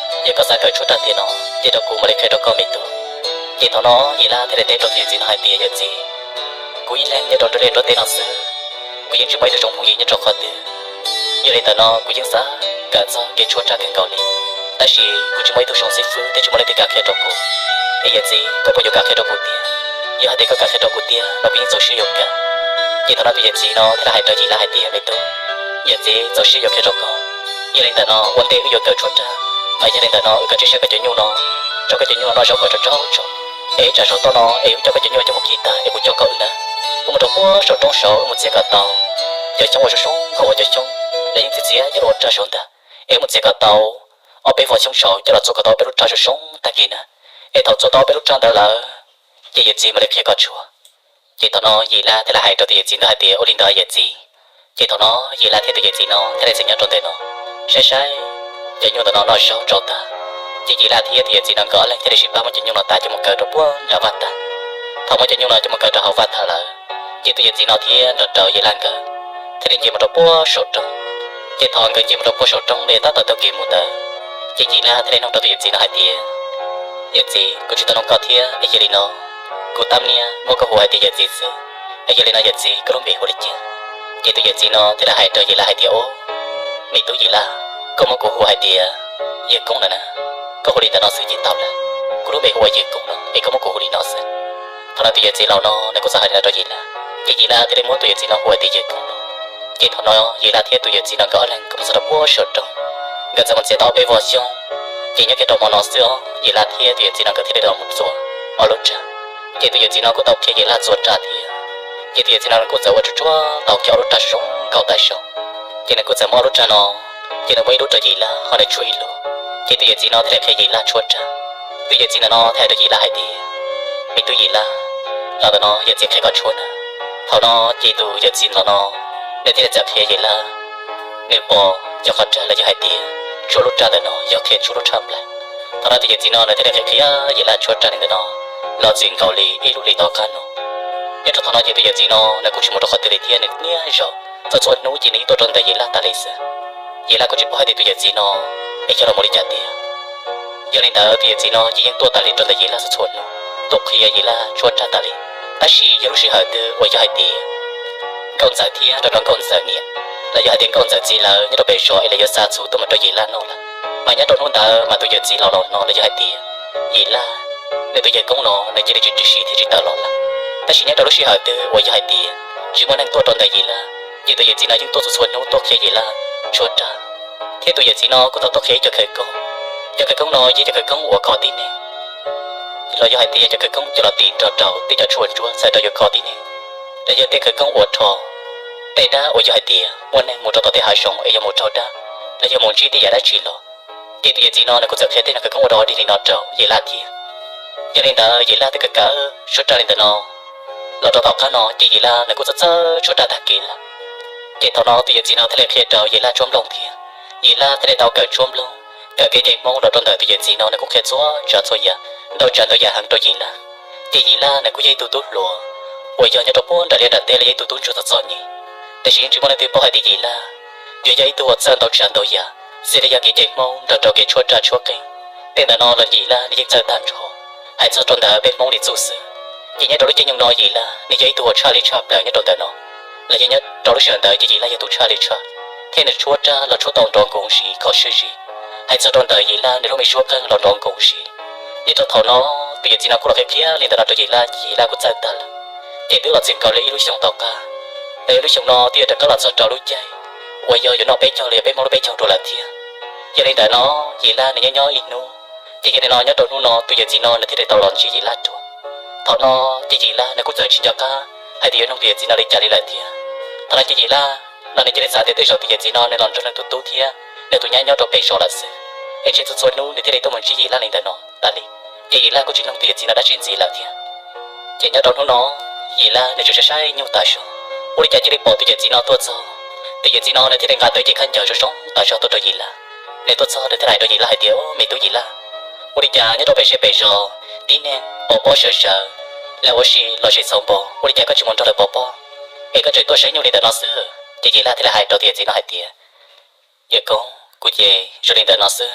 Yog koj xav kawm tshuab raj tiag no, ces rau kuv mam li qhia rau koj me tub. Ces thaum no Yim Laj thiaj li teb rau tus yawm txiv no hais tias, yawm txiv, kuv ib leeg nyob rau nruab liaj nruab teb no xwb, kuv yeej tsis muaj ib tug zoo phooj ywg nyob rau qhov twg. Yog li ntawd no kuv yeej xav kawm txog kev tshuab raj kawg nkaus li, tab sis kuv tsis muaj ib tug zoo xib fwb thiab tsis muaj leej twg kam qhia rau kuv. Es yawm txiv, koj puas yuav kam qhia rau kuv tiag? Yog hais tias koj kam qhia rau kuv tiag no kuv yeej txaus siab yuav kawm. Ces thaum no tus yawm txiv no thiaj li hais rau Yim Laj hais tias, me tub, yawm txiv txaus siab yuav qhia rau koj. Yog li ntawd no ua ntej wb yuav kawm tshuab raj, mas yog li ntawd no wb kawm tsib siab koj cov nyuj no, tso koj cov nyuj no noj zaub kom tsau tsau tso. Es ib tsam saum toj no es wb coj koj cov nyuj coj mus khi tag es kuv coj koj wb na, wb mus rau puag saum roob saud wb mus txiav kom tau cov xyoob uas zoo zoo nkauj uas cov xyoob lawv yeej txiav txiav coj los ua raj saud ntag. Es wb mus txiav kom tau ob peb voj xyoob saud coj los txua kom tau ob peb lub raj zoo zoo tag kis na. Es thaum txua tau ob peb lub raj ntawd lawm, Ces yawm txiv mam li qhia kom tshuav. Ces thaum no Yim Laj thiaj li hais rau tus yawm txiv ntawd hais tias, ua li ntawd yawm txiv. Ces thaum no Yim Laj thiab tus yawm txiv no thiaj li txawm nyob rau ntawm no, saib saib cov nyuj ntawm no noj zaub tsau tag. Ces Yim Laj thiab tus yawm txiv no nkawd ob leeg thiaj li sib pab muab cov nyuj no tav coj mus kaw rau puag nram vaj tag. Thaum muab cov nyuj no coj mus kaw rau hauv vaj tag lawm, ces tus yawm txiv no thiab nrog rau Yim Laj nkawd thiaj li nce mus rau puag saum roob. Ces thaum nkawd nce mus rau puag saum roob li tab tom taug kev mus ntawd, ces Yim Laj thiaj li nug rau tus yawm txiv no hais tias, yawm txiv, kuv tsis tau nug koj thiab, es cia li no kuv tab niaj muab koj hu hais tias yawm txiv xwb, es cia li no yawm txiv, koj lub npe hu li cas? Ces tus yawm txiv no thiaj li hais rau Yim Laj hais tias, o, me tub Yim Laj, koj muab kuv hu hais tias Yawg Koob no na, koj hu li ntawm no xwb ces tau lawm. Kuv lub npe hu ua Yawg Koob no es koj muab kuv hu li no xwb. Thaum no tus yawm txiv laus no nws kuj txawm hais li no rau Yim Laj, ces Yim Laj thiaj li muab tus yawm txiv no hu hais tias Yawg Koob no. Ces thaum no Yim Laj thiab tus yawm txiv no nkawd ob leeg kuj mus txog rau puag saum roob, nkawd txawm mus txiav tau ob peb voj xyoob. Ces nyob kiag rau hmo no xwb os, Yim Laj thiab tus yawm txiv no nkawd thiaj li los mus txua ob lub raj. Ces tus yawm txiv no kuj tau qhia Yim Laj txua raj thiab. Ces tus yawm txiv no nws kuj txawm ua tsuag tsuag tau kiag ob lub raj zoo nkauj tag zog. Ces nws kuj txawm muab ob lub raj no, ces nws muab ib lub rau Yim Laj ho nws tshuav ib lub. Ces tus yawm txiv no thiaj li qhia Yim Laj tshuab raj. Tus yawm txiv ntawm no thiaj hais rau Yim Laj hais tias, me tub Yim Laj, los ntawm no yawm txiv qhia koj tshuab na. Thaum no ces tus yawm txiv ntawm no nws thiaj li txawm qhia Yim Laj nws pom cov qhov raj los yog hais tias tshuab lub raj ntawm no yog qhia tshuab lub raj nplaim. Thaum no tus yawm txiv no nws thiaj li qhia qhia Yim Laj tshuab raj li ntawm no los txwm nkaus li ib lub hlis tom qab no. Nyob rau thaum no ces tus yawm txiv no nws kuj tsis mus rau qhov twg li thiab, nws niaj zaus txhua txhua hnub ces nws yeej tuaj rau ntawm Yim Laj tas li xwb. Yim Laj kuj tsis paub hais tias tus yawm txiv no es yog los mus li cas tiag. Yog li ntawd tus yawm txiv no ces yeej tuaj tas li rau ntawm Yim Laj txhua txhua hnub, tuaj qhia Yim Laj tshuab raj tas li. Tab sis yog lub sij hawm twg uas yog hais tias Nkauj Ntxawm thiab nrog rau Nkauj Ntxawm niam los yog hais tias Nkauj Ntxawm txiv lawv nyob rau pem zos es lawv yuav xa txhuv tuaj mus rau Yim Laj noj lawm, mas nyob rau hnub ntawd mas tus yawm txiv laus laus no los yog hais tias Yim Laj, nws tus yawg koob no nws cia li tsis ntsib si thiab tsis tawm los lawm. Tab sis nyob rau lub sij hawm twg uas yog hais tias tsis muaj neeg tuaj rau ntawm Yim Laj, ces tus yawm txiv no yeej tuaj txhua txhua hnub tuaj qhia Yim Laj tshuab raj. Thiab tus yawm txiv no kuj tau tuaj qhia ib co khawv koob. Cov khawv koob no yog cov khawv koob uas kho tib neeg, los yog hais tias cov khawv koob coj los tim nrog rau tej cov tshuaj ntsuab txhawm rau yuav kho tib neeg, los yog tej khawv koob uas rho tej dab uas yog hais tias muaj neeg mus rau tom tej hav zoov es yuav mus raug dab, los yog mus ntsib tej yam dab tsi los. Ces tus yawm txiv no nws kuj txawm qhia tej no khawv koob ua dog dig li no rau Yim Laj thiab. Yog li ntawd Yim Laj twb kawm kawm tshuab raj li ntawm no los rau tom qab no ces Yim Laj nws kuj txawj txawj tshuab raj tag kev lawm. Ces thaum no tus yawm txiv no thiaj li qhia rau Yim Laj tshuab nplooj thiab. Yim Laj thiaj li tau kawm tshuab nplooj, kawm kev cai Hmoob los rau ntawm tus yawm txij no nws kuj qhia txhua tsav txhua yam, ntau tsav ntau yam heev rau Yim Laj. Ces Yim Laj nws kuj yog ib tug tub hluas uas yog nyob rau puag nram liaj nram teb los yog ib tug tub ntsuag txom txom nyem, tiam sis tsis muaj leej twg paub hais tias Yim Laj yuav yog ib tug uas txawj ntau tsav ntau yam, xws li yog kev cai Hmoob nrog rau kev tshuab raj tshuab qeej. Tej ntawm no los Yim Laj nws yeej txawj tag nrho. Hais txog rau ntawm peb Hmoob li txuj xwb, ces nyob rau lub caij nyoog no Yim Laj nws yog ib tug uas tshaj li tshaj plaws nyob rau ntawm no, los yog nyob rau lub sij hawm ntawd ces Yim Laj yog tus tshaj li tshaj, thiab nws tshuab raj los tshuab tau nrov nkoos siv kho siab zim. Hais txog rau ntawm Yim Laj nws lub me suab qeej los nrov nkoos siv. Nyob rau thaum no tus yawm txiv no kuj los qhia qhia li ntawm no rau Yim Laj, Yim Laj kuj txawj tag lawm. Ces twb los txij nkaus li ib lub xyoos tom qab, lawv ib lub xyoos no twb yuav rov qab los txog rau lub caij uas yog yuav noj peb caug los yog peb Hmoob lub peb caug dua lawm thiab. Yog li ntawm no Yim Laj nws nyob nyob ib hnub, ces yog li no nyob rau hnub no tus yawm txiv no nws thiaj li tau los ntsib Yim Laj dua. Thaum no ces Yim Laj nws kuj txawm tsis nco qab hais tias yuav nug tus yawm txiv no li cas li lawm thiab. Thaum no ces Yim Laj no nws cia li xav tias tej zaum tus yawm txiv no nws los nrog nws tus tub thiab nws tus nyab nyob rau pem zos lawm xwb, es ntshe txhua txhua hnub nws thiaj li tuaj mus ntsib Yim Laj li ntawm no tas li. Ces Yim Laj kuj tsis nug tus yawm txiv no dab tsi ntxiv lawm thiab. Ces nyob rau hnub no Yim Laj nws tsuas saib saib nyuj tas zog, ua li cas cia li pom tus yawm txiv no tuaj txog. Tus yawm txiv no nws thiaj li nqa tau cev khaub ncaws zoo zoo tas zog tuaj rau Yim Laj. Nws tuaj txog nws thiaj hais rau Yim Laj hais tias, me tub Yim Laj, ua li cas nyob rau pem zej pem zos tib neeg pov pob sawv sawv, lawv ua si los zem txaus npaum, ua li cas koj tsis mus nrog lawv pov pob, es koj tseem tuaj saib nyuj li ntawm no xwb? Ces Yim Laj thiaj li hais rau tus yawm txiv no hais tias, yawm koob, kuv ces zoo li ntawm no xwb,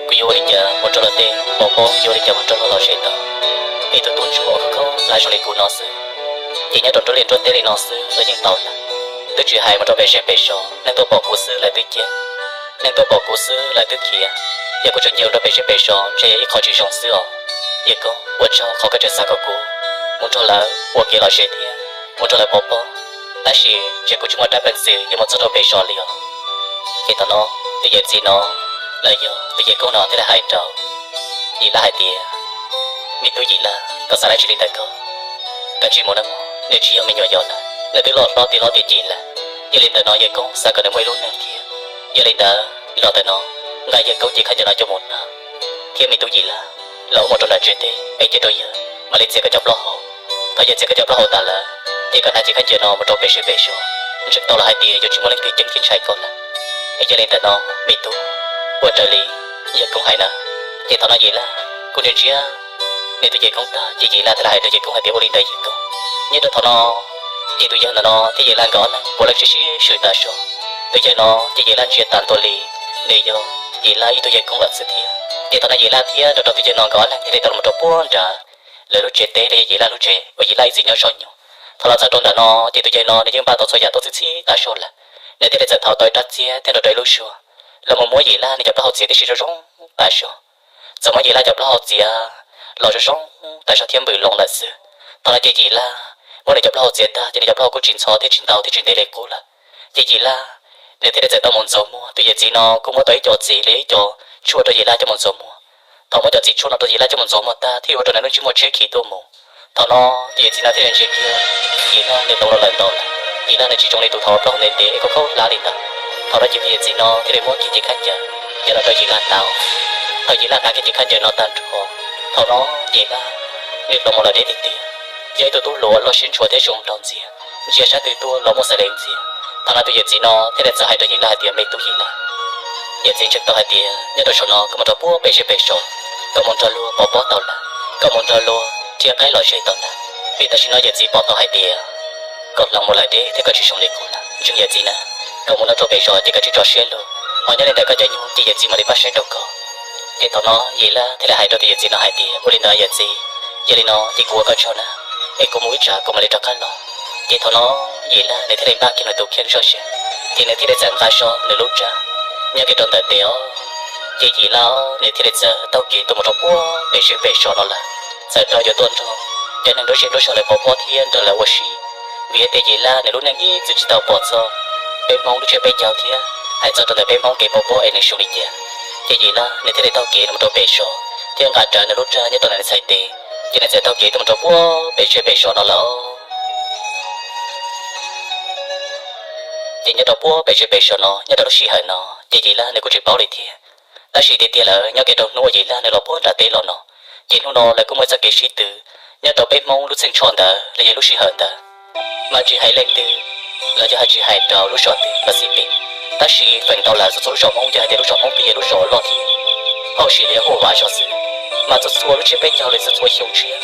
kuv yuav ua li cas mus rau luag tej pov pob, yuav ua li cas mus rau luag los zem tau? Ib tug tub ntsuag uas khaub khaub hlab zoo li kuv no xwb, ces nyob rau nruab liaj nruab teb li no xwb los yeej tau lawm. Twb tsis hais mus rau pem zej pem zos, neeg tuaj pom kuv xwb lawv twb ceeb, neeg tuaj pom kuv xwb lawv twb khiav. Yog kuv tseem nce mus rau pem zej pem zos ntshe yog ib qho tsis zoo xwb os. Yawm koob, ua tsaug qhov koj tseem xav kom kuv mus nrog lawv ua kev lom zem thiab mus nrog lawv pov pob, tab sis ntshe kuv tsis muaj dab peev xwm yuav mus txog rau pem zos li os. Ces thaum no tus yawm txiv no los yog tus yawm koob no thiaj li hais rau Yim Laj hais tias, me tub Yim Laj, koj xav dab tsi li ntawm koj? Koj tsis mus nawb mog, nws tsis yog me nyuam yaus lawm, nws twb loj hlob tiav hlob tiav ceg lawm. Yog li ntawm no yawm koob xav kom nws muaj ib lub neej thiab. Yog li ntawd los ntawm no nqa yawg koob cev khaub ncaws no coj mus hnav, thiab me tub Yim Laj, los ua mus rau nram tsev teb es cia rau yawg mam li txiav koj cov plaub hau. Thaum yog txiav koj cov plaub hau tas lawm, ces koj hnav cev khaub ncaws no mus rau pem siab pem so, ntseeg tau los hais tias yuav tsis muaj leej twg ceeb thiab ntshai koj lawm. Es yog li ntawm no, me tub, ua raws li yawg koob hais na. Ces thaum no Yim Laj kuj ntsia ntsia nws tus yawg koob tag, ces Yim Laj thiaj li hais rau yawg koob hais tias, ua li ntawd yawg koob. Nyob rau thaum no, ces tus yawg ntawm no thiab Yim Laj nkawd ob leeg puav leej sib sib swm tas zog. Tus yawg no ces Yim Laj ntsia tas ntua li nws yog Yim Laj ib tug yawg koob lawm xwb thiab. Ces thaum no Yim Laj thiab nrog rau tus yawg no nkawd ob leeg thiaj li tau los rau puag nram lawv lub tsev teb los yog Yim Laj lub tsev uas Yim Laj ib txwm nyob zov nyuj. Thaum los txog rau ntawm no ces tus yawg no nws yeej npaj tau txhua yam tuaj txhij txhib tas zog lawm, nws thiaj li txawm thau tau ib rab txiab thiab nrog rau ib lub suab los mus muab Yim Laj nws cov plaub hau txiav tib si zoo zoo tas zog. Txawm muab Yim Laj cov plaub hau txiav los zoo zoo tas zog thiab npws loo lawm xwb. Thaum no ces Yim Laj muab nws cov plaub hau txiav tag ces nws cov plaub hau kuj tsis ntxhov thiab tsis ntau thiab tsis ntev li qub lawm. Ces Yim Laj nws thiaj li txawm tau mus ntxuav muag. Tus yawm txiv no kuj muab tau ib co txiv li ib co tshuaj rau Yim Laj coj mus ntxuav muag. Thaum muab cov txiv tshuaj no rau Yim Laj coj mus ntxuav muag tag thiaj ua rau nws lub ntsej muag tshiab khiv tuaj mus. Thaum no tus yawm txiv no thiaj li ntsia kiag Yim Laj nws hloov los lawm ntau lawm. Yim Laj nws tsis zoo li tus thaum plaub hau ntev ntev es khaub khaub hlab li ntawd. Thaum no ces tus yawm txiv no thiaj li muab kiag cev khaub ncaws coj los rau Yim Laj hnav. Thaum Yim Laj hnav kiag cev khaub ncaws no tag nrho, thaum no Yim Laj nws hloov mus lawm deb tiag tiag, yog ib tug tub hluas loj siab ntshua thiab zoo nraug ntxiag, ntsia sab twg tuaj los muaj xaiv lees ntxiag. Thaum no tus yawm txiv no thiaj li txawm hais rau Yim Laj hais tias, me tub Yim Laj, yawm txiv ntseeg tau hais tias nyob rau saum no koj mus rau puag pem siab pem saum, koj mus nrog luag pov pob tau lawm, koj mus nrog luag rhiab qaib los ze tau lawm. Vim tam sim no yawm txiv pom tau hais tias koj hloov mus lawm deb thiab koj tsis zoo li qub lawm. Ntseeg yawm txiv na, koj mus nyob rau pem zos ces koj tsij tso siab lug, ho nyob li ntawm koj cov nyuj ces yawm txiv mam li pab saib rau koj. Ces thaum no Yim Laj thiaj li hais rau tus yawm txiv no hais tias, ua li ntawd yawm txiv, yog li no ces kuv ua koj tsaug na, es kuv mus ib tsam kuv mam li rov qab los. Ces thaum no Yim Laj nws thiaj li npaj kiag nws tus kheej zoj siab, ces nws thiaj li txawm nqa zog nws lub raj nyob kiag rau ntawm tes os. Ces Yim Laj nws thiaj li txawm taug kev tuaj mus rau puag pem siab pem saum no lawm, txawm rau yuav tuaj nrog cov neeg nruab zej nruab zog lawv pov pob thiab nrog lawv ua si. Vim hais tias Yim Laj nws lub neej ib txwm tsis tau pom txog peb Hmoob lub tsiab peb caug thiab hais txog rau ntawm peb Hmoob kev pov pob es nws zoo li cas. Ces Yim Laj nws thiaj li taug kev los rau pem zos thiab nqa rawv nws lub raj nyob rau ntawm nws txhais tes, ces nws txawm taug kev tuaj mus rau puag pem siab pem saum no lawm. Ces nyob rau puag pem siab pem saum no nyob rau lub sij hawm no ces Yim Laj nws kuj tsis paub li thiab. Tab sis tiag tiag lawm nyob kiag rau hnub uas Yim Laj nws los puag nram teb los no, ces hnub no lawv kuj muaj ib txoj kev sib tw nyob rau peb Hmoob lub txheej tsho ntawd los yog lub sij hawm ntawd. Mas tsis hais leej twg los yog hais tsis hais rau lub zos twg los xij peem, tab sis feem ntau lawm txhua txhua lub zos Hmoob yog hais tias lub zos Hmoob twb yog lub zos loj thiab hauj sim li hu vam zog xwb, mas txhua txhua lub tsiab peb caug li txhua txhua xyoo tshiab,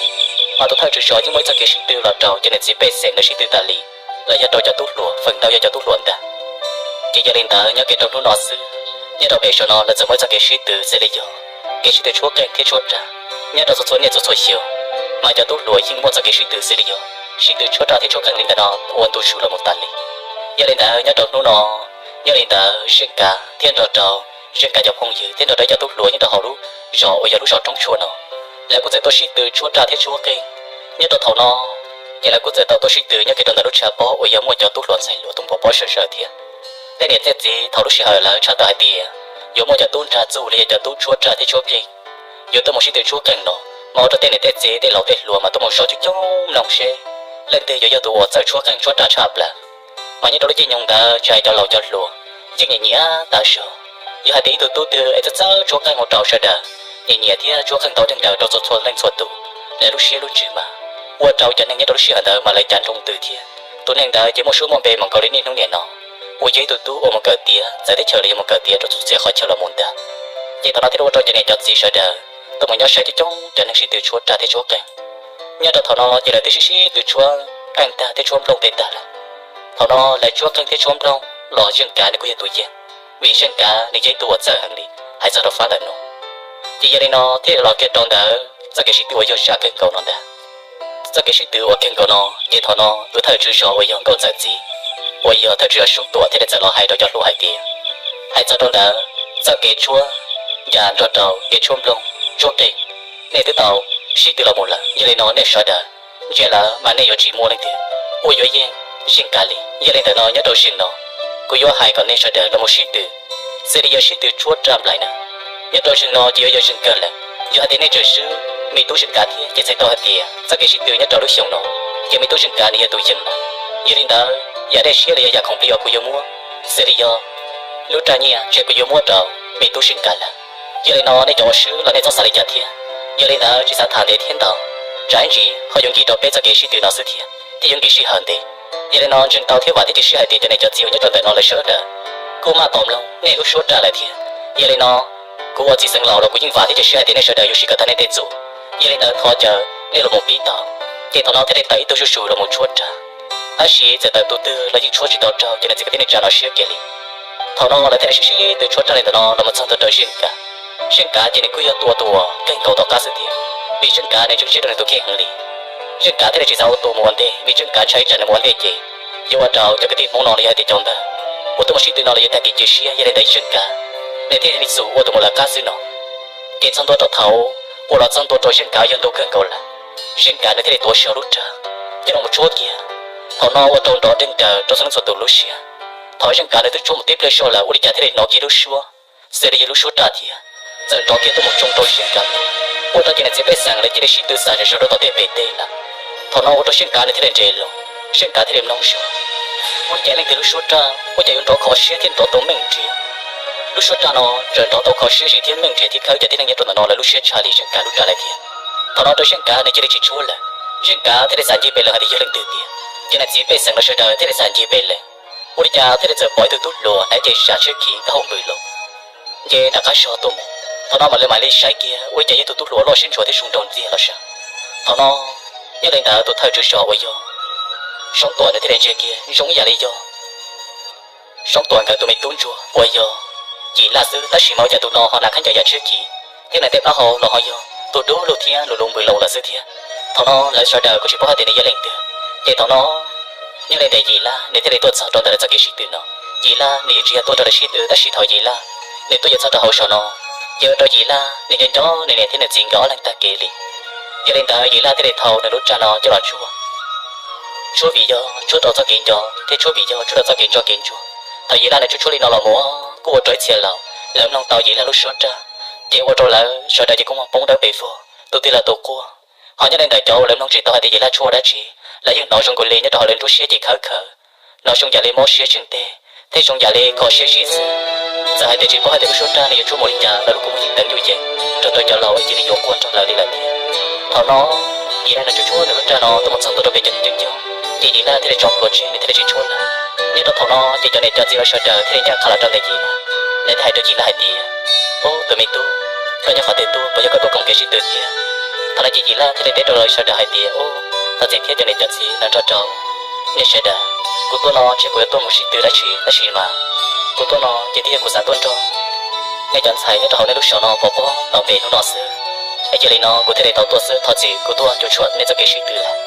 mas tus thawj tswv zos yeej muaj ib txoj kev sib tw los rau cov niam txiv pej xeem lawv sib tw tas li, los yog rau cov tub hluas, feem ntau yog cov tub hluas ntag. Ces yog li ntawd nyob kiag rau hnub no xwb, nyob rau pem saum no lawv txawm muaj ib txoj kev sib tw xws li yog kev sib tw tshuab qeej thiab tshuab raj. Nyob rau txhua txhua niaj txhua txhua xyoo, mas cov tub hluas yeej muaj txoj kev sib tw xws li yog sib tw tshuab raj thiab tshuab qeej li ntawm no ua ntu zus los mus tas li. Yog li ntawd nyob rau hnub no, yog li ntawd Zeej Kav thiab nrog rau Zeej Kav cov phooj ywg thiab nrog rau ib co tub hluas nyob rau hauv lub zos uas yog lub zos Roob Tshuaj no, lawv kuj txawm tuaj sib tw tshuab raj thiab tshuab qeej. Nyob rau thaum no, ces lawv kuj txawm tau tuaj sib tw nyob kiag rau ntawm lub tshav pob uas yog muaj cov tub hluas ntxhais hluas tuaj pov pob sawv sawv thiab. Tej niam tej txiv thaum lub sij hawm lawv tshaj tawm hais tias yuav muaj cov tub nrag txuj los yog cov tub tshuab raj thiab tshuab qeej, yuav tuaj mus sib tw tshuab qeej no, mas ua rau tej niam tej txiv tej laus tej hluas mas tuaj mus zov coob coob mloog seb leej twg yuav yog tus uas txawj tshuab qeej tshuab raj tshaj plaws. Mas nyob rau lub caij nyoog ntawd tsis hais cov laus cov hluas yeej nyiam nyiam tag zog. Yog hais tias ib tug tub twg es txawj txawj tshuab qeej ua rau sawv daws nyiam nyiam thiab tshuab qeej tau neeg daws rau txhua txhua leej txhua tus, lawv lub siab lub ntsws mas ua rau cov neeg nyob rau lub sij hawm ntawd mas lawv cav nroo ntws thiab. Tus neeg ntawd ces muaj suab muaj npe mus nkaus li niaj hnub niam no, uas yog ib tug tub uas mus kawm tiav txawv teb chaws los yog mus kawm tiav rau txhua txhua qhov chaw los mus ntag. Ces thaum no thiaj li ua rau cov niam cov txiv sawv daws tuaj mus nyob saib coob coob cov neeg sib tw tshuab raj thiab tshuab qeej. Nyob rau thaum no ces lawv twb sib sib tw tshuab qeej tag thiab tshuab nplooj tej tag lawm. Thaum no lawv tshuab qeej thiab tshuab nplooj los Zeej Kav nws kuj yog tus yeej, vim Zeej Kav nws yog ib tug uas txawj heev li hais txog rau fab ntawm no. Ces yog li no thiaj los kiag rau ntawd txoj kev sib tw uas yog zam kawg nkaus no ntag. Txoj kev sib tw uas kawg nkaus no ces thaum no tus thawj tswv zos uas yog Nkauj Ntxawm txiv, uas yog thawj tswv zos Sub Tuam thiaj li txawm los hais rau cov hluas hais tias, hais txog rau ntawd txoj kev tshuab ncas nrog rau kev tshuab nplooj tshuab qeej, nej twb tau sib tw los mus lawm, yog li no nej sawv daws ntsia lawm mas nej yuav tsis muaj leej twg uas yuav yeej Zeej Kav li. Yog li ntawd no nyob rau zeeg no kuv yuav hais kom nej sawv daws los mus sib tw, xws li yog sib tw tshuab raj nplaim na. Nyob rau zeeg no ces yuav yog zeeg kawg lawm. Yog hais tias nej tseem swb me tub Zeej Kav thiab ces txhais tau hais tias txoj kev sib tw nyob rau lub xyoo no ces me tub Zeej Kav nws yog tus yeej lawm. Yog li ntawd yam dej siab los yog yam khoom plig uas kuv yuav muab, xws li yog lub raj nyiaj ces kuv yuav muab rau me tub Zeej Kav lawm. Yog li no nej cov uas swb los nej txhob xav li cas thiab. Yog li ntawd tsis xav tham ntev thiab ntau, tsam ib ntsis ho yuav nkim rau peb txoj kev sib tw no xwb thiab, thiab yuav nkim sij hawm ntev. Yog li no ntseeg tau thiab vam thiab cia siab hais tias cov niam cov txiv uas nyob rau ntawm no lawv sawv daws kuj maj tau mloog nej lub suab raj lawm thiab. Yog li no kuv ua txiv xeev laus los kuv yeej vam thiab cia siab hais tias nej sawv daws yuav siv kom tag nej tej txuj. Yog li ntawd thov caw nej los mus pib tau. Ces thaum no thiaj li tawm ib tug zuj zus los mus tshuab raj. Tab sis txawm tawm tus twg los yeej tshuab tsis tau raug cov niam txiv kwv tij neej tsa no siab kiag li. Thaum no lawv thiaj li sib sib tw tshuab raj li ntawm no los mus txog ntua rau Zeej Kav. Zeej Kav ces nws kuj yog tus uas kawg nkaus tom qab xwb thiab, vim Zeej Kav nws ntseeg siab rau nws tus kheej heev li. Zeej Kav thiaj li tsis xav ua tus mus ua ntej, vim Zeej Kav ntshai tsam nws mus ua ntej ces yuav ua rau cov kwv tij Hmoob no los yog hais tias cov ntawd uas tuaj mus sib tw no los yuav tag kev cia siab. Yog li ntawd Zeej Kav nws thiaj li xum ua tus mus lawv qab xwb no. Ces txog ntua rau thaum uas los txog ntua rau Zeej Kav yog ntu kawg nkaus lawm, Zeej Kav nws thiaj li tuav zog lub raj coj los mus tshuab kiag. Thaum no ua rau nrov nreeg nraws rau txhua leej txhua tus lub siab. Thaum Zeej Kav nws twb tshuab mus tib pliag zog lawm ua li cas thiaj li hnov kiag lub suab xws li yog lub suab raj thiab txawm nrov kiag tuaj mus tsoo rau Zeej Kav. Ua rau cov niam txiv pej xeem lawv cia li sib tw xav zom zaws rau tom tej pem teb lawm. Thaum no ua rau Zeej Kav nws thiaj li nres los, Zeej Kav thiaj li mloog zog, ua li cas leej twg lub suab raj ua cas yuav nrov kho siab thiab nrov tau meej nrias. Lub suab raj no txawm nrov tau kho siab zim thiab meej nrias thiab khawb cov tib neeg nyob rau ntawm no lawv lub siab tshaj li Zeej Kav lub raj lawm thiab. Thaum no rau Zeej Kav nws cia li tsis tshuab lawm. Zeej Kav thiaj li xav ncig pem lawm hais tias yog leej twg tiag. Cov niam txiv pej xeem lawv sawv daws thiaj li xav ncig pem lawm, ua li cas thiaj li txawm pom ib tug tub hluas hnav cev zam tshiab khiv taub hau npws los nce nram qab zog tuaj mus. Thaum no mam li mam li saib kiag ua li cas yog tus tub hluas loj siab ntsuav thiab zoo nraug ntxiag los sav. Thaum no nyob li ntawd tus thawj tswv zos uas yog Soob Tuam nws thiaj li ntsia kiag zoo ib yam li yog Soob Tuam nkawd tus me tub ntsuag uas yog Yim Laj xwb, tab sis mas ua cas tus no ho hnav khaub ncaws yam tshiab khiv thiab nws tej plaub hau los ho yog tus dub lug thiab lus lus npws loos lawm xwb thiab. Thaum no lawv sawv daws kuj tsis paub hais tias nws yog leej twg. Ces thaum no nyob li ntawd Yim Laj nws thiaj li tuaj txog rau ntawm lawv txoj kev sib tw no. Yim Laj nws yeej tsis yog tuaj nrog lawv sib tw tab sis thaum Yim Laj nws tuaj yuav txog rau hauv zos no ces ua rau Yim Laj nws nco nco nws niam thiab nws txiv nkawd ob leeg tag kev li. Yog li ntawd Yim Laj thiaj li thau nws lub raj no coj los tshuab. Tshuab vim yog tshuab rau txoj kev nco thiab tshuab vim yog tshuab rau txoj kev nco kev ntsuag. Thaum Yim Laj nws tshuab tshuab li no los mus kuj ua rau ib txhia laus lawv mloog tau Yim Laj lub suab raj, ces ua rau lawv sawv daws ces kuj muag poob dawb pes vog, tus twg los tus quaj. Ho nyob li ntawm cov uas lawv mloog tsis tau hais tias Yim Laj tshuab ua dab tsi, lawv yeej hnov zoo nkaus li nyob rau hauv lawv nruab siab ces khawb khawb, hnov zoo yam li mob siab tsheej teg thiab zoo yam li kho siab zim xwb. Txawm hais tias tsis paub hais tias lub suab raj nws yuav tshuab mus li cas los lub kua muag yeej teev yuj yees, nrog rau cov laus ib cia li yuav quaj nrog lawv li lawm thiab. Thaum no Yim Laj nws tshuab tshuab nws lub raj no tuaj mus txog ntua rau pem cov niam cov txiv, ces Yim Laj thiaj li tso plhuav tseg nws thiaj li tsis tshuab lawm. Nyob rau thaum no ces cov niam cov txiv lawv sawv daws thiaj li ncaj qha los rau ntawm Yim Laj, lawv thiaj hais rau Yim Laj hais tias, Ub, tus me tub, koj nyob qhov twg tuaj, puas yog koj tuaj koom kev sib tw thiab? Thaum no ces Yim Laj thiaj li teb rau lawv sawv daws hais tias, Ub, thov txim thiab cov niam cov txiv los nrog rau nej sawv daws, kuv tuaj no tsis yog kuv yuav tuaj mus sib tw dab tsi, tab sis mas kuv tuaj no ces twb yog kuv xav tuaj nrog nej cov ntxhais nyob rau hauv nej lub zos no pov pob tau npe hnub no xwb. Es cia li no kuv thiaj li tau tuaj xwb, thov txim kuv tuaj cuam tshuam nej txoj kev sib tw lawm.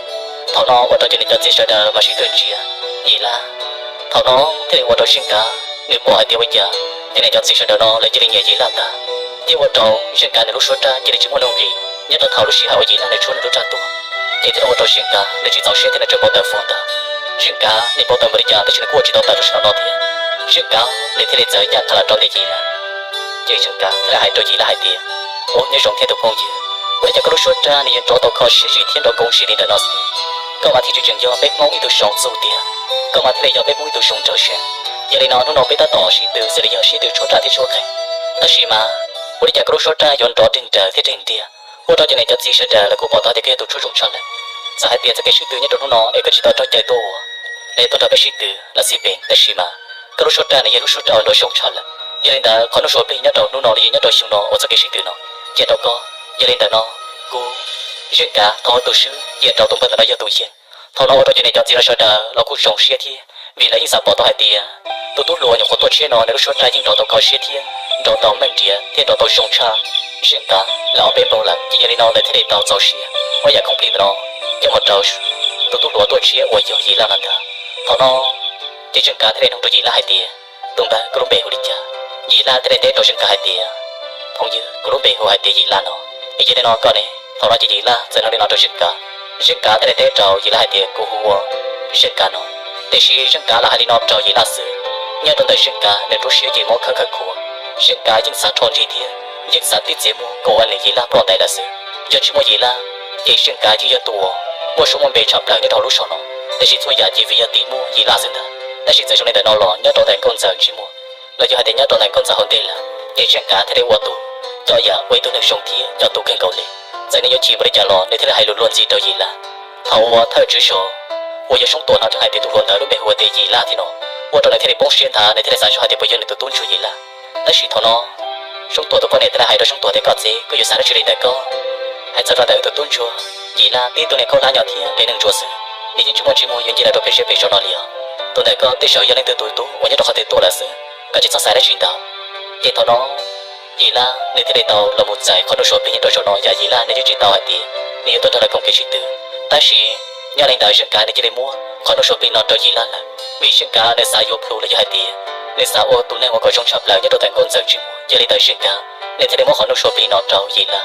Thaum no ua rau cov niam cov txiv sawv daws mas sib tw ntsia Yim Laj. Thaum no thiaj li ua rau Zeej Kav nws pom hais tias ua cas cov niam cov txiv sawv daws no lawv cia li nyiam Yim Laj tag, thiab ua rau Zeej Kav nws lub suab raj cia li tsis muaj nuj nqis. Nyob rau thaum lub sij hawm uas Yim Laj nws tshuab nws lub raj tuaj, ces thiaj li ua rau Zeej Kav nws tsis txaus siab thiab nws tseem npau taws fo ntag. Zeej Kav nws npau taws npaum li cas tab sis nws kuj ua tsis tau tawm rau saum no thiab. Zeej Kav nws thiaj li txawm ncaj qha los rau ntawm Yim Laj. Ces Zeej Kav thiaj li hais rau Yim Laj hais tias, Ub, nyob zoo thiab tus phooj ywg, ua li cas koj lub suab raj nws yuav nrov tau kho siab zim thiab nrov nkoos zim li ntawm no xwb? Koj mas thiaj tsis tseem yog peb Hmoob ib tug zoo txuj tiag, koj mas thiaj li yog peb Hmoob ib tug zoo nraug sab. Yog li no hnub no peb tab tom sib tw xws li yog sib tw tshuab raj thiab tshuab qeej, tab sis mas ua li cas koj lub suab raj yuav nrov nreeg nraws thiab nreeg ntiag, ua rau cov niam cov txiv sawv daws lawv kuj pom tau tias koj yog tus tshuab zoo tshaj lawm. Txawm hais tias txoj kev sib tw nyob rau hnub no es koj tsis tau raug cai tuaj ua, los yog tuaj nrog peb sib tw los xij peem, tab sis mas koj lub suab raj nws yog lub suab raj uas nrov zoo tshaj lawm. Yog li ntawd qhov nuj sua plig nyob rau hnub no los yog nyob rau xyoo no uas txoj kev sib tw no cia rau koj. Yog li ntawd no kuv Zeej Kav thov tus swb cia rau tus npawg ntawm no yog tus yeej. Thaum no ua rau cov niam cov txiv no sawv daws los kuj zoo siab thiab, vim lawv yeej xav pom tau hais tias tus tub hluas nyuam qhuav tuaj tshiab no nws lub suab raj yeej nrov tau kho siab thiab nrov tau meej nriav thiab nrov tau zoo tshaj Zeej Kav lawv ob peb npaug lawm. Ces yog li no lawv thiaj li tau txaus siab muab yam khoom plig ntawm no coj mus rau tus tub hluas tuaj tshiab uas yog Yim Laj no ntag. Thaum no ces Zeej Kav thiaj li nug rau Yim Laj hais tias, Tus npawg, koj lub npe hu li cas? Yim Laj thiaj li teb rau Zeej Kav hais tias, Phooj ywg, kuv lub npe hu hais tias Yim Laj no. Es yog li no koj ne? Thaum no ces Yim Laj txawm nug li no rau Zeej Kav. Zeej Kav thiaj li teb rau Yim Laj hais tias, Kuv hu ua Zeej Kav no. Tiam sis Zeej Kav lam hais li no rau Yim Laj xwb, nyob rau ntawm Zeej Kav nws lub siab ces mob khawb khawv khuav. Zeej Kav yeej xav rho nrig thiab yeej xav tib txiav muag kom ua nws Yim Laj ploj ntais lawm xwb. Yog tsis muaj Yim Laj ces Zeej Kav yeej yog tus uas muaj suab muaj npe tshaj plaws nyob rau hauv lub zos no, tab sis txhua yam ces vim yog tim muaj Yim Laj xwb ntag. Tab sis txawm zoo li ntawm no los nyob rau ntawm nkauj ntxawm ntsej muag los yog hais tias nyob rau ntawm nkauj ntxawm hauv ntej lawm, ces Zeej Kav thiaj li ua tus coj yam ua ib tug neeg zoo thiab coj tus kawg nkaus li. txawm nws yuav chim npaum li cas los nws thiaj li hais lus luag ntxhi rau Yim Laj. Thaum uas thawj tswv Saum uas yog Soob Tuam no thiaj hais tias tus hluas ntawd lub npe hu ua tias Yim Laj thiab no, ua rau nws thiaj li poob siab nthav, nws thiaj li xav zoj hais tias puas yog nws tus tub ntsuag Yim Laj. Tab sis thaum no Soob Tuam tus poj niam thiaj li hais rau Soob Tuam tias koj txiv, koj yuav xav dab tsi li ntawm koj? Hais txog rau ntawm wb tus tub ntsuag Yim Laj tib tug niag khaub hlab nyob thiab nqe neeg ntsuag xwb, nws yeej tsis muaj ntsej muag yuav nce los rau pem siab pem zos no li os. Tus ntawm koj tej zaum yog leej twg tus tub uas nyob rau qhov twg tuaj lawm xwb, koj tsis txhob xav dab tsi ntau. Ces thaum no Yim Laj nws thiaj li tau los mus txais qhov nuj sua plig nyob rau zaum no, yam Yim Laj nws yeej tsis tau hais tias nws yuav tuaj nrog lawv koom kev sib tw. Tab sis nyob li ntawd Zeej Kav nws cia li muab qhov nuj sua plig no rau Yim Laj lawm, vim Zeej Kav nws xav yuav plhus los yog hais tias nws xav ua tus neeg uas kom zoo tshaj plaws nyob rau ntawm Nkauj Ntxawm ntsej muag. Yog li ntawd Zeej Kav nws thiaj li muab qhov nuj sua plig no rau Yim Laj.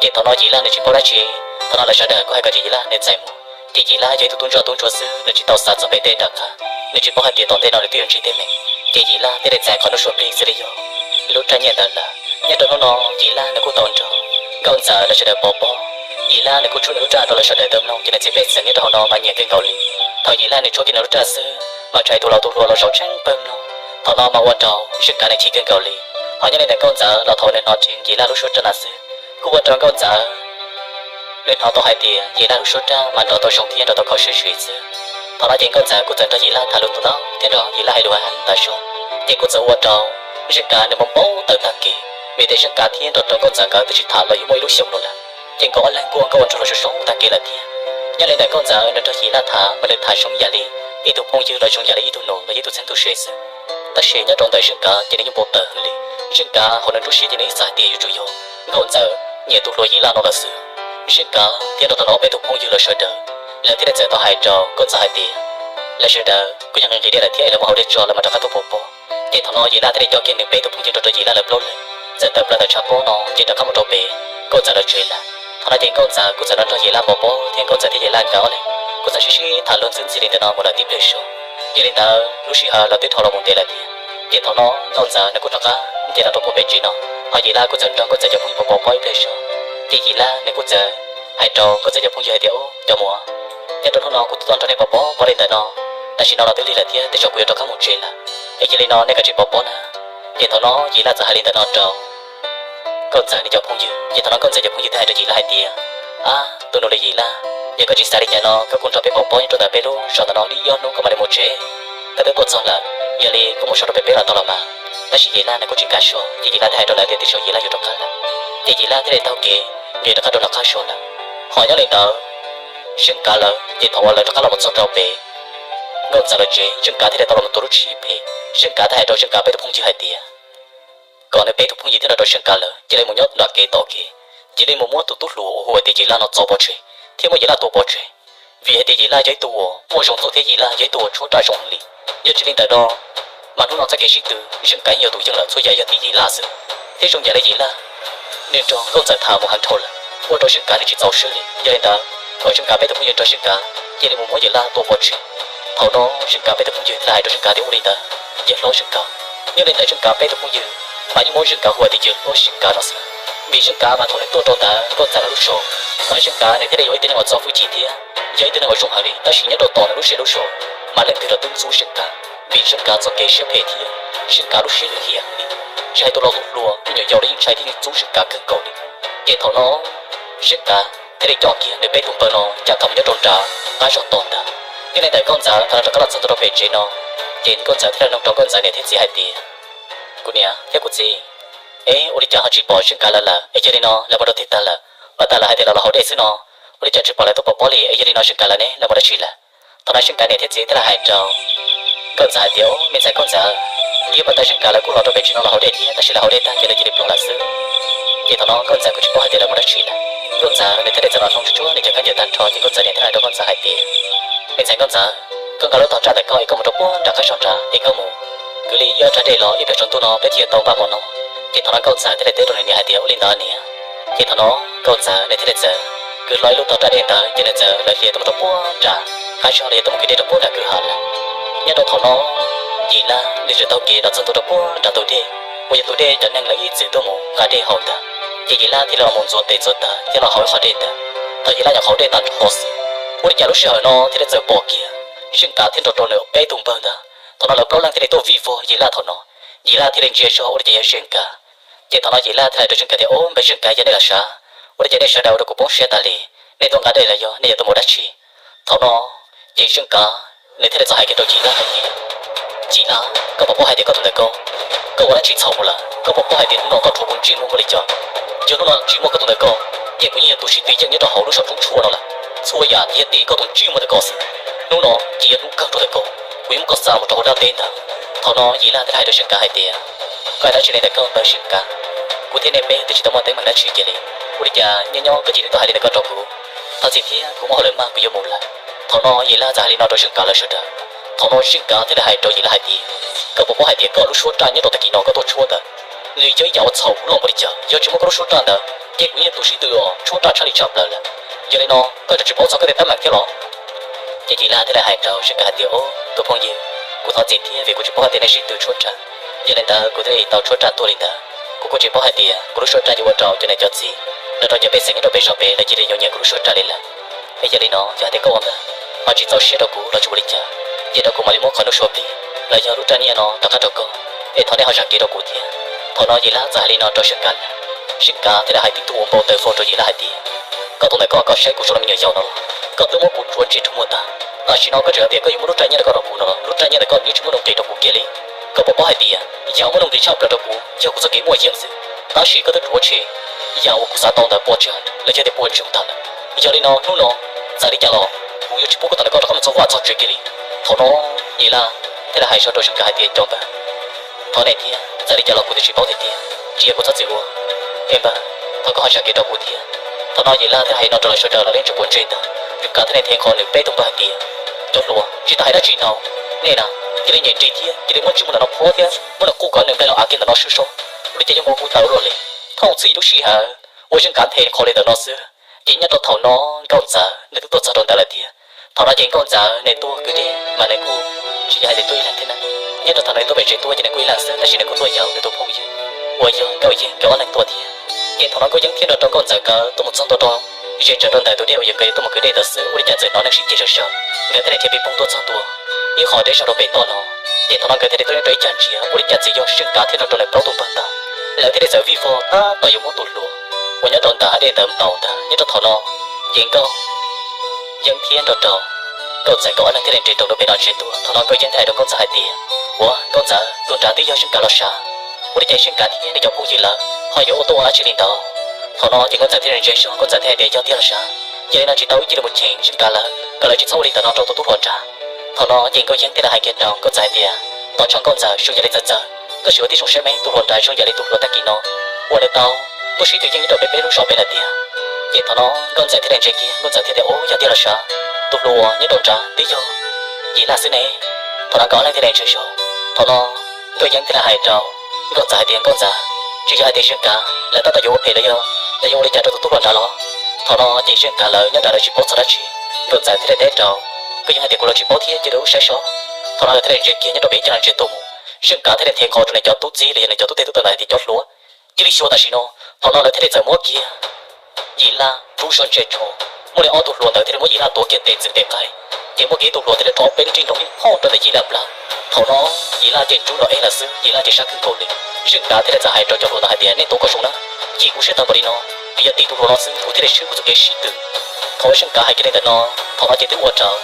Ces thaum no Yim Laj nws tsis paub dab tsi, thaum no lawv sawv daws kuj hais kom Yim Laj nws txais mus, ces Yim Laj yog ib tug tub ntsuag tub ntsuag xwb, nws tsis tau xav txog pem tej nram qab, nws tsis paub hais tias tom ntej no nws twb yuav ntsib teeb meem. Ces Yim Laj thiaj li txais qhov nuj sua plig xws li yog lub raj nyiaj ntawd lawm. Nyob rau hnub no Yim Laj nws kuj tau nrog Nkauj Ntxawm lawv sawv daws pov pob. Yim Laj nws kuj tshuab nws lub raj rau lawv sawv daws tau mloog, ces nws txiv pej xeem nyob rau hauv no mas nyiam kawg nkaus li. Thaum Yim Laj nws tshuab kiag nws lub raj xwb mas tshais tus laus tus hluas los zaum tseeb pawg mloog. Thaum no mas ua rau Zeej Kav nws chim kawg nkaus li. Ho nyob li ntawm Nkauj Ntxawm los thaum nws hnov dheev Yim Laj lub suab raj na xwb, kuj ua rau Nkauj Ntxawm nws hnov tau hais tias Yim Laj lub suab raj mas nrov tau zoo thiab nrov tau kho siab zim xwb. Thaum no ces Nkauj Ntxawm kuj txawm nrog Yim Laj tham lus ntau thiab nrog Yim Laj hais lus hab tas zog, ces kuj txawm ua rau Zeej Kav nws mob npaub tawv tag kev, vim tias Zeej Kav thiab nrog rau Nkauj Ntxawm nkawd twb sib tham los yuav muaj ib lub xyoos no lawm. Ces nkawd ob leeg kuj ua nkauj ua nraug los zoo zoo tag kev lawm thiab. Nyob li ntawm Nkauj Ntxawm nws nrog Yim Laj tham mas nws tham zoo yam li ib tug phooj ywg los zoo yam li ib tug nus los yog ib tug txheeb tus se xwb. Tab sis nyob rau ntawm Zeej Kav ces nws yeej npau taws heev li. Zeej Kav hauv nws lub siab ces nws yeej xav hais tias yuav tsum yog Nkauj Ntxawm nyiam tus hluas Yim Laj no lawm xwb. Zeej Kav thiab nrog rau lawv ob peb tug phooj ywg los sawv daws, lawv thiaj li txawm tau hais rau Nkauj Ntxawm hais tias lawv sawv daws kuj yog nqhis nqhis dej lawm thiab es lawv mus haus dej tso lawv mam rov qab tuaj pov pob. Ces thaum no Yim Laj thiaj li coj kiag nws peb tug phooj ywg nrog rau Yim Laj lawv plaub leeg txawm tawm plaws ntawm tshav pob no ces rov qab mus rau pem Nkauj Ntxawm lawv tsev lawm. Thaum no ces Nkauj Ntxawm kuj txawm los nrog Yim Laj pov pob thiab Nkauj Ntxawm thiab Yim Laj nkawd ob leeg kuj txawm sib sib tham luag ntxhi ntxhi li ntawm no mus lawm tib pliag zog. Yog li ntawd lub sij hawm lawv twb dhau los mus ntev lawm thiab. Ces thaum no Nkauj Ntxawm nws kuj rov qab nce los rau puag pem tsev no, ho Yim Laj kuj txawm nrog Nkauj Ntxawm cov phooj ywg pov pob ib pliag zog. Ces Yim Laj nws kuj txawm hais rau Nkauj Ntxawm cov phooj ywg hais tias, Au, cov muam, nyob rau hnub no kuv twb tuaj nrog nej pov pob pob li ntawm no, tam sim no los twb lig lawm thiab tej zaum kuv yuav rov qab mus tsev lawm. Es yog li no nej kav tsij pov pob na. Ces thaum no Yim Laj txawm hais li ntawm no rau Nkauj Ntxawm nws cov phooj ywg, ces thaum no Nkauj Ntxawm cov phooj ywg thiaj hais rau Yim Laj hais tias, Ab, tus nus li Yim Laj, yog koj tsis xav li cas no koj kuj nrog peb pov pob nyob rau ntawm peb lub zos ntawm no ib ob hnub koj mam li mus tsev. Koj twb tuaj txog lawm, yog li koj mus so rau pem peb los tau los mas. Tab sis Yim Laj nws kuj tsis kam so, ces Yim Laj thiaj hais rau lawv tias twb xyov Yim Laj yuav rov qab lawm. Ces Yim Laj thiaj li taug kev nqis rov qab rau nram qab zos lawm. Ho nyob li ntawd, Zeej Kav lawv ces thaum uas lawv rov qab los mus txog rau pem Nkauj Ntxawm lawv tsev, Zeej Kav thiaj li tau los mus tua lub tswv yim phem. Zeej Kav thiaj hais rau Zeej Kav peb tus phooj ywg hais tias kom nws peb tus phooj ywg thiab nrog rau Zeej Kav lawv cia li mus nyob nram kev tom kev, cia li mus muab tus tub hluas uas hu ua tias Yim Laj no txo pov tseg thiab muab Yim Laj tua pov tseg. Vim hais tias Yim Laj yog ib tug uas muaj zoo txuj thiab Yim Laj yog ib tug uas tshuab raj zoo heev li. Yog tsis li ntawd no mas hnub no txoj kev sib tw Zeej Kav yeej yog tus yeej lawm, txhua yam yog tim Yim Laj xwb. Thiab zoo yam li Yim Laj nws nrog Nkauj Ntxawm tham mus heev dhau lawm, ua rau Zeej Kav nws tsis txaus siab li. Yog li ntawd, kom Zeej Kav peb tus phooj ywg nrog Zeej Kav cia li mus muab Yim Laj tua pov tseg. Thaum no Zeej Kav peb tus phooj ywg thiaj li hais rau Zeej Kav tias, Ua li ntawd, yawg hlob Zeej Kav. Nyob li ntawd Zeej Kav peb tus phooj ywg mas yeej muab Zeej Kav hu ua tias yawg hlob Zeej Kav no xwb. Vim Zeej Kav mas thaum nws tuaj rau ntawm Nkauj Ntxawm lawv lub zos, mas Zeej Kav nws thiaj li yog ib tug neeg uas txo hwj chim thiab yog ib tug neeg uas zoo heev li. Tab sis nyob rau tom nws lub zej lub zos mas leej twg los twb ntxub Zeej Kav, vim Zeej Kav txoj kev siab phem thiab Zeej Kav lub siab hiam heev li. Tsis hais tus laus tus hluas, tus nyuam yaus los yeej ntshai thiab yeej ntxub Zeej Kav kawg nkaus li. Ces thaum no Zeej Kav thiaj li coj kiag nws peb tus npawg no ncaj qha mus nyob rau nram qab zos tom ntag. Nyob li ntawm Nkauj Ntxawm thaum lawv rov qab los txog ntua rau pem tsev no, ces Nkauj Ntxawm thiaj li nug rau Nkauj Ntxawm niam thiab txiv hais tias, Kuv niam thiab kuv txiv, es ua li cas ho tsis pom Zeej Kav lawv lawm? Es yog li no lawv mus rau twg tag lawm? Pom tas lawv hais tias lawv los haus dej xwb no, ua li cas tsis pom lawv tuaj pov pob li? Es yog li no Zeej Kav lawv ne, lawv mus dab tsi lawm? Thaum no Zeej Kav niam thiab txiv thiaj li hais rau Nkauj Ntxawm hais tias, Au, me ntxhais Nkauj Ntxawm, kuv pom tas Zeej Kav lawv kuj los rau pem tsev no los haus dej thiab, tab sis lawv haus dej tag ces lawv cia li ploj lawm xwb. Ces thaum no Nkauj Ntxawm kuj tsis paub hais tias lawv mus dab tsi lawm. Nkauj Ntxawm nws thiaj li txawm los hloov tsuag tsuag nws cov khaub ncaws tag nrho, ces Nkauj Ntxawm niam thiaj li hais rau Nkauj Ntxawm hais tias, Me ntxhais Nkauj Ntxawm, koj nqa lub tog raj ntawm koj es koj mus rau puag nram qab zos nrad es koj mus kwv li ib ob rag dej los ib pliag tsaus ntuj no peb thiaj tau npaj mov noj. Ces thaum no Nkauj Ntxawm thiaj li teb rau nws niam hais tias, Ua li ntawd niam. Ces thaum no Nkauj Ntxawm nws thiaj li txawm kwv hlo ib lub tog raj dej ntawd ces nws txawm lawv hlias tuaj mus rau puag nram qab zos los yog tuaj mus kwv dej rau puag nram kwj ha lawm. Nyob rau thaum no Yim Laj nws txawm taug kev los txog ntua rau puag nram tus dej uas yog tus dej cov neeg lawv ib txwm tuaj mus nqa dej haus ntag. Ces Yim Laj thiaj li los mus ntxuav tes ntxuav taw thiab los haus ib qho dej ntawd. Thaum Yim Laj nyuam qhuav haus dej tag nrho xwb, ua li cas lub sij hawm no thiaj li txawm pom kiag Zeej Kav thiab nrog rau nws peb tus npawg ntag. Thaum no lawv plaub leeg thiaj li tuaj vij vog Yim Laj thaum no. Yim Laj thiaj li ntsia zog ua li cas yog Zeej Kav. Ces thaum no Yim Laj thiaj hais rau Zeej Kav tias, Au, npawg Zeej Kav, yog nej los sav, Ua li cas nej sawv daws ua rau kuv poob siab tas li? Nej tuaj nqa dej los yog nej yuav tuaj mus dab tsi? Thaum no ces Zeej Kav nws thiaj li txawm hais kiag rau Yim Laj hais tias, Yim Laj, koj puas paub hais tias koj tus ntawm ko, koj ua dab tsi txhaum kuv lawm? Koj puas paub hais tias hnub no koj rhuav kuv ntsej muag npaum li cas? Yog hnub no tsis muaj koj tus ntawm ko, ces kuv yeej yog tus sib tw yeej nyob rau hauv lub zos Roob Tshuaj no lawm. Txhua yam tiag tiag koj tus ntsej muag ntawm ko xwb. Hnub no ces yog hnub kawg rau ntawm ko, kuv yuav muab koj xa mus rau hauv dab teb ntag. Thaum no Yim Laj thiaj hais rau Zeej Kav hais tias, Koj hais dab tsi li ntawm koj ntawd Zeej Kav? Kuv thiab nej peb twb tsis tau muaj teeb meem dab tsi kiag li. Ua li cas nyob nyob koj cia li tuaj hais li ntawm koj rau kuv? Thov txim thiab, kuv muaj hauj lwm maj, kuv yuav mus lawm. Thaum no Yim Laj txawm hais li no rau Zeej Kav lawv sawv daws. Thaum no Zeej Kav thiaj li hais rau Yim Laj hais tias, Koj puas paub hais tias koj lub suab raj nyob rau tag kis no koj tuaj tshuab ntawd, nws yog ib yam uas txhaum kuv loj npaum li cas? Yog tsis muaj koj lub suab raj ntawd ces kuv yeej yog tus sib tw uas tshuab raj tshaj li tshaj plaws lawm. Yog li no koj tseem tsis paub txog koj tej teeb meem thiab los? Ces Yim Laj thiaj li hais rau Zeej Kav hais tias, Au, tus phooj ywg, kuv thov txim thiab vim kuv tsis paub hais tias nej sib tw tshuab raj. Yog li ntawd kuv thiaj li tau tshuab raj tuag li ntawd. Kuv kuj tsis paub hais tias kuv lub suab raj yuav ua rau cov niam cov txiv los rau cov pej xeem nyob rau pem zos pem lawv cia li yuav nyiam kuv lub suab raj li lawm. Es yog li no yog hais tias koj ua ntawd ho tsis txaus siab rau kuv los tsis ua li cas, ces rau kuv mam li muab qhov hnub suav plig los yog lub raj niaj no rov qab rau koj, es thov nej ho zam kev rau kuv thiab. Thaum no Yim Laj txawm hais li no rau Zeej Kav lawm. Zeej Kav thiaj li hais tib tug ua npau taws fo rau Yim Laj hais tias, Koj tus ntawm koj, koj saib kuv zoo li me nyuam yaus no los? Koj twb muab kuv rhuav ntsej rhuav muag tag, tam sim no koj tseem hais tias koj yuav muab lub raj nyiaj ntawm koj rau kuv no los? Lub raj nyiaj ntawm koj nws yeej tsis muaj nuj nqis rau kuv kiag li. Koj puas paub hais tias yam muaj nuj nqis tshaj plaws rau kuv yog kuv txoj kev muaj yeej xwb, tab sis koj twb rhuav tshem yam uas kuv xav tau ntawd pua tsawg los yog tias pua ntsoog tag lawm. Yog li no hnub no txawm li cas los kuv yuav tsis pub koj tus ntawm koj rov qab mus txog vaj txog tsev kiag li. Thaum no Yim Laj thiaj li hais rau Zeej Kav hais tias, Cov npawg, thov nej thiab, txawm li cas los kuv twb tsis paub tiag tiag, tsis yog kuv txhob txwm ua. Es npawg, thov koj ho zam kev rau kuv thiab. Thaum no Yim Laj thiaj hais no rau lawv sawv daws los leej tsis quav ntsej ntag. Zeej Kav thiaj li nthe nqho nws peb tug npawg hais tias, Cov hluas, tsis tas hais dab tsi ntau, nej na cia li nyem ris thiab cia li muab ntsej muag ntawm no phob thiab muab nws qu kom nws nqes los av kiag ntawm no swb sob. Ua li cas yuav npau kuv tawv ua luaj li? Thoob txij lub sij hawm uas Zeej Kav nthe nqho li ntawm no xwb, ces nyob rau thaum no Nkauj Ntxawm nws twb tuaj txog rau ntawd lawm thiab. Thaum no ces Nkauj Ntxawm nws tuaj kwv tij mas nws kuj tsis yog hais tias tuaj ib leeg thiab na. Nyob rau thaum nws tuaj pem tsev tuaj ces nws kuj ib leeg xwb, tab sis nws kuj tuaj yaum nws tus phooj ywg uas yog Nkauj Yeeb nkawd ob leeg tuaj thiab. Ces thaum no Nkauj Yeeb thiab nrog rau Nkauj Ntxawm nkawd tuaj mus txog ntua rau ze ntawm rau ntawm tus dej uas yog nkawd yuav tuaj mus kwv dej ntawd xwb, ua li cas txawm hnov neeg sib ceg sawv sawv, nkawd thiaj li khiav pib poob tuaj txog ntua ib qho deb zog rau pem toj no. Ces thaum no nkawd thiaj li tuaj nyob rau ib cag ntsia, ua li cas txawm yog Zeej Kav thiab nrog rau nws plaub tug npawg ntag. Lawv thiaj li txawm vij vog tab tom yuav muab tus hluas uas nyob rau ntawm dej ntawd ntaus ntag. Nyob rau thaum no ces Nkauj Yeeb thiab nrog rau Nkauj Ntxawm nkawd ob leeg thiaj li nres nroos rau pem no ntsia tuaj. Thaum no Nkauj Yeeb thiaj hais rau Nkauj Ntxawm hais tias, Ua, Nkauj Ntxawm, tus nrad twb yog Zeej Kav los sav? Ua li cas Zeej Kav thiab nws cov phooj ywg lawv ho yuav ua tuaj ua dab tsi li ntawd? Thaum no ces Nkauj Ntxawm thiaj li ntsia zog, Nkauj Ntxawm thiaj hais tias, Yog tiag los sav? Yog li no tsis tau wb cia li mus cheem Zeej Kav lawv kom lawv tsis txhob ua li ntawm no rau tus tub hluas nrad. Thaum no ces Nkauj Yeeb thiaj li hais kiag rau Nkauj Ntxawm hais tias, Tos tshaj Nkauj Ntxawm, zoo yam li txawv txawv, koj sim ua tib zoo saib me, tus hluas nrad zoo yam li tus hluas tag kis no uas nws tau tuaj sib tw yeej nyob rau peb peb lub zos pem lawm tiag. Ces thaum no Nkauj Ntxawm thiaj li ntsia kiag, Nkauj Ntxawm thiaj tias, Ua, yog tiag los sav? Tus hluas nyob rau nrad twb yog Yim Laj xwb ne. Thaum no nkawd ob leeg thiaj li ntsia zog. Thaum no Nkauj Yeeb thiaj li hais rau Nkauj Ntxawm hais tias, Nkauj Ntxawm, tsis yog hais tias Zeej Kav lawv tab tom yuav ua phem los yog lawv yuav ua li cas rau tus tub hluas nrad los? Thaum no ces Zeej Kav lawv nyob nrad lawv tsis paub txog dab tsi. Nkauj Ntxawm thiaj li teb rau Nkauj Yeeb hais tias, Kuv los tsis paub thiab, cia rau wb saib sob. Thaum no nkawd thiaj li ntsia kiag nyob rau pem ib cag ntsia tuaj mus, Zeej Kav thiaj li nthe nqho rau nws cov tub txib los yog nws cov tub teg tub taw ntawd hais tias, Cov hluas, cia li xyuas tam sim no. Thaum no lawv thiaj li txawm muab kiag Yim Laj rub zog ntsej rho, muaj li ob tug hluas ntawd thiaj li muab Yim Laj tuav kiag tes txwm tes qaib, ces muaj kiag ib tug hluas thiaj li rho peb lub nrig nroo ib phom rau ntawm Yim Laj plawv. Thaum no Yim Laj ces ntsub los eb lawm xwb, Yim Laj ces sab khwb nkaus li. Zeej Kav thiaj li txawm hais rau cov hluas ntawd hais tias, Nej tuav kom zoo na, chim kuv siab tag npaum li no, vim yog tim tus hluas no xwb kuv thiaj li swb kuv txoj kev sib tw. Thaum Zeej Kav hais kiag li ntawm no, thaum no ces twb ua rau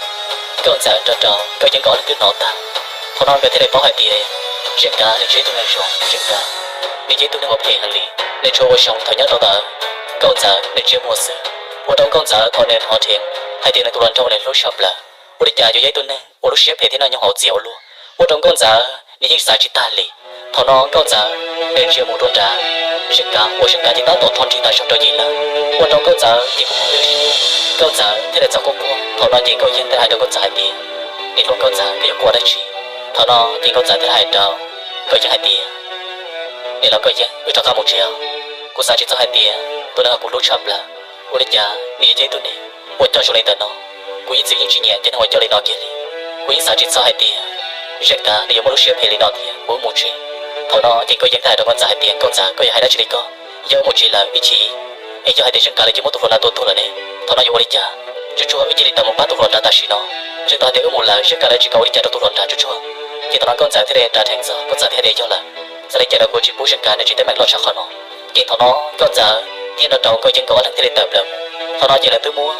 Nkauj Ntxawm nrog rau Nkauj Yeeb nkawd ob leeg twb hnov tag. Thaum no nkawd thiaj li paub hais tias Zeej Kav nws tsis yog ib tug neeg zoo, Zeej Kav nws yog ib tug neeg uas phem heev li. Nws tsuas ua xyoo thaum nyob rau ntawd Nkauj Ntxawm nws ntsej muag xwb, ua rau Nkauj Ntxawm thaum nws hnov dheev hais tias nws tus hluas nraug nws hlub tshaj plaws, ua li cas yuav yog ib tug neeg ua lub siab phem thiab noj nyob haus txias ua luaj, ua rau Nkauj Ntxawm nws yeej xav tsis tag li. Thaum no Nkauj Ntxawm nws ntsia mus rau nrad Zeej Kav uas Zeej Kav ces tab tom rho nrig tas zog rau Yim Laj, ua rau Nkauj Ntxawm ces kuj mus lwj siab. Nkauj Ntxawm thiaj li txawm quaj quaj. Thaum no ces Nkauj Yeeb thiaj hais rau Nkauj Ntxawm hais tias, Niam hluas Nkauj Ntxawm, koj yuav quaj dab tsi? Thaum no ces Nkauj Ntxawm thiaj li hais rau Nkauj Yeeb hais tias, Niam laus Nkauj Yeeb, wb rov qab mus tsev os. Kuv xav tsis txog hais tias tus neeg uas kuv hlub tshaj plaws, ua li cas nws yuav yog ib tug neeg uas coj zoo li ntawm no. Kuv ib txwm yeej tsis nyiam cov neeg uas coj li no kiag li. Kuv yeej xav tsis txog hais tias Zeej Kav nws yuav muaj lub siab phem li no thiab. Kuv wb mus tsev. Thaum no ces Nkauj Yeeb thiaj hais rau Nkauj Ntxawm hais tias, Nkauj Ntxawm, koj yuav hais dab tsi li ko? Yog wb mus tsev lawm ib chim, es yog hais tias Zeej Kav lawv cia li muab tus hluas nrad tua tuag lawm ne? Thaum no yuav ua li cas? Tsuj tsuag, wb cia li tau mus pab tus hluas nrad tam sim no. Tsuj tsuag, hais tias wb mus lawm Zeej Kav lawv tsis kam ua li cas rau tus hluas nrad, tsuj tsuag. Ces thaum no Nkauj Ntxawm thiaj li nra dheev txog, Nkauj Ntxawm thiaj hais tias, Yog lawm, txawm li cas los kuv tsis pub Zeej Kav nws tsev teeb meem loj tshaj qhov no. Ces thaum no Nkauj Ntxawm thiab nrog rau Nkauj Yeeb nkawd ob leeg thiaj li tawm plaws mus. Thaum no ces lawv twb muab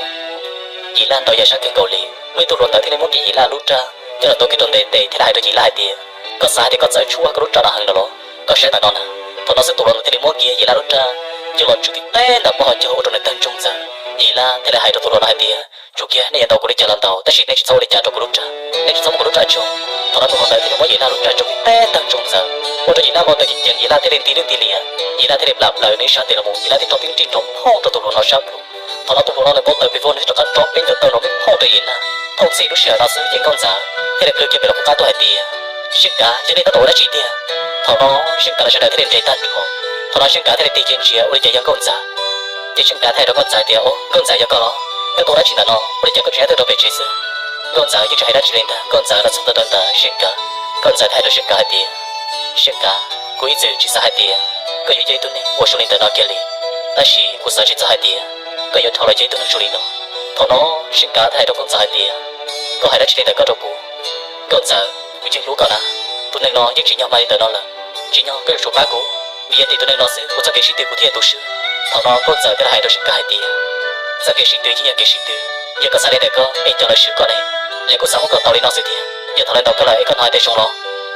Yim Laj ntaus yam sab kawg nkaus li. Muaj ib tug hluas ntawd thiaj li muab kiag Yim Laj lub raj coj los tuav kiag rau ntev tes thiab lawv hais rau Yim Laj hais tias, koj xav hais tias koj txawj tshuab koj lub raj no heev no los? Koj saib ntawm no na. Thaum no xwb tus hluas ntawd thiaj li muab kiag Yim Laj lub raj coj los tswv tib teb ntawm pob hauv caug ua rau nws tawg ntsoog ntxaws. Yim Laj thiaj li hais rau tus hluas no hais tias, tsum kiag, nej yuav ntaus kuv li cas los ntaus, tab sis nej tsis txhob ua li cas rau kuv lub raj, nej tsis txhob muab kuv lub raj tsoo. Thaum no tus hluas ntawd thiaj li muab Yim Laj lub raj tswv tib teb ntawm ntsoog ntxaws ua rau Yim Laj npau taws ceev ceev, Yim Laj thiaj li nti lwj nti liam. Yim Laj thiaj li plam plaws nws ib sab tes los mus, Yim Laj thiaj rov tib nrig nrov phooj rau tus hluas no sab plhu. Thaum no tus hluas no nws npau taws pes vog nws thiaj rov qab rov peb ntawm taw nrov phooj rau Yim Laj. Thaum txij lub sij hawm no xwb ces Nkauj Ntxawm thiaj li plhws kiag pem los qab tuaj hais tias, Seej Kav, yog nej tab tom ua dab tsi tiag? Thaum no Seej Kav lawv sawv daws thiaj li nres tag nrho. Thaum no Seej Kav thiaj li tig kiag ntsia ua li cas yog Nkauj Ntxawm. Ces Seej Kav thiaj hais rau Nkauj Ntxawm tias, Au, Nkauj Ntxawm, yog koj los? Koj tuaj ua dab tsi ntawm no? Ua li cas koj tseem nyob twj rau pem tsev xwb? Nkauj Ntxawm yeej tsis hais dab tsi li ntag, Nkauj Ntxawm los txog ntawm ntawm Seej Kav. Nkauj Ntxawm thiaj hais rau Seej Kav hais tias, Seej Kav, kuv ib txwm tsis xav hais tias koj yuav yog ib tug neeg uas zoo li ntawm no kiag li, tab sis kuv xav tsis txog hais tias koj yuav dhau los yog ib tug neeg zoo li no. Thaum no Seej Kav thiaj hais rau Nkauj Ntxawm hais tias, Koj hais dab tsi li ntawm koj rau kuv? Nkauj Ntxawm, kuv yeej hlub koj na. Tus neeg no yeej tsim nyog mas li ntawm no lawm, tsim nyog koj yuav tsum pab kuv, vim yog tim tus neeg no xwb kuv txoj kev sib tw kuv thiaj tu swb. Thaum no Nkauj Ntxawm thiaj li hais rau Seej Kav hais tias, Txoj kev sib tw yeej yog kev sib tw, yog koj xav li ntawm koj es cov lawv swb koj ne, lawv kuj xav muab koj ntaus li no xwb tiag, yog thaum lawv ntaus koj lawm es koj hnov hais tias zoo los?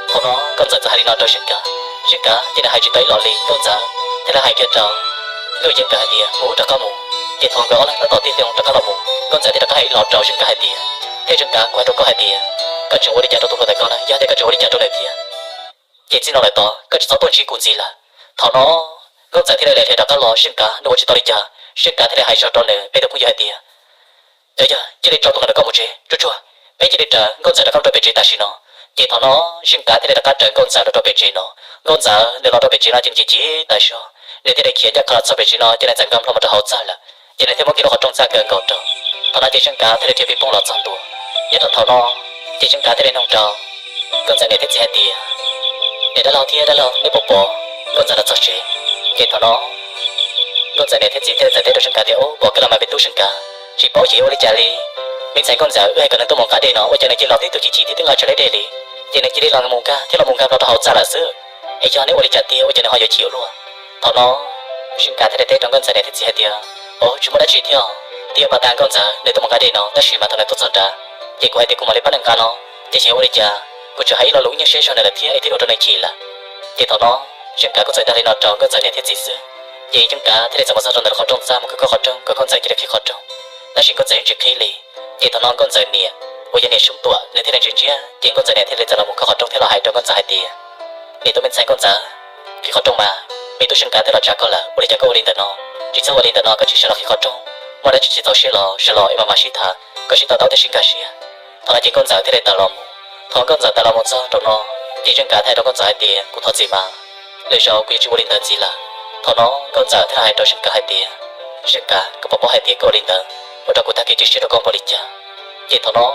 Thaum no Nkauj Ntxawm txawm hais li no rau Seej Kav. Seej Kav ces nws hais tsis tau ib los li, Nkauj Ntxawm thiaj li hais kiag rau Nkauj Yeeb nkawd hais tias, Mus wb rov qab mus. Ces thaum nkawd ob leeg tab tom tig loo rov qab los mus, Nkauj Ntxawm thiaj rov qab hais ib los rau Seej Kav hais tias, Thiab Seej Kav, kuv hais rau koj hais tias, koj tseem ua li cas rau tus hluas ntawm ko na, yog tias koj tseem ua li cas rau nws thiab? Ces txij no lawm tod koj tsis txhob tuaj ntsib kuv ntxiv lawm. Thaum no Nkauj Ntxawm thiaj li dhia rov qab los, Seej Kav nws ua tsis tau li cas, Seej Kav thiaj li hais zog rau nws peb tus phooj ywg hais tias, Cov yawg, cia li tso tus hluas ntawm koj mus tsev tsuag tsuag, peb cia li raws Nkauj Ntxawm rov qab rau pem tsev tam sim no. Ces thaum no Seej Kav thiaj li rov qab raws Nkauj Ntxawm rov rau pem tsev no. Nkauj Ntxawm nws los rau pem tsev no ces nws chim chim tas zog, nws thiaj li khiav ncaj qha los txog pem tsev no ces nws txawm nkag nplo mus rau hauv txaj lawm. Ces nws thiaj muab kiag lub qhov rooj txaj kaw nkaus rau. Thaum no ces Seej Kav thiaj li dhia pib poob los txog ntua. Nyob rau thaum no ces Seej Kav thiaj li nug rau Nkauj Ntxawm niam thiab txiv hais tias, Niam dab laug thiab dab laug, neb puas pom Nkauj Ntxawm los txog tsev? Ces thaum no Nkauj Ntxawm niam thiab txiv thiaj li txawm teb rau Seej Kav tias, Ub, pom kawg los mas me tub Seej Kav, tsis paub xyov ua li cas li. Me ntxhais Nkauj Ntxawm wb hais kom nws tuaj mus nqa dej no ua cas nws cia li los tib tug chim chim tib twb nqa tshaj leb dej li, ces nws cia li los mus nkag thiab los mus nkag nplo rau hauv txaj lawm xwb. Es yog neb ua li cas tiag ua cas nws ho yuav chim ua luaj? Thaum no Seej Kav thiaj li teb rau Nkauj Ntxawm niam thiab txiv hais tias, Ub, tsis muaj dab tsi thiab, twb yog pas tas Nkauj Ntxawm nws tuaj mus nqa dej no tab sis mas thaum nws tuaj txog nrad, ces kuv hais tias kuv mam li pab nws nqa no, ces xyov ua li cas kuv tseem hais ib lo lus ib nyuag siab zog nws lawm thiab es thiaj ua rau nws chim lawm. Ces thaum no Seej Kav kuj txawm dag li no rau Nkauj Ntxawm niam thiab txiv xwb. Ces Seej Kav thiaj li txawm mus txog rau ntawm lub qhov rooj txaj mus khawb khawb qhov rooj kom Nkauj Ntxawm cia li qhib qhov rooj, tab sis Nkauj Ntxawm yeej tsis qhib li. Ces thaum no Nkauj Ntxawm niam uas yog niam Xyoob Tuam nws thiaj li ntsia ntsia, ces Nkauj Ntxawm niam thiaj li txawm los mus khawb qhov rooj thiab los hais rau Nkauj Ntxawm hais tias, Niam, tus me ntxhais Nkauj Ntxawm, qhib qhov rooj mas, me tub Seej Kav twb los tsa koj lawm, ua li cas koj ua li ntawm no? Tsis txhob ua li ntawm no, koj tsis sawv los qhib qhov rooj, muaj dab tsi tsis txaus siab los sawv los es mam mam sib tham, koj sib to taub thiab sib nkag siab. Thaum no ces Nkauj Ntxawm thiaj li tawm los mus. Thaum Nkauj Ntxawm tawm los mus txog rau no, ces Seej Kav thiaj hais rau Nkauj Ntxawm hais tias, Kuv thov txim mas, lwm zaus kuv yuav tsis ua li ntawd ntxiv lawm. Thaum no Nkauj Ntxawm thiaj li hais rau Seej Kav hais tias, Seej Kav, koj puas paub hais tias koj ua li ntawd ua rau kuv tag kev cia siab rau koj npaum li cas? Ces thaum no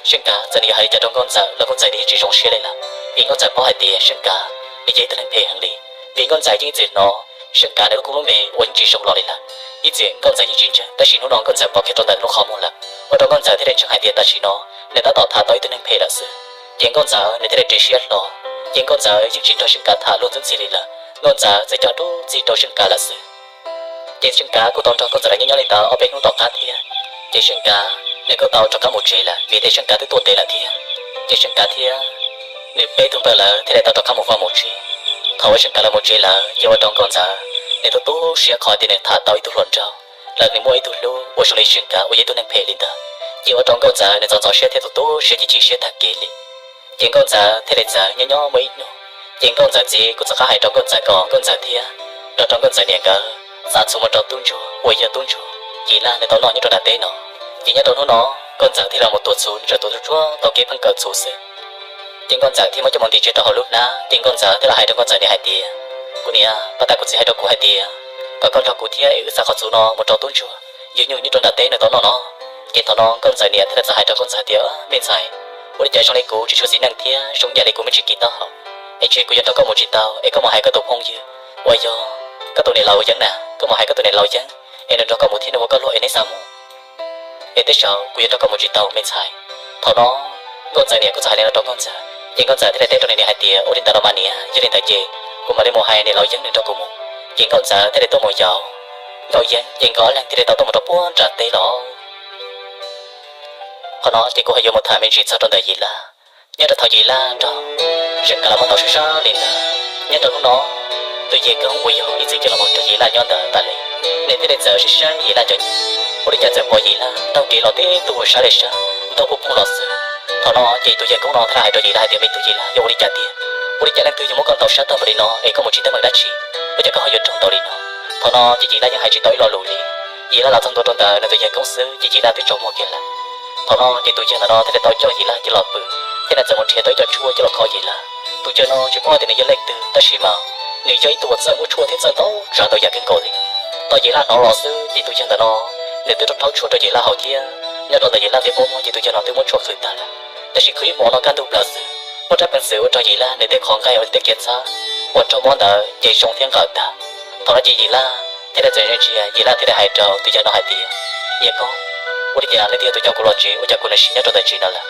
Seej Kav txawm nws yuav hais li cas rau Nkauj Ntxawm los Nkauj Ntxawm nws yeej tsis zoo siab li lawm, vim Nkauj Ntxawm paub hais tias Seej Kav nws yog ib tug neeg phem heev li. Vim Nkauj Ntxawm yeej ib txwm hnov Seej Kav nws lub koob lub npe uas yeej tsis zoo los li lawm, ib txwm Nkauj Ntxawm yeej tsis ntseeg, tab sis hnub no Nkauj Ntxawm pom kiag rau ntawm lub qhov muag lawm, ua rau Nkauj Ntxawm thiaj li ntseeg hais tias tam sim no nws tab tom tham tau ib tug neeg phem lawm xwb. Ces Nkauj Ntxawm nws thiaj li ris siab hlo. Ces Nkauj Ntxawm yeej tsis nrog Seej Kav tham luag ntxwb ntxhi li lawm, Nkauj Ntxawm txawm coj dub txig rau Seej Kav lawm xwb. Ces Seej Kav kuj tau nrog Nkauj Ntxawm lawv nyob nyob li ntawd ob peb hnub tom qab thiab. Ces Seej Kav nws kuj tau rov qab mus tsev lawm vim tias Seej Kav twb tuaj ntev lawm thiab. Ces Seej Kav thiab nws peb tug npawg lawv thiaj li tau rov qab mus vaj mus tsev. Thaum uas Seej Kav lawv mus tsev lawm ces ua rau Nkauj Ntxawm nws tu tu siab qhov tias nws tham tau ib tug hluas nraug, los nws muaj ib tug hlub uas zoo li Seej Kav uas yog ib tug neeg phem li ntawd. Ces ua rau Nkauj Ntxawm nws txom txom siab thiab tu tu siab chim chim siab tag kev li. Ces Nkauj Ntxawm thiaj li txawm nyob nyob muaj ib hnub, ces Nkauj Ntxawm txiv kuj txawm qab hais rau Nkauj Ntxawm kom Nkauj Ntxawm thiab nrog rau Nkauj Ntxawm niam nkawd xa txhuv mus rau tub ntsuag uas yog tub ntsuag Yim Laj nws tau noj nyob rau nram teb no. Ces nyob rau hnub no Nkauj Ntxawm thiaj li mus tuav txhuv, nws tsuas tuav tsuag tsuag tau kev pheej kawm txhuv xwb. Ces Nkauj Ntxawm thiaj muab coj mus ntim tseg rau hauv lub hnab, ces Nkauj Ntxawm thiaj li hais rau Nkauj Ntxawm niam hais tias, Kuv niam, pab tas kuv txiv hais rau kuv hais tias kom koj nrog kuv thiab es wb xa qhov txhuv no mus rau tub ntsuag yug nyuj nyob rau nram teb nws tau noj no. Ces thaum no Nkauj Ntxawm niam thiaj li txawm hais rau Nkauj Ntxawm tias, Me ntxhais, ua li cas zoo li kuv tsis tshua xis neej thiab zoo ib yam li kuv me ntsis kiv taub hau, es ntshe kuv yuav nrog koj mus tsis tau es koj mus hais koj tus phooj ywg uas yog koj tus niam laus Yeeb na, koj mus hais koj tus niam laus Yeeb es nws nrog koj mus thiab nws ua koj luag es neb xa mus. Es tej zaum kuv yuav nrog koj mus tsis tau me ntxhais. Thaum no Nkauj Ntxawm niam kuj txawm hais li no rau Nkauj Ntxawm, ces Nkauj Ntxawm thiaj li teb rau nws niam hais tias, Ua li ntawd los mas niam, yog li ntawd ces kuv mam li mus hais niam laus Yeeb nws nrog kuv mus. Ces Nkauj Ntxawm thiaj li tuaj mus yaum Nkauj Yeeb, ces nkawd ob leeg thiaj li tau tuaj mus rau puag nram teb los. Qhov no ces kuv ho yuav mus tham me ntsis txog rau ntawm Yim Laj. Nyob rau thaum Yim Laj nrog Zeej Kav lawv muab ntaus sab sab li ntawd, nyob rau hnub no tus yawg koob uas yog ib txwm coj los mus nrog Yim Laj nyob ntawd tas li, nws thiaj li txawm saib saib Yim Laj cov, ua li cas txawm pom Yim Laj taug kev los tib tug sab li sab, ntaug puj phooj los xwb. Thaum no ces tus yawg koob no thiaj li hais rau Yim Laj hais tias, me tub Yim Laj, yog ua li cas tiag? Ua li cas leej twg yuav muab koj ntaus sab tag npaum li no es koj mus tsis teeb meem dab tsi? Ua cas koj ho yuav raug ntaus li no? Thaum no ces Yim Laj yeej hais tsis tau ib lo lus li. Yim Laj los txog ntua rau ntawm nws tus yawg koob xwb ces Yim Laj twb tsaus muag kiag lawm. Thaum no ces tus yawg ntawm no thiaj li tau coj Yim Laj coj los pw, thiab nws txawm mus nrhiav tau ib co tshuaj coj los kho Yim Laj. Tus yawg no tsis paub hais tias nws yog leej twg tab sis mas nws yog ib tug uas txawj muab tshuaj thiab txawj ntau tsav ntau yam kawg nkaus li. Thaum Yim Laj hnov los xwb ces tus yawg ntawm no nws twb rau rhaub tshuaj rau Yim Laj haus thiab. Nyob rau ntawm Yim Laj tej pob muag ces tus yawg no twb muab tshuaj qhwv tag lawm. Tab sis khwv ib hmos no kaj ntug plaws xwb, muaj rab peev xwm ua rau Yim Laj nws tej qhov nqaij uas nws tej kiav txhab uas raug mob ntawd ces zoo thiab nqawm tag. Thaum no ces Yim Laj thiaj li txawm ntsia, Yim Laj thiaj li hais rau tus yawg no hais tias, yawg koob, ua li cas leej twg yog tus coj kuv los tsev, ua cas kuv nim sim nyob rau ntawm tsev no lawm?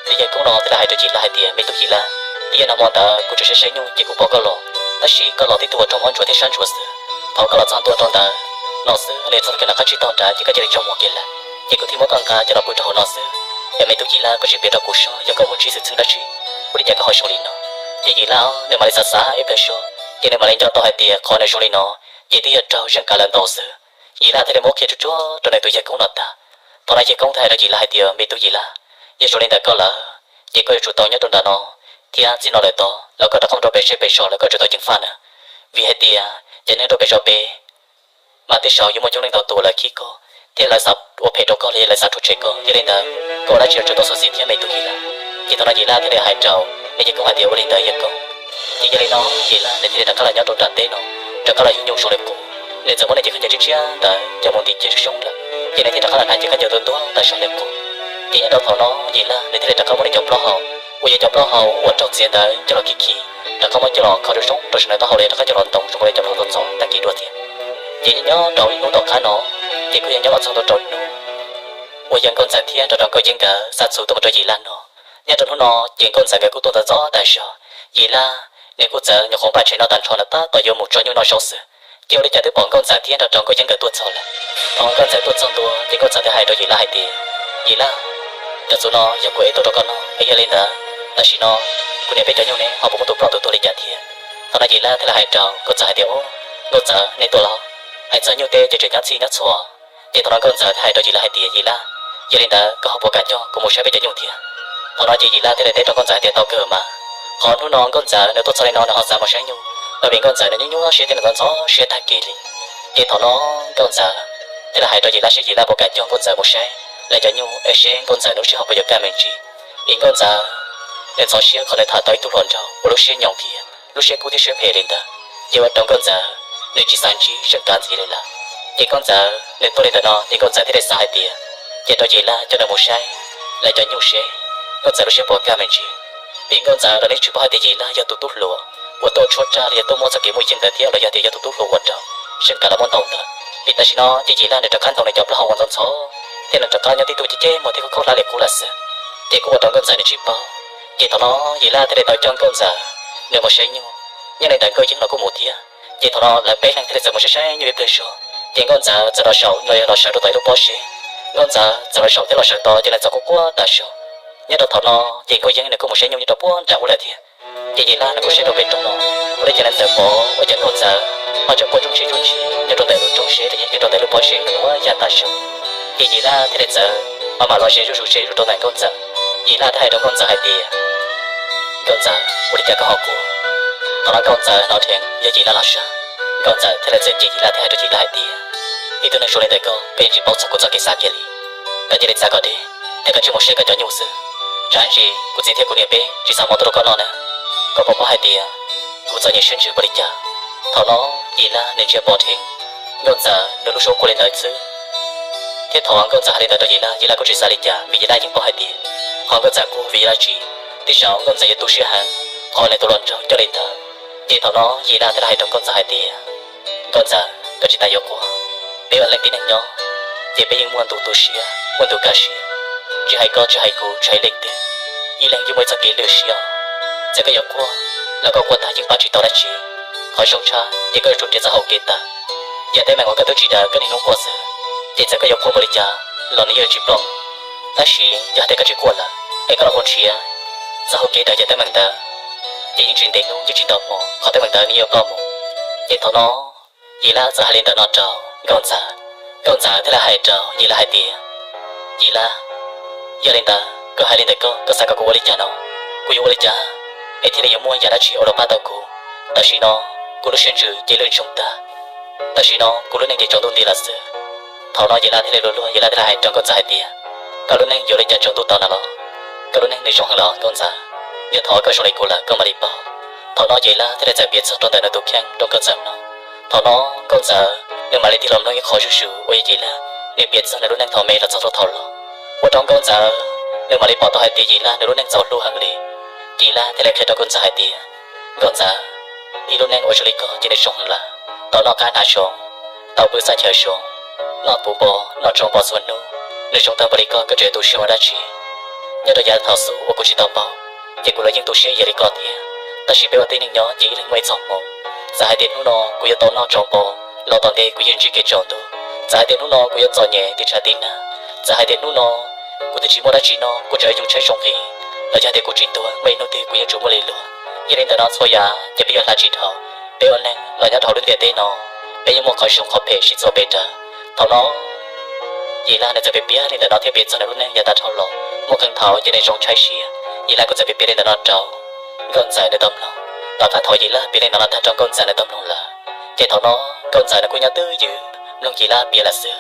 Tus yawg koob no thiaj li hais rau Yim Laj hais tias, me tub Yim Laj, twb yog nag hmo ntawd kuv tseem saib saib nyuj ces kuv pom koj los, tab sis koj los tib tug uas raug mob ntsuav thiab sab ntsuav xwb. Thaum koj los txog ntua rau ntawd no xwb, nws txog kiag nram qab tsib taug nrad ces koj cia li tsaus muag kiag lawm. Ces kuv thiaj muab koj nqa coj los pw rau hauv no xwb. Es me tub Yim Laj, koj tsis piav rau kuv saib yog koj mus ntsib xwm txheej dab tsi, ua li cas koj ho zoo li no? Ces Yim Laj nws mam li xav xav ib pliag zog, ces nws mam li nco tau hais tias qhov nws zoo li no ces twb yog raug Zeej Kav lawv ntaus xwb. Yim Laj thiaj li muab qhia tsuag tsuag rau nws tus yawg koob no tag. Thaum no yawg koob thiaj hais rau Yim Laj hais tias, me tub Yim Laj, yog zoo li ntawm koj lawm ces koj yuav tsum tau nyob rau nram no, thiab txij no lawm tod los koj rov qab mus rau pem zej pem zos los koj tsum tau ceev faj na. Vim hais tias cov neeg rau pem zos pem mas tej zaum yuav muaj coob leej ntau tus lawv khib koj thiab lawv xav ua phem rau koj los yog lawv xav rhuav tshem koj. Yog li ntawd, koj ua dab tsi los tsum tau xyuam xim thiab me tub Yim Laj. Ces thaum no Yim Laj thiaj li hais rau nws yawg koob hais tias, ua li ntawd yawg koob. Ces yog li no Yim Laj nws thiaj li rov qab los nyob rau nram teb no, rov qab los yug nyuj zoo li qub. Nws txawm muab nws cev khaub ncaws tshiab tshiab ntawd coj mus ntim kiag soob lawm, ces nws thiaj rov qab los hnav cev khaub ncaws tuag ntuag tag zog li qub. Ces nyob rau thaum no Yim Laj nws thiaj li rov qab muab nws cov plaub hau, uas yog cov plaub hau uas raug txiav ntawd coj los khi khi, rov qab muab coj los kho zoo zoo rau saum nws taub hau los yog rov qab coj los ntoo zoo li cov plaub hau txov txov tag kis dua thiab. Ces nyob rau ib hnub tom qab no, ces kuj yog nyob los txog ntua rau hnub uas yog Nkauj Ntxawm thiab nrog rau Nkauj Yeeb nkawd xa txhuv tuaj mus rau Yim Laj noj. Nyob rau hnub no ces Nkauj Ntxawm nkawd kuj tuaj ntxov ntxov tas zog. Yim Laj nws kuj txawm nyuam qhuav npaj tshem noj tag nrho, nws tab tom yuav mus tso nyuj noj zaub xwb, ces ua li cas twb pom Nkauj Ntxawm thiab nrog rau Nkauj Yeeb nkawd tuaj txog lawm. Thaum Nkauj Ntxawm tuaj txog ntua ces Nkauj Ntxawm thiaj hais rau Yim Laj hais tias, Yim Laj, cov txhuv no yog kuv ev tuaj rau koj noj, es yog li ntawd tam sim no kuv niam peb cov nyuj ne ho puas muaj tus ploj tus tuag li cas thiab? Thaum no Yim Laj thiaj li hais rau Nkauj Ntxawm hais tias, o, Nkauj Ntxawm nej tuaj los? Hais txog nyuj tej ces tseem nyob txhij nyob txhua. Ces thaum no Nkauj Ntxawm thiaj hais rau Yim Laj hais tias, Yim Laj, yog li ntawd koj ho puas kam coj kuv mus saib peb cov nyuj thiab? Thaum no ces Yim Laj thiaj li teb rau Nkauj Ntxawm hais tias, tau kawg mas. Qhov hnub no Nkauj Ntxawm nws tuaj txog li no nws ho xav mus saib nyuj, mas vim Nkauj Ntxawm nws nyuaj nyuaj siab thiab nws ntxhov ntxhov siab tag kis li. Ces thaum no Nkauj Ntxawm thiaj li hais rau Yim Laj seb Yim Laj puas kam coj Nkauj Ntxawm mus saib lawv cov nyuj es seb Nkauj Ntxawm nws lub siab ho puas yuav kaj me ntsis. Vim Nkauj Ntxawm nws ntxhov siab qhov nws tham tau ib tug hluas nraug uas lub siab nyoos thiab lub siab kub thiab siab phem li ntawd, ces ua rau Nkauj Ntxawm nws tsis xav ntsib Zeej Kav ntxiv li lawm. Ces Nkauj Ntxawm nws tuaj li ntawm no ces Nkauj Ntxawm thiaj li xav hais tias, ces rau Yim Laj coj nws mus saib lawv cov nyuj seb Nkauj Ntxawm lub siab puas kaj me ntsis. Vim Nkauj Ntxawm los nws tsis paub hais tias Yim Laj yog tus tub hluas uas tuaj tshuab raj los yog tuaj muaj txoj kev muaj yeej ntawd thiab los yog tias yog tus tub hluas uas raug Zeej Kav lawv muab ntaus ntawd. Vim tam sim no ces Yim Laj nws rov qab ntoo nws cov plaub hau uas ntxhov ntxhov, thiab nws rov qab nyob tib tug cev cev muag thiab khaub khaub hlab li qub lawm xwb. Ces kuj ua rau Nkauj Ntxawm nws tsis paub. Ces thaum no Yim Laj thiaj li tau coj Nkauj Ntxawm nws mus saib nyuj, nyob li ntawd Nkauj Yeeb los kuj mus thiab. Ces thaum no lawv peb leeg thiaj li txawm mus saib saib nyuj ib pliag zog. Ces Nkauj Ntxawm txawm los saum no yog los sawv rau tom ib lub pob zeb. Nkauj Ntxawm txawm los saum thiab los sawv tod ces nws txawm quaj quaj tas zog. Nyob rau thaum no ces Nkauj Yeeb nws kuj mus saib nyuj nyob rau puag nram ub lawm thiab. Ces Yim Laj nws kuj saib rau pem roob no, ua li cas nws txawm pom ua cas Nkauj Ntxawm ho tseem quaj tsoom tshib tsoom tshib nyob rau ntawm lub roob zeb los yog nyob rau ntawm lub pob zeb nws ua yam tas zog. Ces Yim Laj thiaj li txawm maj mam los ze zuj zus ze zuj zus rau ntawm Nkauj Ntxawm. Yim Laj thiaj hais rau Nkauj Ntxawm hais tias, Nkauj Ntxawm, ua li cas koj ho quaj? Thaum no Nkauj Ntxawm hnov dheev yog Yim Laj los sab, Nkauj Ntxawm thiaj li txawm cem Yim Laj thiab hais rau Yim Laj hais tias, ib tug neeg zoo li ntawm koj peb tsis paub txog kuv txoj kev xav kiag li. Koj cia li txav kom deb thiab koj tsis mus saib koj cov nyuj xwb. Tsam ntsis kuv txiv thiab kuv niam peb tsis xa mov tuaj rau koj noj na. Koj puas paub hais tias kuv txom nyem siab ntsws npaum li cas? Thaum no Yim Laj nws ntsia pom dheev Nkauj Ntxawm nws lub suab quaj li ntawd xwb. Thiab thaum Nkauj Ntxawm hais li ntawd rau Yim Laj, Yim Laj kuj tsis xav li cas vim Yim Laj yeej paub hais tias qhov Nkauj Ntxawm quaj vim Yim Laj tsis, tej zaum Nkauj Ntxawm yuav tu siab heev qhov nws tus hluas nraug coj li ntawd. Ces thaum no Yim Laj thiaj li hais rau Nkauj Ntxawm hais tias, Nkauj Ntxawm, koj tsis tas yuav quaj. Peb ua leej tib neeg nyob ces peb yeej muaj ntu tu siab, muaj ntu kaj siab. Tsis hais koj, tsis hais kuv, tsis hais leej twg, ib leeg yeej muaj ib txoj kev lwj siab. Txawm koj yuav quaj los koj quaj tag yeej pab tsis tau dab tsi. Qhov zoo tshaj ces koj yuav tsum nrhiav txoj hau kev tawm. Yog teeb meem uas koj twb tsis daws koj niaj hnub quaj xwb, ces txawm koj yuav quaj npaum li cas los nws yeej yuav tsis plooj. Tab sis yog hais tias koj tsis quaj lawm es koj los mus nrhiav txoj hau kev daws cov teeb meem ntawd, ces yeej tsis ntev hnub yeej tsis ntev hmo qhov teeb meem ntawd nws yuav ploj mus. Ces thaum no Yis Lab txawm hais li ntawm no rau Nkauj Ntxawm, Nkauj Ntxawm thiaj li hais rau Yis Lab hais tias, Yis Lab, yog li ntawd koj hais li ntawm koj, koj xav kom kuv ua li cas no? Kuv yuav ua li cas es thiaj li yuav muaj yam dab tsi ua rau pab tau kuv? Tam sim no kuv lub siab ntsws ces lwj ntsoog tag. Tam sim no kuv lub neej ces tsaus ntuj nti lawm xwb. Thaum no Yis Lab thiaj li luag luag, Yis Lab thiaj li hais rau Nkauj Ntxawm hais tias, koj lub neej yuav li cas tsaus ntuj tau na los? Koj lub neej nws zoo heev los Nkauj Ntxawm. Yog thaum koj zoo li kuv lawm koj mam li paub. Thaum no Yis Lab thiaj li txawm piav txog rau ntawm nws tus kheej rau Nkauj Ntxawm mloog. Thaum no Nkauj Ntxawm nws mam li tig los mloog ib qho zuj zus uas yog Yis Lab nws piav txog nws lub neej thaum me los txog rau thaum laus, ua rau Nkauj Ntxawm nws mam li pom tau hais tias Yis Lab nws lub neej txaus hlub heev li. Yis Lab thiaj li qhia rau Nkauj Ntxawm hais tias, Nkauj Ntxawm, ib lub neej ua zoo li koj ces nws zoo heev lawm. Tau noj qab hnav zoo, tau pw xaj chaw zoo, noj puv npo, noj tsau npo txhua hnub, nws zoo tag npaum li koj koj tseem tu siab ua dab tsi? Nyob rau yav thaum xub uas kuv tsis tau paub, ces kuv los yeej tu siab ib yam li koj thiab. Tab sis peb ua tib neeg nyob ces ib leeg muaj ib txoj hmoo. Txawm hais tias hnub no kuv yuav tau noj tsau npo los tom ntej kuv yeej ntsib kev tsaus ntuj. Txawm hais tias hnub no kuv yuav txom nyem tiv tshav tiv nag, txawm hais tias hnub no kuv twb tsis muaj dab tsi noj kuv tseem yuav tshaib zoo nqhis, los yog tias kuv tsis tuag muaj ib hnub twg kuv yeej tsuas muaj li luag. Yog li ntawm no txhua yam ces peb yuav hla tsis dhau, peb ua neeg los nyob rau hauv lub ntiaj teb no, peb yeej muaj qhov zoo qhov phem sib txuas pes rawv. Thaum no Yis Lab nws txawm piav piav li ntawm no thiab piav txog nws lub neej yav tag dhau los, muaj qee thaum ces nws zoo tshaib siab. Yis Lab kuj txawm piav piav li ntawm no rau Nkauj Ntxawm nws tau mloog. Tom qab thaum Yis Lab piav li ntawm no tag rau Nkauj Ntxawm nws tau mloog lawm, ces thaum no Nkauj Ntxawm nws kuj nyob twj ywm mloog Yis Lab piav lawm xwb.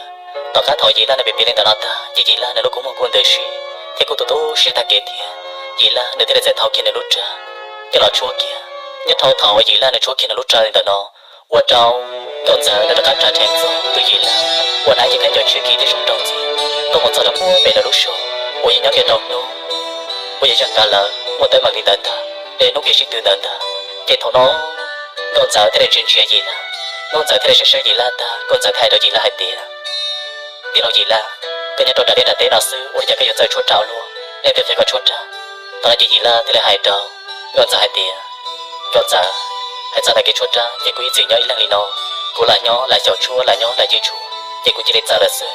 Tom qab thaum Yis Lab nws piav piav li ntawm no tag ces Yis Lab nws lub kua muag kuj ntws si thiab kuj tu tu siab tag kev thiab. Yis Lab nws thiaj li txawm thau kiag nws lub raj coj los tshuab kiag. Nyob rau thaum uas Yis Lab nws tshuab kiag nws lub raj li ntawm no, ua rau Nkauj Ntxawm nws rov qab ras rheev txog tus Yis Lab uas hnav cev khaub ncaws tshiab khiv thiab zoo nraug ntxiag tuaj mus txog rau puag pem lawv lub zos uas yog nyob kiag rau hnub uas yog zeeg kav lawv muaj teeb meem li ntawd ntag, es hnub kev sib tw ntawd ntag. Ces thaum no Nkauj Ntxawm thiaj li ntsia ntsia Yis Lab, Nkauj Ntxawm thiaj li saib saib Yis Lab tag, Nkauj Ntxawm thiaj hais rau Yis Lab hais tias, tij laug Yis Lab, koj nyob rau nram dej nram teb no xwb ua li cas koj yuav txawj tshuab raj luaj, leej twg qhia koj tshuab raj? Thaum no ces Yis Lab thiaj li hais rau Nkauj Ntxawm hais tias, Nkauj Ntxawm, hais txog ntawm kev tshuab raj ces kuv ib txwm nyob ib leeg li no, kuv lam nyob lam xyaum tshuab lam nyob lam yeej tshuab ces kuv cia li txawj lawm xwb.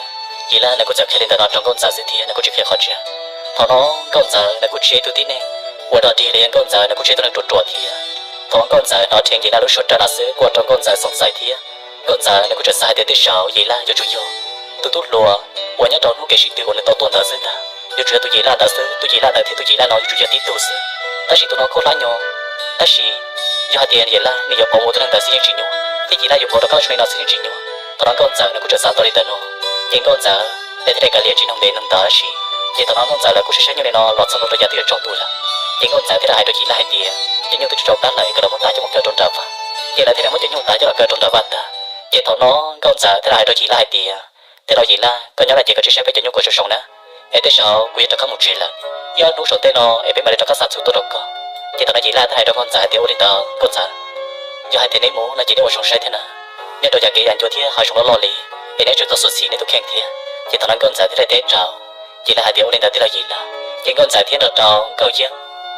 Yis Lab nws kuj txawm qhia li ntawm no rau Nkauj Ntxawm xwb thiab nws kuj tsis qhia qhov tseeb. Thaum no Nkauj Ntxawm nws kuj tsis yog ib tug tib neeg uas dog dig li, Nkauj Ntxawm nws kuj tsis yog ib tug neeg ruam ruam thiab. Thaum Nkauj Ntxawm hnov rheev Yis Lab lub suab raj no xwb kuj ua rau Nkauj Ntxawm xoom xaiv thiab. Nkauj Ntxawm nws kuj tseem xav hais tias tej zaum Yis Lab yuav tsum yog tus tub hluas uas nyob rau hnub kev sib tw uas nws tau tuaj ntawd xwb ntag, yuav tsum yog tus Yis Lab ntawd xwb, tus Yis Lab ntawd thiab tus Yis Lab no yuav tsum yog tib tug xwb. Tab sis tus no kub hlab nyo, tab sis yog hais tias Yis Lab nws yuav pauv mus ua tus neeg ntawd xwb yeej tsis nyuaj, thiab Yis Lab yuav pauv rau koj lub neej no xwb yeej tsis nyuaj. Thaum no Nkauj Ntxawm nws kuj tseem xav tau li ntawm no, ces Nkauj Ntxawm nws thiaj li kav liam tsis noog ntev noog ntawd tab sis. Ces thaum no Nkauj Ntxawm lawv kuj saib saib nyuj li no los txog ntua rau yav twb yuav tsaus ntuj lawm. Ces Nkauj Ntxawm thiaj li hais rau Yis Lab hais tias, cov nyuj twb tsis tsaus tag lawm es koj los muab tav coj mus kaw rau nram vaj. Ces lawv thiaj li muab cov nyuj tav coj los kaw rau nram vaj tag. Ces thaum no Nkauj Ntxawm thiaj li hais rau Yis Lab hais tias, tij laug Yis Lab, koj nyob no ces koj tsis saib peb cov nyuj kom zoo zoo na, es tej zaum kuv yuav rov qab mus tsev lawm. Ib ob hnub saum tej no es peb mam li rov qab xa txhua tuaj rau koj. Ces thaum no Yis Lab thiaj hais rau Nkauj Ntxawm hais tias, ua li ntawd Nkauj Ntxawm, yog hais tias neb mus no ces neb ua zoo saib thiab na, nyob rau yav kev yam ncua thiab hav zoov loj loj li, es neb tsum tau xyuam xim neb tus kheej thiab. Ces thaum no Nkauj Ntxawm thiaj li teb rau Yis Lab hais tias, ua li ntawd tij laug Yis Lab. Ces Nkauj Ntxawm thiab nrog rau Nkauj Yeeb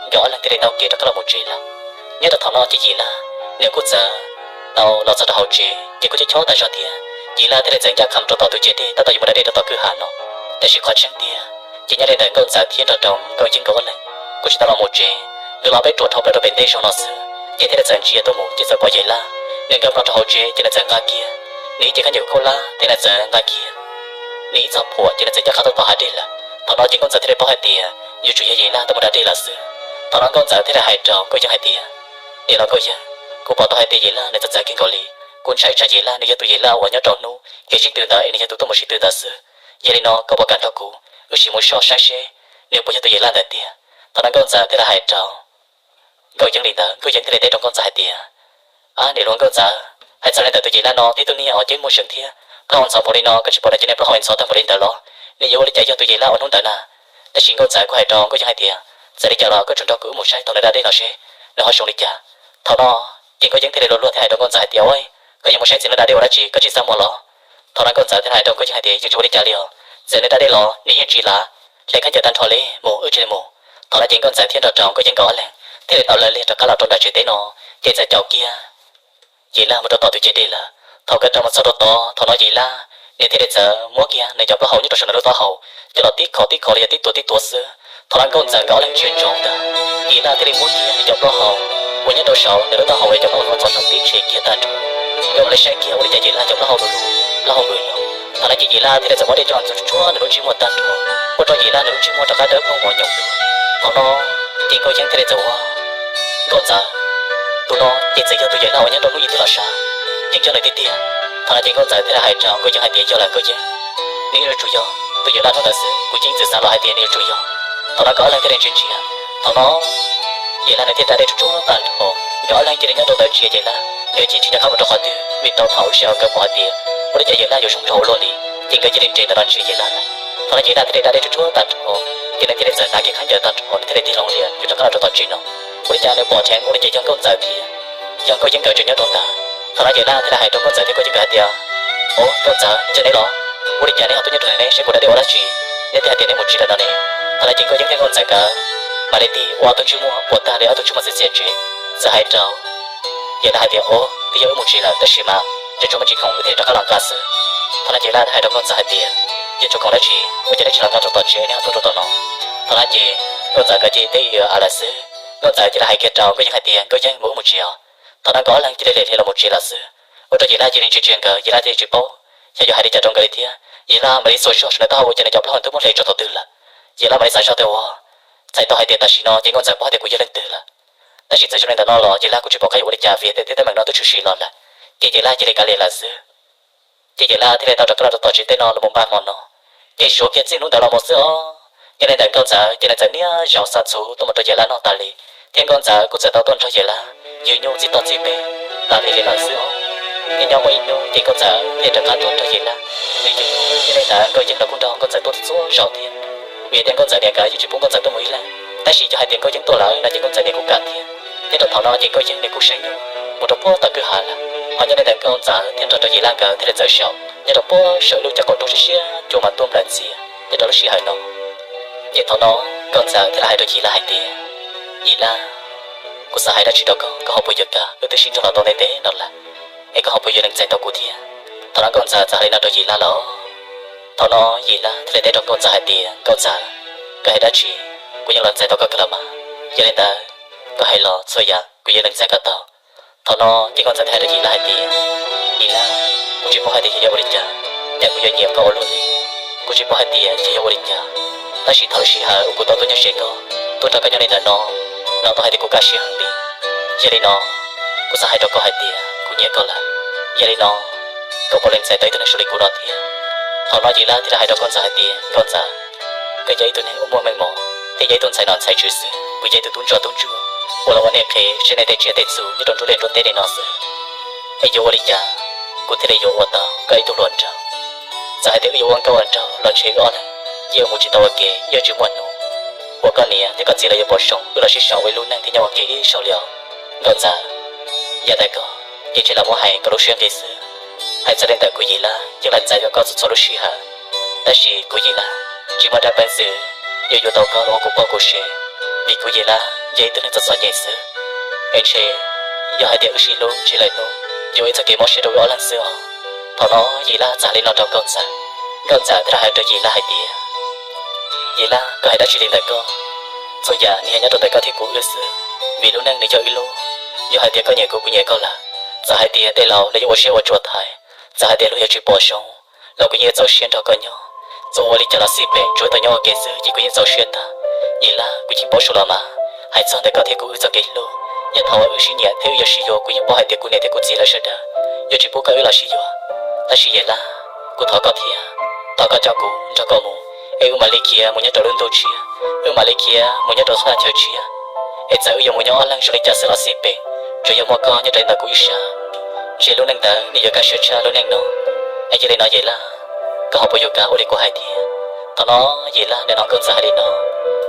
nkawd ob leeg thiaj li taug kev rov qab los mus tsev lawm. Nyob rau thaum no ces Yis Lab nws kuj txawm tau los txog rau hauv tsev ces kuj chob chob tas zog thiab. Yis Lab thiaj li txawm ncaj qha rau tom tus ciav dej tab tom yuav mus da dej rau tom kwj ha no. Tab sis qhov tseeb tiag ces nyob li ntawm Nkauj Ntxawm thiab nrog rau Nkauj Yeeb nkawd ob leeg kuj tsis tau los mus tsev, nkawd los peb ruam dhau plaws rau pem ntej zog no xwb. Ces thiaj li txawm ntsia tuaj mus ces txawm pom Yis Lab nws nkag plho rau hauv tsev ces nws txawm nqa kiag nws ib cev khaub ncaws kub hlab thiab nws txawm nqa kiag nws ib txoj phuam ces nws txawm ncaj qha tuaj tom hav dej lawm. Thaum no ces Nkauj Ntxawm thiaj li paub hais tias yuav tsum yog Yis Lab tuaj mus da dej lawm xwb. Thaum no Nkauj Ntxawm thiaj li hais rau Nkauj Yeeb hais tias, niam laus Nkauj Yeeb, kuv pom tau hais tias Yis Lab nws txawv txawv kawg nkaus li. Kuv ntshai tsam Yis Lab nws yog tus Yis Lab uas nyob rau hnub kev sib tw ntawd es nws yog tus tuaj mus sib tw ntawd xwb. Yog li no koj puas kam nrog kuv wb sim mus soj saib seb nws puas yog tus Yis Lab ntawd tiag? Thaum no Nkauj Ntxawm thiaj li hais rau Nkauj Yeeb li ntawd, Nkauj Yeeb thiaj li teb rau Nkauj Ntxawm hais tias, ab, niam laus Nkauj Ntxawm, hais txog li ntawm tus Yis Lab no tib tug niag uas ceeb muaj seem thiab plaub hau ntxhov npaum li no koj tsis pom nws cov niag plaub hau ntxhov tag npaum li ntawd los? Nws yuav ua li cas yog tus Yis Lab uas hnub ntawd na? Tab sis Nkauj Ntxawm kuj hais rau Nkauj Yeeb hais tias, txawm li cas los koj tsum nrog kuv wb mus saib thaum nws da dej no seb nws ho zoo li cas. Thaum no ces Nkauj Yeeb thiaj li luag luag thiab hais rau Nkauj Ntxawm hais tias, ua, koj yuav mus saib txiv nws da dej ua dab tsi, koj tsis xav muaj los? Thaum no Nkauj Ntxawm thiaj li hais rau Nkauj Yeeb hais tias, yeej tsis ua li cas li os, txawm nws da dej los nws yeej tsis lav, hle khaub ncaws tag nrho li, mus wb cia li mus. Thaum no ces Nkauj Ntxawm thiab nrog rau Nkauj Yeeb nkawd ob leeg thiaj li tau lawv li rov qab los rau nram tsev teb no, ces txawm caum kiag Yis Laj mus rau tom tus cev dej lawm. Thaum nkawd rov mus txog rau tod, thaum no Yis Laj nws thiaj li txawm muab kiag nws cov plaub hau nyob rau saum nws lub taub hau coj los tib khov tib khov li yog tib tuav tib tuav xwb. Thaum no Nkauj Ntxawm nkawd ob leeg ntsia ntsoov ntag, Yis Laj thiaj li muab kiag nws cov plaub hau uas nyob rau saum nws lub taub hau uas yog cov plaub hau txhov txhov tib tshem kiag tag nrho. Nkawd mam li saib kiag ua li cas Yis Laj cov plaub hau nplua, plaub hau nplua lawm. Thaum no ces Yis Laj thiaj li txawm muab dej coj los ntxuav tsuag nws lub ntsej muag tag nrho, ua rau Yis Laj nws lub ntsej muag rov qab dawb paug mos nyoos. Thaum no ces Nkauj Yeeb thiaj li txawm ua, Nkauj Ntxawm, tus no ces txawm yog tus Yis Laj uas nyob rau hnub ib tag los sav, yeej yog nws tiag tiag. Thaum no ces Nkauj Ntxawm thiaj li hais rau Nkauj Yeeb hais tias, Yog lawm Nkauj Yeeb, nws yeej yuav tsum yog tus Yis Laj hnub ntawd xwb, kuv yeej txwm xav los hais tias nws yuav tsum yog. Thaum no nkawd ob leeg thiaj li ntsia ntsia. Thaum no Yis Laj nws thiaj da dej tsuag tsuag tag nrho, nkawd ob leeg cia li nyob rau ntawd ntsia Yis Laj nws cia li tsis nco qab mus rau qhov twg, vim rau thaum lub sij hawm nkawd pom hais tias ua li cas Yis Laj yuav zoo nraug ua luaj li, ces nkawd cia li nres ntawm no ntsia Yis Laj lawm. Thaum no Yis Laj thiaj li da dej tsuag tsuag tag nrho, ces nws thiaj li txawm hnav kiag khaub ncaws tag nrho, nws thiaj li tig hlo li yuav rov qab los rau tom tsev no. Ua li cas nws pom dheev ua li cas yog Nkauj Ntxawm thiab yog Nkauj Yeeb nkawd tseem nyob rau ntawd. Thaum no Yis Laj thiaj li hais rau Nkauj Ntxawm thiab Nkauj Yeeb nkawd hais tias, Au, Nkauj Ntxawm, ua cas neb los? Ua li cas neb ho tuaj nyob rau ntawm ne, seb kuv da dej ua dab tsi, neb thiaj hais tias neb mus tsev lawm no ne? Thaum no ces Nkauj Yeeb thiab Nkauj Ntxawm nkawd mam li tig ua ob tug ntsej muag puas tag li ob tug ntsej muag txias txias ntsev, txawm hais rau Yis Laj hais tias, Au, twb yog wb mus tsev lawm tab sis mas tseem tshuav me ntsis khoom wb thiaj rov qab los nqa xwb. Thaum no Yis Laj hais rau Nkauj Ntxawm hais tias, Yog tshuav khoom dab tsi ua cas neb tsis los nqa rau tom tsev, neb ho tuaj rau tom no? Thaum no ces Nkauj Ntxawm nkawd cia li teb ua av lawm xwb. Nkauj Ntxawm cia li hais kiag rau Nkauj Yeeb hais tias, Nkauj Yeeb, mus wb mus tsev os. Thaum no nkawd ob leeg cia li lem hli los mus tsev lawm xwb. Ua rau Yis Laj cia li ntsia ntsia nkawd, Yis Laj thiaj tsis paub xyov yuav hais li cas rau nkawd li thiab. Yis Laj mam li xuas zog saum nws taub hau ua cas nws cov plaub hau twb muab hle tso thaum twg lawm. Yis Laj mam li xav zog tias ua, txhais tau hais tias tam sim no ces Nkauj Ntxawm paub hais tias kuv yog leej twg lawm. Tab sis txawm zoo li ntawm no los Yis Laj kuj tsis pom qab yuav ua li cas vim tej teeb meem no twb tshwm sim los lawm. Ces Yis Laj cia li kav liam lawm xwb. Ces Yis Laj thiaj li tau rov qab los rau tom tsev teb no los mus npaj hmo no. Ces suav kiag txij hnub ntawd los mus xwb os, yog li ntawm Nkauj Ntxawm ces nws txawm niaj zaus xa txhuv tuaj mus rau Yis Laj noj tas li, thiab Nkauj Ntxawm kuj txawm tau tuaj nrog Yis Laj yws nyuj txij toj txij pem tas li li lawm xwb os. Nyob nyob muaj ib hnub ces Nkauj Ntxawm thiaj rov qab tuaj nrog Yis Laj nws yws nyuj, yog li ntawd Nkauj Yeeb los kuj nrog Nkauj Ntxawm tuaj txhua zaus thiab. Vim tias Nkauj Ntxawm niam nkawd yeej tsis pub Nkauj Ntxawm tuaj mus ib leeg, tab sis yog hais tias Nkauj Yeeb tuaj lawm no ces Nkauj Ntxawm niam kuj kam thiab. Nyob rau thaum no ces Nkauj Yeeb nws kuj saib nyuj mus rau puag tom kwj ha lawm, ho nyob li ntawm Nkauj Ntxawm thiaj nrog rau Yis Laj nkawd thiaj li txawm saum nyob rau puag saum lub caj qaum roob siab siab cua mas tuaj nplawm ntxiag nyob rau lub sij hawm no. Ces thaum no Nkauj Ntxawm thiaj li hais rau Yis Laj hais tias, Yis Laj, kuv xav hais dab tsi rau koj, koj ho puas yuav kam wb twb sib nrog los tau ntev ntev no lawm, es koj ho puas yuav lees txais tau kuv thiab? Thaum no Nkauj Ntxawm txawm hais li no rau Yis Laj lawm. Thaum no Yis Laj thiaj li teb rau Nkauj Ntxawm hais tias, Nkauj Ntxawm, koj hais dab tsi, kuv yeej lees txais tau koj kawg los mas. Yog li ntawd, koj hais los txhua yam kuv yeej lees txais koj tau. Thaum no ces Nkauj Ntxawm thiaj hais rau Yis Laj hais tias, Yis Laj, kuv tsis paub hais tias yog yuav ua li cas, cas kuv yuav nyiam koj ua luaj li. Kuv tsis paub hais tias yog yuav ua li cas, tab sis thaum lub sij hawm uas kuv tau tuaj nyob ze koj, tuaj nrog koj nyob li ntawm no, no tau hais tias kuv kaj siab heev li. Yog li no, kuv xav hais rau koj hais tias kuv nyiam koj lawm. Yog li no, koj puas lees txais tau ib tug neeg zoo li kuv no thiab? Thaum no Yis Laj thiaj li hais rau Nkauj Ntxawm hais tias, Nkauj Ntxawm, koj yog ib tug neeg uas muaj meej mom thiab yog ib tug ntxhais nom ntxhais tswv xwb, kuv yog ib tug tub ntsuag tub ntsuag uas los ua nej qhev saib nej tej tsiaj tej txhu nyob rau nruab liaj nruab teb li no xwb. Es yuav ua li cas kuv thiaj li yuav ua tau koj ib tug hluas nraug? Txawm hais tias wb yuav ua nkauj ua nraug los ntshe wb ob leeg yeej mus tsis tau ua ke, yeej tsis muaj hnub uas koj niam thiab koj txiv lawv yuav pom zoo wb los sib sau ua ib lub neej thiab nyob ua ke ib zaug li os. Nkauj Ntxawm, yav ntawd koj yeej tsis lam muab hais koj lub siab nqis xwb. Hais txog li ntawm kuv Yis Laj yeej lam txais tau koj txhua txhua lub sij hawm, tab sis kuv Yis Laj tsis muaj dab peev xwm yuav yuav tau koj los ua kuv poj kuv sev, vim kuv Yis Laj yog ib tug neeg txom txom nyem xwb. Es ntshe yog hais tias wb sib hlub ntshe lwm hnub yuav ua ib txoj kev mob siab rau wb ob leeg xwb os. Thaum no Yis Laj txawm hais li no rau Nkauj Ntxawm, Nkauj Ntxawm thiaj li hais rau Yis Laj hais tias, Yis Laj, koj hais dab tsi li ntawm koj? Txhua yam nws yog nyob rau ntawm koj thiab kuv wb xwb, vim lub neej nws yog wb lub. Yog hais tias koj nyiam kuv, kuv nyiam koj lawm, txawm hais tias tej laus lawv yuav ua siab ua tsuas thaiv, txawm hais tias luag yuav tsis pom zoo los kuv yeej yuav txaus siab nrog koj nyob. Txawm ua li cas los xij peem, tsuav tau nyob ua ke xwb ces kuv yeej txaus siab tag. Yis Laj, kuv yeej paub suav los mas, hais txog ntawm koj thiab kuv wb txoj kev hlub, yog thaum uas wb sib nyiam thiab wb yuav sib yuav kuv yeej paub hais tias kuv niam thiab kuv txiv lawv sawv daws yuav tsis pub koj wb los sib yuav. Tab sis Yis Laj, kuv thov koj thiab, thov koj coj kuv nrog koj mus, es wb mam li khiav mus nyob rau lub ntuj tshiab, wb mam li khiav mus nyob rau thaj chaw tshiab. Es txawm wb yuav mus nyob ob leeg zoo li cas xwb los xij peem, tsuas yog muaj koj nyob rau ntawm kuv ib sab, ntshe lub neej ntawd nws yuav kaj siab tshaj lub neej no. Es yog li no Yis Laj, koj ho puas yuav kam ua li kuv hais thiab? Thaum no Yis Laj nws hnov Nkauj Ntxawm hais li no,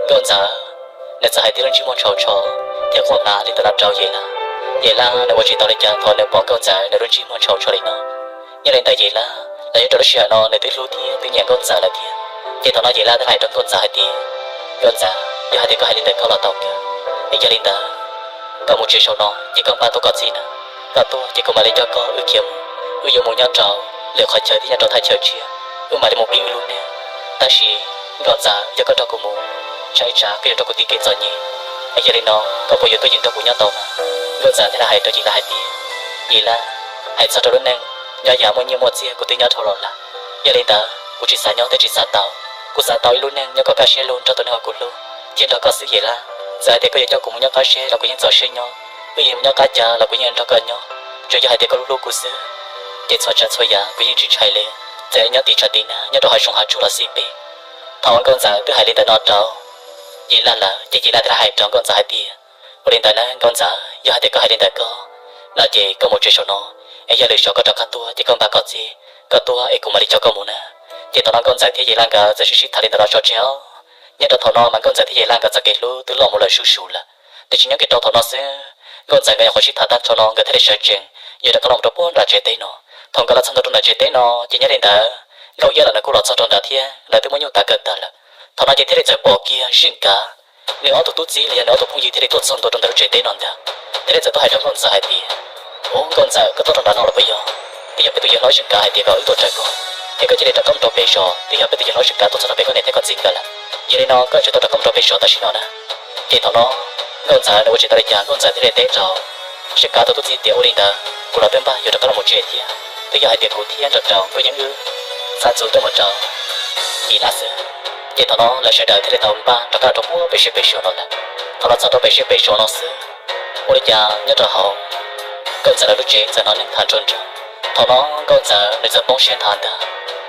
Nkauj Ntxawm nws txawm hais tias lub ntsej muag ntshaus ntsho thiab quaj hma li ntawm no rau Yis Laj. Yis Laj nws ua tsis tau li cas thaum nws pom Nkauj Ntxawm nws lub ntsej muag ntshaus ntsho li no. Nyob li ntawm Yis Laj los nyob rau lub sij hawm no nws twb hlub thiab twb nyiam Nkauj Ntxawm lawm thiab. Ces thaum no Yis Laj thiaj hais rau Nkauj Ntxawm hais tias, Nkauj Ntxawm, yog hais tias koj hais li ntawm koj los tau kawg, es yog li ntawd koj mus tsev saum no ces koj npaj tuaj kom txhij na. Koj tuaj ces kuv mam li coj koj wb khiav mus, wb yuav mus nyob rau lwm qhov chaw thiab nyob rau thaj chaw tshiab, wb mam li mus pib wb lub neej. Tab sis Nkauj Ntxawm, yog koj nrog kuv mus, tsam ib tsam koj yuav raug kuv tib kev txom nyem. Es yog li no, koj puas yuav tuaj yeem nrog kuv nyob tau mas? Nkauj Ntxawm thiaj li hais rau Yim Laj hais tias, Yim Laj, hais txog rau lub neej nyob yav muaj nyiaj muaj txiag kuv twb nyob dhau los lawm. Yog li ntawd kuv tsis xav nyob thiab tsis xav tau. Kuv xav tau ib lub neej nyob kom kaj siab lug nrog tus neeg uas kuv hlub thiab nrog koj xwb Yim Laj. Txawm hais tias koj yuav coj kuv mus nyob qab zeb los kuv yeej txaus siab nyob, wb yuav mus nyob qab cav los kuv yeej nrog koj nyob. Tsuas yog hais tias koj hlub hlub kuv xwb, ces txhua tsav txhua yam kuv yeej tsis ntshai li. Txawm nyob tim tshav tim nag, nyob rau hav zoov hav tsuag los xij peem. Thaum uas Nkauj Ntxawm twb hais li ntawm no rau Yim Laj lawm ces Yim Laj thiaj li hais rau Nkauj Ntxawm hais tias, Ua li ntawd na Nkauj Ntxawm, yog hais tias koj hais li ntawd koj no ces koj mus tsev saum no, es yog lwm zaus koj rov qab tuaj ces koj npaj kom txij, koj tuaj es kuv mam li coj koj mus na. Ces thaum no Nkauj Ntxawm thiab Yim Laj nkawd txawm sib sib tham li ntawm no tso tseg os. Nyob rau thaum no mas Nkauj Ntxawm thiab Yim Laj nkawd txoj kev hlub twb loj mus lawm zuj zus lawm, tiam sis nyob kiag rau thaum no xwb, Nkauj Ntxawm nkawd nyuam qhuav sib tham tag nrho no nkawd thiaj li sawv tsees yuav rov qab los rau puag nram tsev teb no. Thaum nkawd los txog ntua rau nram tsev teb no ces nyob li ntawd, Nkauj Iab lawv nws kuj los txog rau nram thiab lawv twb muab nyuj tav kawg tag lawm. Thaum no ces thiaj li txawm pom kiag Zeej Kav, nws ob tug tub txib los yog nws ob tug phooj ywg thiaj li tuaj txog ntua rau ntawm lub tsev teb no ntag. Thiaj li txawm tuaj hais rau Nkauj Ntxawm hais tias, Ub Nkauj Ntxawm, koj tuaj rau nram no los puas yog? Twb yog peb tus yawg hlob Zeej Kav hais tias kom wb tuaj raws koj, es koj cia li rov qab mus rau pem zos, twb yog peb tus yawg hlob Zeej Kav tuaj txog rau pem koj niam thiab koj txiv nkawd lawm. Yog li no koj tseem tuaj rov qab mus rau pem zos tam sim no na. Ces thaum no Nkauj Ntxawm nws ua tsis tau li cas, Nkauj Ntxawm thiaj li teb rau Zeej Kav tus tub txib tias, Ua li ntawd kuv los twb npaj yuav rov qab los mus tsev thiab, twb yog hais tias kuv thiab nrog rau Nkauj Yeeb wb xav txuv tuaj mus rau Yim Laj xwb. Ces thaum no lawv sawv daws thiaj li tau npaj rov qab los rau puag pem siab pem zos no lawm. Thaum los txog rau pem siab pem zos no xwb, ua li cas nyob rau hauv Nkauj Ntxawm lawv lub tsev txawm hnov neeg tham nroo nroo. Thaum no Nkauj Ntxawm nws txawm poob siab nthav ntag.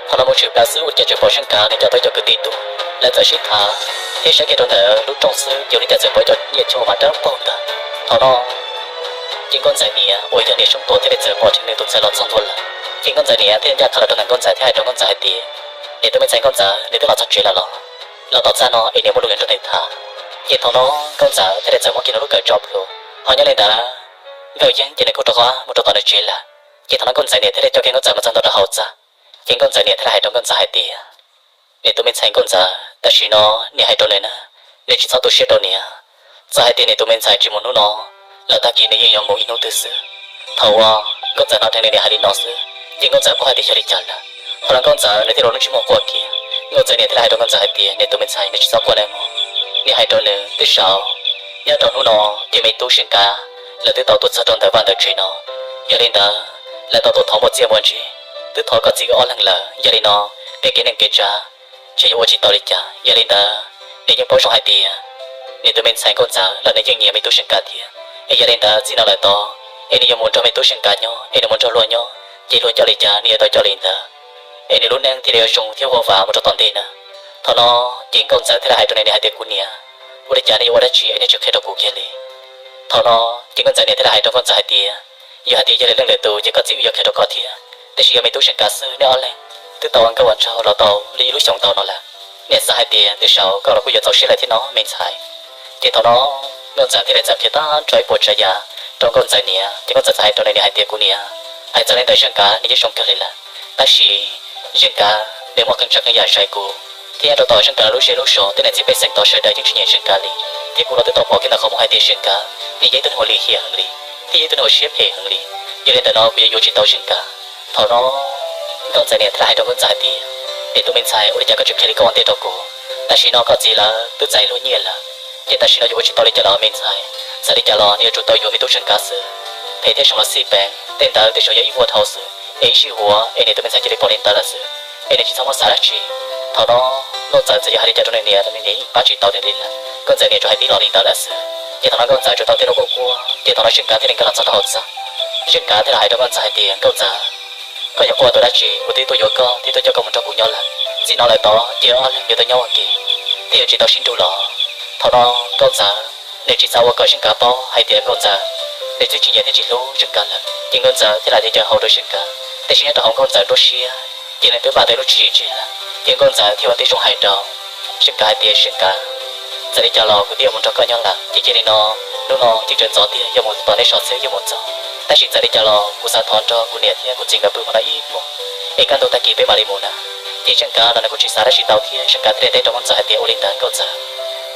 Thaum no mus tshwm plaws xwb ua li cas tseem pom Zeej Kav nws cov tau cov kwv tij tug, lawv txawm sib tham thiab saib kiag rau ntawm lub rooj xwb ces ua li cas txawm pom cov nyiaj txhua mas dawb paug ntag. Thaum no ces Nkauj Ntxawm niam uas yog niam Soob Tuam thiaj li txawm pom dheev nws tus ntxhais los txog ntua lawm. Ces Nkauj Ntxawm niam thiaj ncaj qha los rau ntawm Nkauj Ntxawm thiab hais rau Nkauj Ntxawm hais tias, Niam tus me ntxhais Nkauj Ntxawm, nws twb los txog tsev lawm los? Los tom txaj no es niam muaj lus yuav nrog nws tham. Ces thaum no Nkauj Ntxawm thiaj li txawm muab kiag nws lub kawm tso plhuav. Ho nyob li ntawd Nkauj Yeeb ces nws kuj rov qab mus rau tom nws tsev lawm. Ces thaum no Nkauj Ntxawm niam thiaj li coj kiag Nkauj Ntxawm mus txog ntua rau hauv txaj. Ces Nkauj Ntxawm niam thiaj li hais rau Nkauj Ntxawm hais tias, Niam tus me ntxhais Nkauj Ntxawm, tam sim no niam hais rau nws na, nws tsis txhob tu siab rau niam. Txawm hais tias niam tus me ntxhais tsis mus hnub no los tag kis nws yeej yuav mus ib hnub twg xwb. Thaum uas Nkauj Ntxawm hnov dheev nws niam hais li no xwb, ces Nkauj Ntxawm paub hais tias yog li cas lawm. Thaum no Nkauj Ntxawm nws thiaj li ua lub ntsej muag quaj kiag. Nkauj Ntxawm niam thiaj li hais rau Nkauj Ntxawm hais tias, Niam tus me ntxhais, nws tsis txhob quaj nawb mog. Niam hais rau nws twb saum, nyob rau hnub no ces me tub Zeej Kav lawv twb tau tuaj txog rau ntawm vaj ntawm tsev no. Yog li ntawd lawv tau tuaj thov muaj txiaj muaj ntsig, twb thov koj txiv wb ob leeg lawm. Yog li no peb kev neej kev tsav ntshe yuav ua tsis tau li cas. Yog li ntawd nws yeej paub zoo hais tias nws tus me ntxhais Nkauj Ntxawm los nws yeej nyiam me tub Zeej Kav thiab. Es yog li ntawd txij no lawm tod es nws yuav mus nrog me tub Zeej Kav nyob es nws mus nrog luag nyob ces luag coj li cas nws yuav tau coj li ntawd, es nws lub neej thiaj li yuav zoo thiab huaj vam mus rau tom ntej na. Thaum no ces Nkauj Ntxawm thiaj li hais rau nws niam hais tias, Kuv niam, ua li cas neb yuav ua dab tsi es neb tsis qhia rau kuv kiag li? Thaum no ces Nkauj Ntxawm niam thiaj li hais rau Nkauj Ntxawm hais tias, Yog hais tias yog li leej lwm tus ces koj txiv wb yuav qhia rau koj thiab, tab sis yog me tub Zeej Kav xwb neb ob leeg twb tau ua nkauj ua nraug los tau li ib lub xyoos ntau no lawm. Niam xav hais tias twb saum koj los kuj yuav txaus siab lawm thiab no me ntxhais. Ces thaum no Nkauj Ntxawm thiaj li txawm qhia tag nrho ib puas tsav yam rau Nkauj Ntxawm niam, ces Nkauj Ntxawm txawm hais rau nws niam hais tias, Kuv niam, hais txog li ntawm Zeej Kav nws yeej zoo kawg li lawm, tab sis Zeej Kav nws muaj qee tsav qee yam zais kuv, thiab nyob rau tom Zeej Kav lub zej lub zos tej niam txiv pej xeem tod sawv daws yeej tsis nyiam Zeej Kav li, thiab kuv los twb tau pom kiag ntawm qhov muag hais tias Zeej Kav nws yog ib tug neeg uas lim hiam heev li, thiab yog ib tug neeg uas siab phem heev li. Yog li ntawm no kuv yuav yuav tsis tau Zeej Kav. Thaum no Nkauj Ntxawm niam thiaj li hais rau Nkauj Ntxawm hais tias, Niam tus me ntxhais, ua li cas koj tsis qhia li koj ua ntej rau kuv? Tam sim no koj txiv lawv twb txais luag nyiaj lawm, ces tam sim no yuav ua tsis tau li cas los me ntxhais. Txawm li cas los nws yuav tsum tau yuav me tub Zeej Kav xwb. Phem thiab zoo los xij peem tej ntawd tej zaum yog ib vuag dhau xwb, es ib sij huam es niam tus me ntxhais cia li pom li ntawd lawm xwb, es nws tsis txhob muab xav dab tsi. Thaum no Nkauj Ntxawm txawm yog hais li cas rau nws niam los nws niam yeej pab tsis tau nws li lawm. Nkauj Ntxawm niam tsuas hais tib lo li ntawd lawm xwb. Ces thaum no Nkauj Ntxawm tsuas tau tej lub quaj quaj, ces thaum no Zeej Kav thiaj li nkag los txog rau hauv txaj. Zeej Kav thiaj li hais rau Nkauj Ntxawm hais tias, Nkauj Ntxawm, koj yuav quaj ua tus dab tsi? Kuv twb tuaj yuav koj thiab tuaj coj koj mus nrog kuv nyob lawm. Txij no lawm tod ces ob leeg yuav tau nyob ua ke, thiaj yuav tsis tau sib nrug los. Thaum no Nkauj Ntxawm nws tsis xav ua kom Zeej Kav paub hais tias Nkauj Ntxawm nws twb tsis nyiam thiab tsis hlub Zeej Kav lawm, ces Nkauj Ntxawm thiaj li hais tias haum rau Zeej Kav. Tab sis nyob rau hauv Nkauj Ntxawm nruab siab ces nws twb npaj tau lub tswv yim tseg lawm. Ces Nkauj Ntxawm thiaj ua tib zoo hais rau Zeej Kav hais tias, Zeej Kav, txawm li cas los kuv twb yuav mus nrog koj nyob lawm, ces cia li no, hnub no yeej tseem ntxov tiag, yuav mus tom nej sov xwb yuav mus txog. Tab sis txawm li cas los kuv xav thov nrog kuv niam thiab kuv txiv nkawd pw hmo no ib hmos, es kaj ntug tag kis peb mam li mus na. Ces Zeej Kav los nws kuj tsis xav dab tsi ntau thiab, Zeej Kav thiaj li teb rau Nkauj Ntxawm hais tias, Ua li ntawd Nkauj Ntxawm.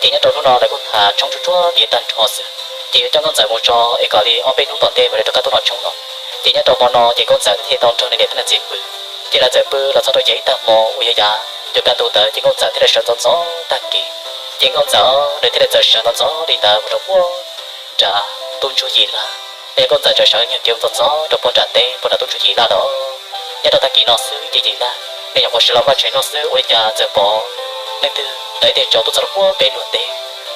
Ces nyob rau hnub no lawv kuj tham tshoob tsuag tsuag tiav tag nrho xwb. Ces yuav coj Nkauj Ntxawm mus tso es kom li ob peb hnub tom ntej mam li rov qab tuaj noj tshoob no. Ces nyob rau hmo no ces Nkauj Ntxawm thiaj tau nrog nws niam thiab nws txiv pw. Ces lawv txawm pw los txog rau yav ib tag hmo uas yog yav yuav kaj ntug ntawd ces Nkauj Ntxawm thiaj li sawv ntxov ntxov tag kis. Ces Nkauj Ntxawm nws thiaj li txawm sawv ntxov ntxov li ntawd mus rau puag nram tub ntsuag Yim Laj. Ces Nkauj Ntxawm txawm sawv nyuag kev ntxov ntxov rau puag nram teb puag nram tub ntsuag Yim Laj lawm. Nyob rau tag kis no xwb ces Yim Laj nws nyuam qhuav sawv los npaj tshais noj xwb ua li cas txawm pom leej twg tawm ib teg tsov tuaj txog rau puag pem luag teb.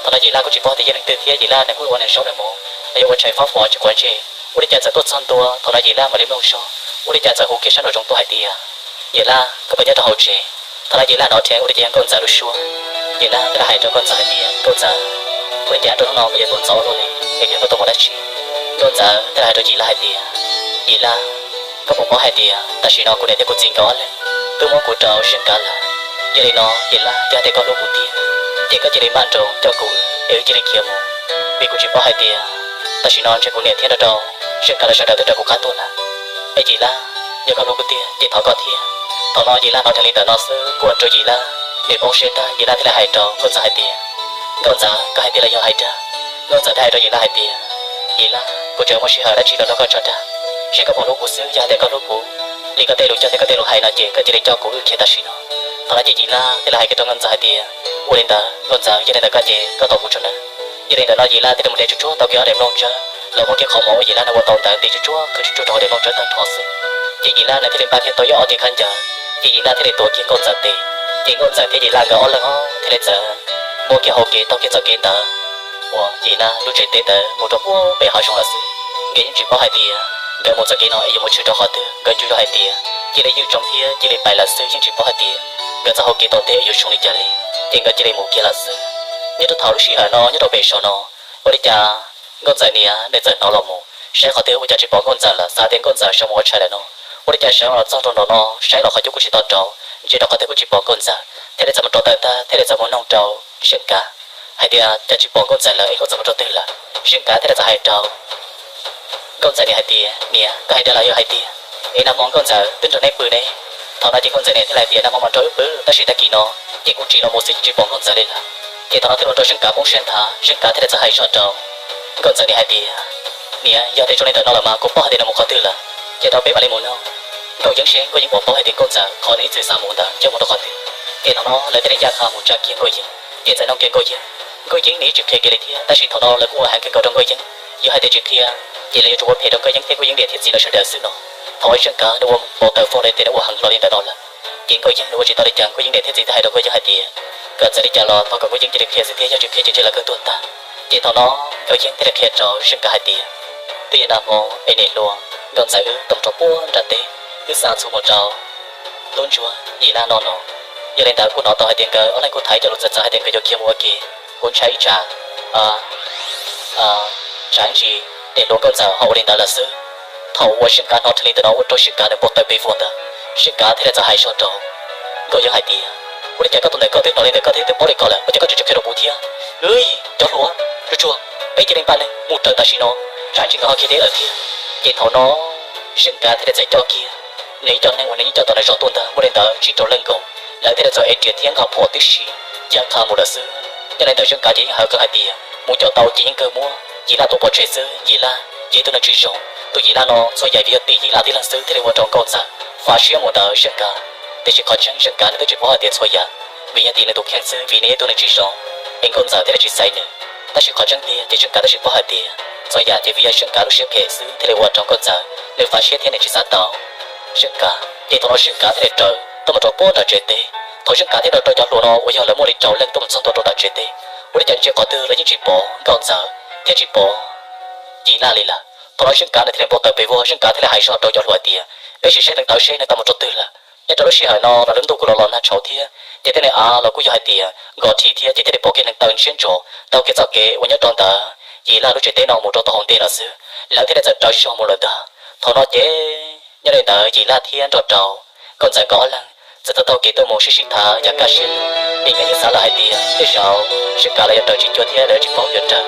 Thaum no Yim Laj kuj tsis paub tias yog leej twg thiab Yim Laj nws kuj ua nws zaub nws mov los yog ua tshais fab fo tsis quav ntsej, ua li cas txawm tuaj txog ntua. Thaum no Yim Laj mam li mloog zog, ua li cas txawm hu kiag sab nraum zoov tuaj hais tias, Yim Laj, koj puas nyob rau hauv tsev? Thaum no Yim Laj hnov dheev ua li cas yog Nkauj Ntxawm lub suab. Yim Laj thiaj li hais rau Nkauj Ntxawm hais tias, Nkauj Ntxawm, ua li cas nyob rau hnub no koj yuav tuaj ntxov ua luaj li, es koj tuaj mus dab tsi? Nkauj Ntxawm thiaj li hais rau Yim Laj hais tias, Yim Laj, koj puas paub hais tias tam sim no kuv niam thiab kuv txiv nkawd ob leeg twb muab kuv rau Zeej Kav lawm. Yog li no Yim Laj, yog hais tias koj hlub kuv tiag, ces koj cia li maj nroos coj kuv wb es wb cia li khiav mus, vim kuv tsis paub hais tias tam sim no ntshe kuv niam thiab nrog rau Zeej Kav lawv sawv daws twb raws kuv qab tuaj lawm. Es Yim Laj, yog koj hlub kuv tiag ces thov koj thiab. Thaum no Yim Laj hnov dheev li ntawm no xwb kuj ua rau Yim Laj nws poob siab tag, Yim Laj thiaj li hais rau Nkauj Ntxawm hais tias, Nkauj Ntxawm, koj hais tias los yog hais dag? Nkauj Ntxawm thiaj hais rau Yim Laj hais tias, Yim Laj, kuv tseem muaj sij hawm dab tsi los nrog koj tso dag, seb koj puas hlub kuv xwb, yog hais tias koj hlub kuv li koj tej lus cog thiab koj tej lus hais no ces koj cia li coj kuv wb khiav tam sim no. Thaum no ces Yim Laj thiaj li hais kiag rau Nkauj Ntxawm hais tias, ua li ntawd Nkauj Ntxawm, yog li ntawd koj ces koj tos kuv tso nawb. Yog li ntawm no Yim Laj thiaj li mus ntes tsuj tsuag tau kiag ob daim nplooj tsawb los muab kiag qhov mov uas Yim Laj nws ua tau ntawd ntes tsuj tsuag qhwv tsuj tsuag rau hauv daim nplooj tsawb tag nrho xwb. Ces Yim Laj nws thiaj li npaj kiag tau ib ob tiag khaub ncaws, ces Yim Laj thiaj li tuav kiag Nkauj Ntxawm tes. Ces Nkauj Ntxawm thiab Yim Laj nkawd ob leeg thiaj li txawm muab kiag hau kev taug kiag txoj kev ntawd uas Yim Laj lub tsev teb ntawd mus rau puag pem hav zoov lawm xwb. Nkawd yeej tsis paub hais tias nkawd mus txoj kev no es yuav mus tshwm rau qhov twg, nkawd tsuas yog hais tias cia li ywj tsoom thiab cia li pais lawm xwb, yeej tsis paub hais tias nkawd txoj hau kev tom ntej yuav zoo li cas li. Ces nkawd cia li mus kiag lawm xwb. Nyob rau thaum lub sij hawm no nyob rau pem saum no, ua li cas Nkauj Ntxawm niam nws txawm hnov los mus saib qhov twg ua cas tsis pom Nkauj Ntxawm lawm, xav tias Nkauj Ntxawm sawv mus ua tshais lawm no. Ua li cas sawv los txog rau nraum no saib los qhov cub kuj tsis tau rau, ntsia rau qhov twg kuj tsis pom Nkauj Ntxawm, thiaj li txawm mus rau tawm tag thiaj li txawm mus noog rau Zeej Kav hais tias cas tsis pom Nkauj Ntxawm lawm es Nkauj Ntxawm mus rau twg lawm. Zeej Kav thiaj li txawm hais rau Nkauj Ntxawm niam hais tias, niam, koj hais dag los yog hais tiag? Es nag hmo Nkauj Ntxawm twb nrog neb pw ne. Thaum no ces Nkauj Ntxawm niam thiaj li hais tias nag hmo mas nrog wb pw tab sis tag kis no ces kuv tsis los mus xwb tsis pom Nkauj Ntxawm li lawm. Ces thaum no thiaj ua rau Zeej Kav poob siab nthav, Zeej Kav thiaj li txawm hais zoj rau Nkauj Ntxawm niam hais tias, niam, yog tias zoo li ntawm no lawm mas kuv paub hais tias nws mus qhov twg lawm. Ces tau peb mam li mus nug Nkauj Yeeb seb Nkauj Yeeb puas paub hais tias Nkauj Ntxawm qhov nws ib txwm xav mus ntawd yog mus rau qhov twg. Ces thaum no lawv thiaj li ncaj qha mus tsa kiag Nkauj Yeeb, ces txawm nug kiag Nkauj Yeeb. Nkauj Yeeb nws yeej tsis qhia kiag li thiab, tab sis thaum no lawv kuj ua heev kawg nkaus rau Nkauj Yeeb, yog hais tias tsis qhia ces lawv yuav tsum ua phem rau Nkauj Yeeb thiab Nkauj Yeeb niam thiab txiv lawv sawv daws xwb no. Thaum uas Zeej Kav nws ua npau taws fo li tias nws ua heev hlo li ntawm no lawm, ces Nkauj Yeeb nws ua tsis tau li cas, Nkauj Yeeb niam thiab txiv thiaj hais rau Nkauj Yeeb hais tias kom txawm li cas los thov kom Nkauj Yeeb cia li qhia xwb thiab, yog tsis qhia ces ntshe lawv kawg tuag tag. Ces thaum no Nkauj Yeeb thiaj li qhia rau Zeej Kav hais tias twb yog nag hmo es niam hluas Nkauj Ntxawm wb tau mus rau puag nram teb, wb xa txhua mus rau tub ntsuag Yim Laj no no. Yog li ntawd kuj hnov tau hais tias nkawd ob leeg kuj tham ib co lus txawv txawv hais tias nkawd yuav khiav mus ua ke, kuv ntshai ib tsam tsam ntsis niam hluas Nkauj Ntxawm ho ua li ntawd lawm xwb. Thaum uas Zeej Kav hnov raws li ntawm no ua rau Zeej Kav nws npau taws pes vog ntag. Zeej Kav thiaj li txawm hais zog rau Nkauj Yeeb hais tias ua li cas koj tus ntawm koj twb hnov li ntawm koj thiab twb paub li ko lawm ua cas koj tseem tsis qhia rau kuv thiab? Cov hluas, tsuag tsuag, peb cia li npaj neeg mus raws tam sim no, tsam ntsis nkawd ho khiav thiab lawm thiab. Ces thaum no Zeej Kav thiaj li txawm coj kiag nws ib co neeg uas nws yeej coj tom nws zos tuaj ntag, muaj li ntawd tsib rau leej nkaus, lawv thiaj li txawm ev riam thiab nqa phom tib si ncaj qha mus lawm xwb. Nyob li ntawd Zeej Kav ces yeej hawv qhawv hais tias mus caum tau ces yeej kawg muab Yim Laj tua pov tseg xwb. Yim Laj ces ib tug neeg tsis zoo, tus Yim Laj no txhua yam vim yog tim Yim Laj tib leeg xwb thiaj li ua rau Nkauj Ntxawm fav siab mus ntawm Zeej Kav. Tiam sis qhov tseeb Zeej Kav nws twb tsis paub hais tias txhua yam vim yog tim nws tus kheej xwb, vim nws yog ib tug neeg tsis zoo es Nkauj Ntxawm thiaj li tsis xaiv nws. Tab sis qhov tseeb tiag ces Zeej Kav twb tsis paub hais tias txhua yam ces vim yog Zeej Kav lub siab phem xwb thiaj li ua rau Nkauj Ntxawm nws fav siab thiab nws tsis xav tau Zeej Kav. Ces thaum no Zeej Kav thiaj li raws tuaj mus rau puag nram tsev teb. Thaum Zeej Kav thiab nrog rau cov hluas no uas yog lawv muaj li rau leej tuaj mus txog ntua rau nram tsev teb, ua li cas ntsia qhov twg los yeej tsis pom Nkauj Ntxawm thiab tsis pom Yim Laj li lawm. Thaum no Zeej Kav nws thiaj li npau taws pes vog, Zeej Kav thiaj li hais zog rau cov hluas hais tias peb sim saib leej taw seb nws tau mus rau twg lawm. Nyob rau lub sij hawm no los lub ntuj kuj los los nag tshauv thiab, ces tej neeg av los kuj yog hais tias nkos rhi thiab, ces thiaj li pom kiag neeg taw ntshiab ntsos taug kiag txoj kev uas nyob rau ntawd Yim Laj lub tsev teb no mus rau tom hauv ntej lawm xwb. Lawv thiaj li txawm raws zog mus lawm ntag. Thaum no ces nyob li ntawd Yim Laj thiab nrog rau Nkauj Ntxawm nkawd ob leeg txawm tau taug kev tuaj mus sib sib tham yav kaj siab lug, vim nkawd yeej xav lawm hais tias tej zaum Zeej Kav lawv yuav raws tsis cuag thiab lawv yuav tsis paub yuav raws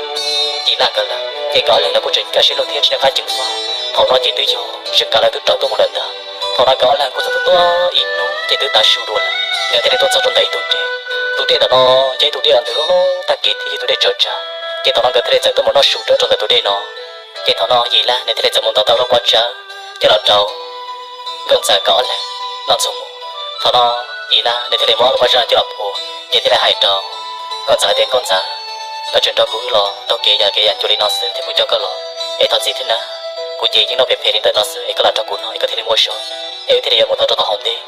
Yim Laj nkawd lawm, ces nkawd ob leeg lawv kuj tseem yav kaj siab lug thiab tsis nco qab ceev faj. Thaum no ces twb yog Zeej Kav lawv twb raws tuaj mus lawm ntag. Thaum no nkawd ob leeg kuj txawm tuaj ib hnub ces twb tav su dua lawm, nkawd thiaj li tuaj txog rau ntawm ib tug dej. Tus dej ntawm no yog ib tug dej ntws loj loj tag kev thiab yog tus dej tsaws tsag. Ces thaum no nkawd thiaj li txawm tuaj mus noj su rau rau ntawm tus dej no. Ces thaum no Yim Laj nws thiaj li txawm mus ntaus tau lub pob tsawb coj los rau Nkauj Ntxawm kom ob leeg noj ntxuag mus. Thaum no Yim Laj nws thiaj li muab lub pob tsawb no coj los phua, ces thiaj li hais rau Nkauj Ntxawm hais tias, Nkauj Ntxawm, koj tseem nrog kuv wb los taug kev yam kev yam ncua li no xwb thiab kuv coj koj los, es thov txim thiab na, kuv ces yeej noj phem phem li ntawm no xwb es koj los nrog kuv noj es koj thiaj li muaj zog, es wb thiaj li yuav mus tau rau tom hauv ntej.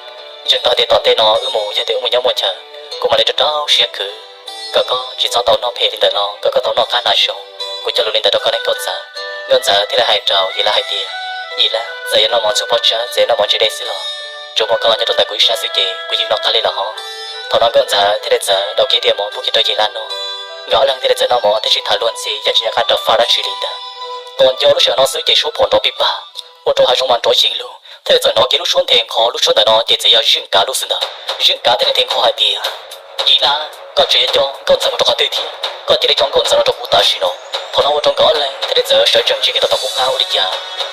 Ntseeg tau hais tias tom ntej no wb mus yog tias wb mus nyob muaj chaw, kuv mam li rau rau siab khwv kom koj tsis txhob tau noj phem li ntawm no, kom koj tau noj qab hnav zoo. Kuv cog lus li ntawd rau koj ne Nkauj Ntxawm. Nkauj Ntxawm thiaj li hais rau Yim Laj hais tias, Yim Laj, txawm yuav noj mov ntxuag pob tsawb, txawm yuav noj mov ntsis dej xwb los tsuas muaj koj nyob rau ntawm kuv ib sab xwb ces kuv yeej noj qab li los hos. Thaum no Nkauj Ntxawm thiaj li txawm daus kiag diav mov pub kiag rau Yim Laj noj. Nkawd ob leeg thiaj li txawm noj mov tab sis tham luag ntxhi yeej tsis nco qab rau faj dab tsi li ntag. Tau nco lub sij hawm no xwb ces suab phom nrov pij pag, ua rau hav zoov mas nrov yees lug, thiaj li txawm hnov kiag lub suab nthe nqho. Lub suab ntawm no ces txawm yog Zeej Kav lub xwb ntag. Zeej Kav thiaj li nthe nqho hais tias, Yim Laj, koj tseem yuav coj Nkauj Ntxawm mus rau qhov twg thiab? Koj cia li tso Nkauj Ntxawm no rau kuv tam sim no. Thaum no ua rau nkawd ob leeg thiaj li txawm sawv tsees ntsia kiag tau tom qub qab ua li cas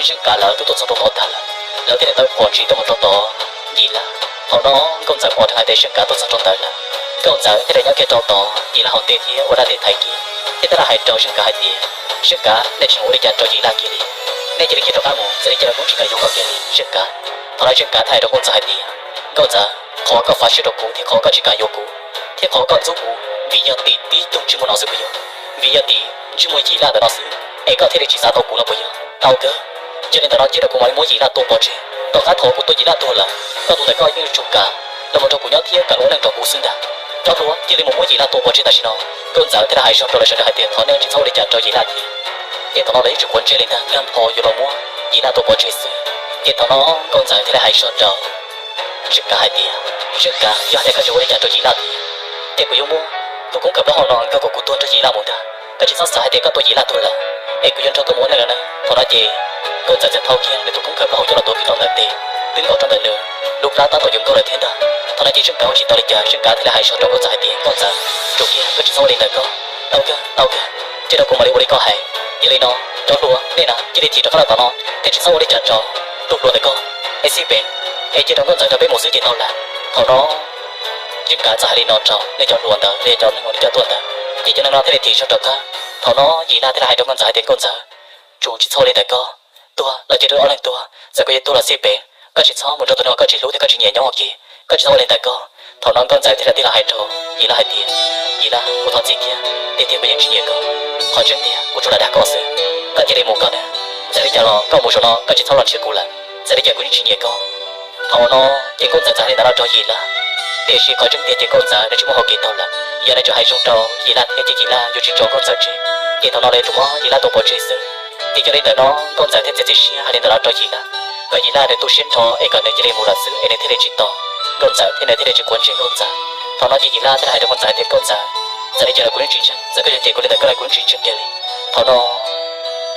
Zeej Kav lawv twb tuaj txog rau tod tag lawm. Lawv thiaj li tawm phom ntsis tuaj mus rau tom Yim Laj. Thaum no Nkauj Ntxawm pom dheev hais tias Zeej Kav tuaj txog rau ntawd lawm, Nkauj Ntxawm thiaj li nyob kiag rau tom Yim Laj hauv ntej thiab ua dab tes thaiv kiag, thiab tab laj hais rau Zeej Kav hais tias, Zeej Kav, nej tseem ua li cas rau Yim Laj kiag li? Nej cia li khiav rov qab mus, txawm li cas los kuv tsis kam yuav koj kiag li Zeej Kav. Thaum no Zeej Kav thiaj hais rau Nkauj Ntxawm hais tias, Nkauj Ntxawm, qhov koj fav siab rau kuv thiab qhov koj tsis kam yuav kuv thiab qhov koj ntxub kuv vim yog tim tib tug ntsej muag no xwb puas yog? Vim yog tim ntsej muag Yim Laj ntawm no xwb es koj thiaj li tsis xav tau kuv no puas yog? Tau kawg, yog li ntawm no cia rau kuv mam li muab Yim Laj tua pov tseg. Tom qab thaum kuv tua Yim Laj tuag lawm, koj tus ntawm koj yeej tsum kam los mus nrog kuv nyob thiab kam ua neej nrog kuv xwb ntag. Cov hluas, cia li mus muab Yim Laj tua pov tseg tam sim no. Nkauj Ntxawm thiaj li hais zog rau lawv sawv daws hais tias, Thov nej tsis txhob ua li cas rau Yim Laj thiab. Ces thaum no lawv yeej tsis quav ntsej li ntag, nkag npho yuav los muab Yim Laj tua pov tseg xwb. Ces thaum no Nkauj Ntxawm thiaj li hais zog rau Zeej Kav hais tias, Zeej Kav, yog hais tias koj tseem ua li cas rau Yim Laj thiab, ces kuv yuav muab tus koob kawm plaub hau no nkaug kom kuv tuag nrog Yim Laj mus ntag. Koj tsis txhob xav hais tias koj tua Yim Laj tuag lawm es kuv yuav nrog koj mus ua neej lawm na. Thaum no ces Nkauj Ntxawm txawm thau kiag nws tus koob kawm plaub hau coj los tuav kiag rau ntawm tes, twb nkaug rau ntawm nws lub plab tab tom yuav nkaug lawm thiab ntag. Thaum no ces Zeej Kav ua tsis tau li cas, Zeej Kav thiaj li hais zog rau Nkauj Ntxawm hais tias, Nkauj Ntxawm, tsuas kiag, koj tsis txhob ua li ntawd koj. Tau kawg, tau kawg, cia rau kuv mam li ua li koj hais. Yog li no, cov hluas, nej na cia li thim rov qab los tom no thiab tsis txhob ua li cas rau tus hluas ntawm koj. Es xij peem, es cia rau Nkauj Ntxawm nrog peb mus xwb ces tau lawm. Thaum no Zeej Kav txawm hais li no rau nej cov hluas ntawd, nej cov neeg uas nws coj tuaj ntawd, ces cov neeg no thiaj li thim zog rov qab. Thaum no Yim Laj thiaj li hais rau Nkauj Ntxawm hais tias, Nkauj Ntxawm, tsuas tsis txhob ua li ntawd koj. Tuag los cia rau ob leeg tuag, txawm koj yuav tuag los xij peem, koj tsis txhob mus nrog tus neeg uas koj tsis hlub thiab koj tsis nyiam nyob ua ke. Koj tsis txhob ua li ntawd koj. Thaum no Nkauj Ntxawm thiaj li tig los hais rau Yim Laj hais tias, Yim Laj, kuv thov txim thiab, tiag tiag kuv yeej tsis nyiam koj. Qhov tseeb tiag kuv tsuas lam dag koj xwb. Koj cia li mus koj na. Txawm li cas los koj mus zaum no koj tsis txhob los nrhiav kuv lawm, txawm li cas kuv yeej tsis nyiam koj. Thaum no ces Nkauj Ntxawm txawm hais li ntawd no rau Yim Laj. Tiam sis qhov tseeb tiag ces Nkauj Ntxawm nws tsis muaj hauv kev taug lawm, yog nws tsuas hais zoo rau Yim Laj thiab ces Yim Laj yuav tsis tso Nkauj Ntxawm tseg. Ces thaum no lawv tsuas muab Yim Laj tua pov tseg xwb. Ces yog li ntawm no Nkauj Ntxawm thiaj txiav txim siab hais li ntawd no rau Yim Laj, kom Yim Laj nws tu siab nrho es kom nws cia li mus lawm xwb es nws thiaj li tsis tos Nkauj Ntxawm thiab nws thiaj li tsis quav ntsej Nkauj Ntxawm. Thaum no ces Yim Laj thiaj li hais rau Nkauj Ntxawm hais tias, Nkauj Ntxawm, txawm li cas los kuv yeej tsis ntseeg, txawm koj yuav cem kuv li ntawd koj los kuv yeej tsis ntseeg kiag li. Thaum no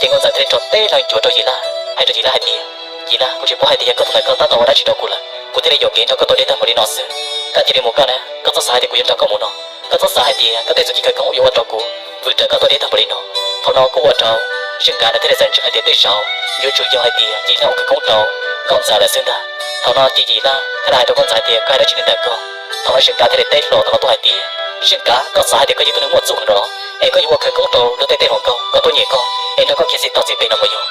ces Nkauj Ntxawm thiaj li rho teb leeg cuav rau Yim Laj, hais rau Yim Laj hais tias, Yim Laj, kuv tsis paub hais tias yog koj tus ntawm koj tab tom ua dab tsi rau kuv lawm, kuv thiaj li yuam kev nrog koj tuaj deb tag npaum li no xwb. Koj cia li mus koj na, koj txhob xav hais tias kuv yuav nrog koj mus no. Koj txhob xav hais tias koj tej txuj ci khawv koob yuav ua rau kuv vwm raws koj tuaj deb tag npaum li no. Thaum no kuj ua rau Zeej Kav nws thiaj li txawm ntseeg hais tias tej zaum yuav tsum yog hais tias Yim Laj ua khawv koob rau Nkauj Ntxawm lawm xwb ntag. Thaum no ces Yim Laj thiaj li hais rau Nkauj Ntxawm hais tias, koj hais dab tsi li ntawm koj? Thaum no Zeej Kav thiaj li teb hlo ntawm no tuaj hais tias, Zeej Kav, koj xav hais tias koj yog tus neeg muaj txuj heev los es koj yuav ua khawv koob rau luag tej teb hluas nkauj kom tuaj nyiam koj es nrog koj khiav xij tog xij pem no puas yog?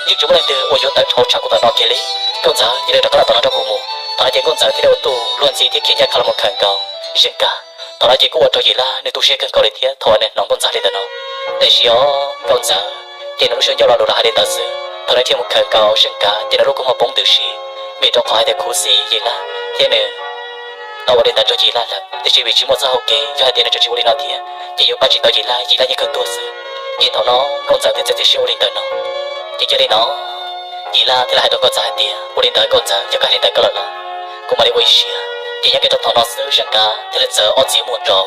Yeej tsis muaj leej twg uas yuav tawv dhau tshaj kuv ntawm no kiag li. Nkauj Ntxawm, cia li rov qab los tom no nrog kuv mus. Thaum no ces Nkauj Ntxawm thiaj li ua tus luag ntxhi thiab khiav ncaj qha los mus khawm nkaus Zeej Kav. Thaum no ces kuj ua rau Yim Laj nws tu siab kawg nkaus li thiab thaum uas nws hnov Nkauj Ntxawm li ntawm no. Tiam sis os Nkauj Ntxawm ces nws lub siab ncauj lo lus los hais li ntawd xwb. Thaum nws thiaj mus khawm nkaus Zeej Kav ces nws lub kua muag poob ntws si, vim rau qhov hais tias khuv xim Yim Laj thiab nws tau ua li ntawd rau Yim Laj lawm, tiam sis vim tsis muaj txoj hau kev, yog hais tias nws tseem tsis ua li no thiab ces yuav pab tsis tau Yim Laj, Yim Laj yeej kawg tuag xwb. Ces thaum no Nkauj Ntxawm thiaj txiav txim siab ua li ntawm no. Ces yog li no Yim Laj thiaj li hais rau Nkauj Ntxawm hais tias, ua li ntawd Nkauj Ntxawm, yog koj hais li ntawd koj los los, kuv mam li ua ib siab. Ces nyob kiag rau thaum no xwb Zeej Kav thiaj li txawm ob txiv muag rau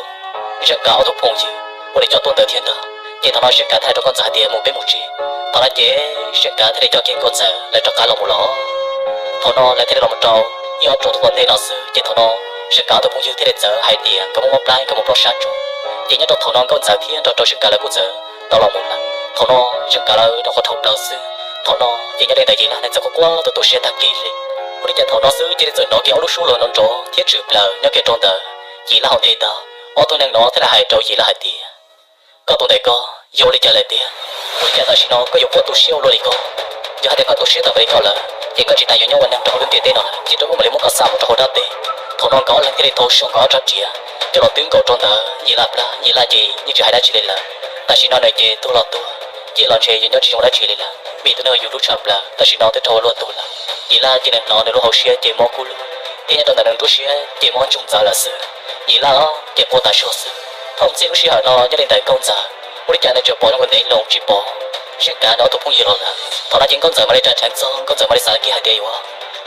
Zeej Kav ob tug phooj ywg uas nws coj tuaj ntawd thiab ntag. Ces thaum no Zeej Kav thiaj hais rau Nkauj Ntxawm hais tias, mus peb mus tsev. Thaum no ces Zeej Kav thiaj li coj kiag Nkauj Ntxawm lawv rov qab los mus lawm. Thaum no lawv thiaj li los mus rau ib ob tsob tuaj tom ntej no xwb, ces thaum no Zeej Kav ob tug phooj ywg thiaj li txawm hais tias nkawd muaj mob plab nkawd mus plob sab tso. Ces nyob rau thaum no Nkauj Ntxawm thiab nrog rau Zeej Kav lawv kuj txawm tau los mus lawm. Thaum no Zeej Kav lawv rau qhov rhaub plaws xwb. Thaum no ces nyob li ntawd Yim Laj nws txawm quaj quaj tu tu siab tag kev li. Ua li cas thaum no xwb cia li txawm hnov kiag ob lub suab los nrov nrov thiab tshwm plaws nyob kiag rau ntawm Yim Laj hauv ntej ntag. Ob tug neeg no thiaj li hais rau Yim Laj hais tias, koj tus ntawm koj yog ua li cas lawm tiag? Ua li cas tam sim no koj yuav quaj tu siab ua luaj li ko? Yog hais tias koj tu siab tau npaum li ko lawm ces koj tsis tas yuav nyob ua neeg rau hauv lub ntiaj teb no lawm, cia rau wb mam li muab koj xa mus rau hauv dab teb. Thaum no nkawd ob leeg thiaj li thau zog nkawd ob rab riam coj los twb nkaus rau ntawm Yim Laj plab. Yim Laj ces yeej tsis hais dab tsi li lawm. Tam sim no nws ces tuag los tuag, cia los ntshe yuav nyob tsis zoo dab tsi li lawm, vim tus neeg yug lub tshaj plaws tam sim no twb raug ua luaj tuag lawm. Yim Laj ces nws hnov nws lub hauv siab ces mob kub lug, thiab nyob rau ntawm nws nruab siab ces mob ntsoog ntxaws lawm xwb. Yim Laj ces quaj tas zog xwb. Thaum txij lub sij hawm no nyob li ntawm Nkauj Ntxawm, ua li cas nws tseem pom zoo ntev loo tsis pom Zeej Kav nws ob tug phooj ywg los lawm. Thaum no ces Nkauj Ntxawm mam li rais dheev txog, Nkauj Ntxawm mam li xav kiag hais tias yuav,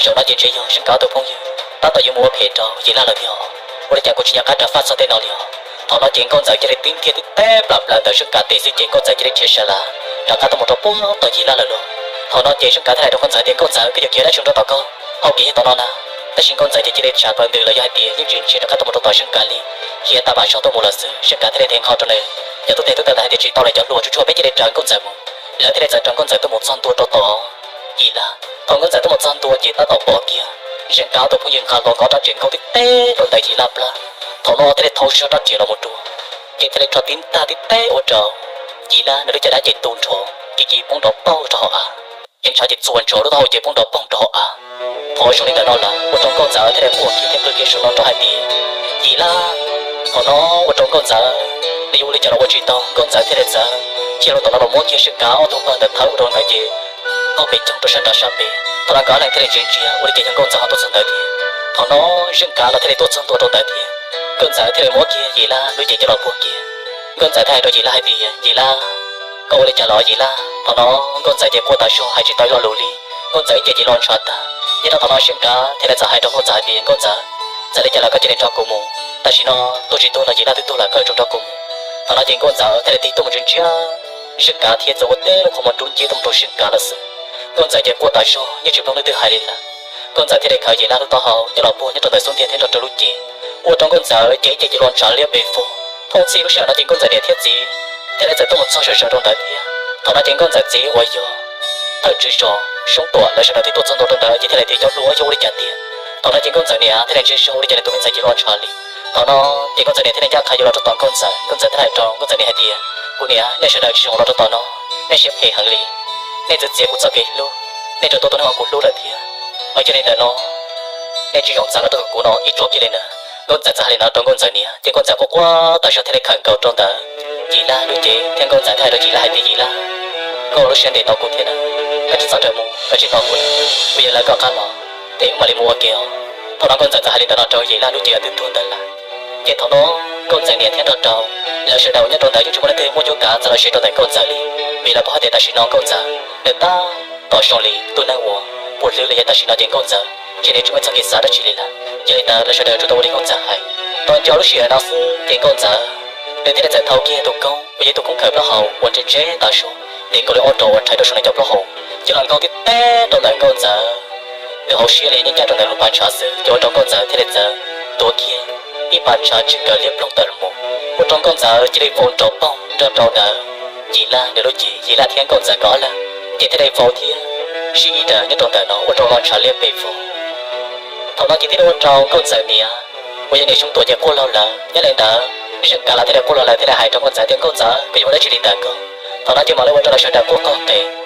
zaum no ces ntshe yog Zeej Kav ob tug phooj ywg tab tom yuav mus ua phem rau Yim Laj lawm tiag. Ua li cas kuv tsis nco qab rov faj txog tej no li os? Thaum no ces Nkauj Ntxawm cia li tib ntiag tib teb plab plawv ntawm Zeej Kav tes xwb ces Nkauj Ntxawm cia li rhiav sawv lawm rov qab tuaj mus rau puag tom Yim Laj lawm lauj. Thaum no ces Zeej Kav thiaj hais rau Nkauj Ntxawm tias, Nkauj Ntxawm, koj yuav khiav dab tsi rau tom ko? Hau kev yog tom no na. Tab sis Nkauj Ntxawm ces cia li tsham plaws ntws lawm, yog hais tias yeej tsis ntsia rov qab tuaj mus rau tom Zeej Kav li. Khiav tag nrho zog tuaj mus lawm xwb, Zeej Kav thiaj li thev nqho rau nws cov tub teg tub taw ntawd hais tias, Tsis tau lawm cov hluas, tsuag tsuag peb cia li raws Nkauj Ntxawm mus. Lawv thiaj li txawm raws Nkauj Ntxawm tuaj mus txog ntua rau tom Yim Laj. Thaum Nkauj Ntxawm tuaj mus txog ntua ces tab tom pom kiag Zeej Kav ob tug phooj ywg nqa hlo nkawd ob rab riam nkaug tib teb rau ntawm Yim Laj plab. Thaum no thiaj li thau zog rab riam los mus rau, ces thiaj li rho tib ntaj tib teb ua rau Yim Laj nws lub caj dab ces tu nrho, ces poob nrov paug rau hauv av, ces ntshav ces txuas ntsos lub taub hau ces poob nrov paug rau hauv av. Thaum zoo li ntawm no lawm ua rau Nkauj Ntxawm thiaj li quaj kiag thiab qw kiag saum no rau hais tias, Yim Laj. Thaum no ua rau Nkauj Ntxawm nws yuav ua li cas los ua tsis tau, Nkauj Ntxawm thiaj li txawm cia loo tom no los muab kiag Zeej Kav ob tug pawg ntawd thawb rau ntawd ces ob peb coog rau sab nrad sab pem. Thaum no nkawd ob leeg thiaj li ntsia ntsia ua li cas yog Nkauj Ntxawm ho tuaj txog ntawd thiab. Thaum no Zeej Kav los thiaj li tuaj txog ntua rau ntawd thiab. Nkauj Ntxawm thiaj li muab kiag Yim Laj lub cev coj los puag kiag. Nkauj Ntxawm thiaj hais rau Yim Laj hais tias, Yim Laj, koj ua li cas los Yim Laj? Thaum no Nkauj Ntxawm ces quaj tas zog hais tsis tau ib lo lus li. Nkauj Ntxawm ib ce ces los ntshav tag. Nyob rau thaum no Zeej Kav thiaj li txawm hais rau Nkauj Ntxawm hais tias, Nkauj Ntxawm, txawm li cas los koj cia li nrog kuv mus. Tam sim no tuag tsis tuag los Yim Laj twb tuag lawm, koj yuav tsum nrog kuv mus. Thaum no ces Nkauj Ntxawm thiaj li tig tuaj mus ntsia ntsia Zeej Kav thiab txawm ua teb lub qhov muag rub ncig tuaj mus rau Zeej Kav lawm xwb. Nkauj Ntxawm ces quaj tas zog yeej tsis mloog leej twg hais li lawm. Nkauj Ntxawm thiaj li khaws Yim Laj lub taub hau coj los puag nyob rau ntawm xub ntiag thiab nrog rau lub cev, ua rau Nkauj Ntxawm ces ib ce ces los ntshav liab pes vog. Thaum txij lub sij hawm no ces Nkauj Ntxawm niam thiab txiv thiaj li txawm tuaj mus txog sawv sawv rau ntawd thiab. Thaum no ces Nkauj Ntxawm txiv uas yog thawj tswj zos Soob Tuam lawv sawv daws twb tuaj txog ntua rau ntawd ces thiaj li tias, Cov hluas, yog ua li cas tiag? Thaum no ces Nkauj Ntxawm niam thiaj li ntsia zog ua li cas nws tus me ntxhais ces los ntshav li. Thaum no ces Nkauj Ntxawm niam thiaj li ncaj qha yuav los rau tom Nkauj Ntxawm. Nkauj Ntxawm thiaj hais rau Nkauj Ntxawm niam hais tias, Kuv niam, nej sawv daws tsis zoo los rau tom no, nej siab phem heev li. Nej txwv txiav kuv txoj kev hlub, nej tseem tua tus neeg uas kuv hlub lawm thiab. Mas yog li ntawm no nej tsis zoo txav los rau kuv no ib tsuam kiag li na. Nkauj Ntxawm txawm hais li no rau Nkauj Ntxawm niam ces Nkauj Ntxawm quaj quaj tas zog thiaj li khaws nkaus rau ntawm Yim Laj lub cev thiab Nkauj Ntxawm thiaj hais rau Yim Laj hais tias, Yim Laj, koj ua lub siab ntev tos kuv thiab na, koj tsis txhob rawm mus, koj tsis tos kuv, kuv yuav lawv koj qab los, ces wb mam li mus ua ke os. Thaum no Nkauj Ntxawm txawm hais li ntawd no rau Yim Laj lub cev uas twb tuag ntawd lawm. Ces thaum no Nkauj Ntxawm niam thiab nrog rau lawv sawv daws uas nyob rau ntawd yeej tsis muaj leej twg muaj cuab kav txog los sis rau ntawm Nkauj Ntxawm li, vim lawv paub hais tias tam sim no Nkauj Ntxawm nws tab tom zoo li tus neeg uas puas hlwb li, yog tam sim no ces Nkauj Ntxawm ntshe nws tsis muaj txoj kev xav dab tsi li lawm. Yog li ntawd lawv sawv daws tsuas tau ua li Nkauj Ntxawm hais. Tau nco lub sij hawm no xwb ces Nkauj Ntxawm nws thiaj li txawm thau kiag tus koob uas yog tus koob khawm plaub hau uas ntse ntse tas zog, ntev nkaus li ob ros uas rhais rau saum nws cov plaub hau, coj los nkaug tib teb rau ntawm Nkauj Ntxawm nws hauv siab li, nyob ncaj rau ntawm lub pas ntshav xwb ces ua rau Nkauj Ntxawm thiaj li txawm tuav kiag ib pas ntshav tsis nkawd liab ploog tawm los mus, ua rau Nkauj Ntxawm cia li vau nrov poog nrog rau ntawm Yim Laj nws lub cev. Yim Laj thiab Nkauj Ntxawm nkawd ob leeg ces thiaj li vau thiab sib ib daws nyob rau ntawm no ua rau los ntshav liab pes vog. Thaum no ces thiaj li ua rau Nkauj Ntxawm niam uas yog niam Xyoob Tuam ces quaj lawm. Nyob li ntawd Zeej Kav los thiaj li quaj lawm thiaj li hais rau Nkauj Ntxawm tias, Nkauj Ntxawm, koj yuav ua dab tsi li ntawm koj? Thaum no ces mam li ua rau lawv sawv daws quaj qog qees.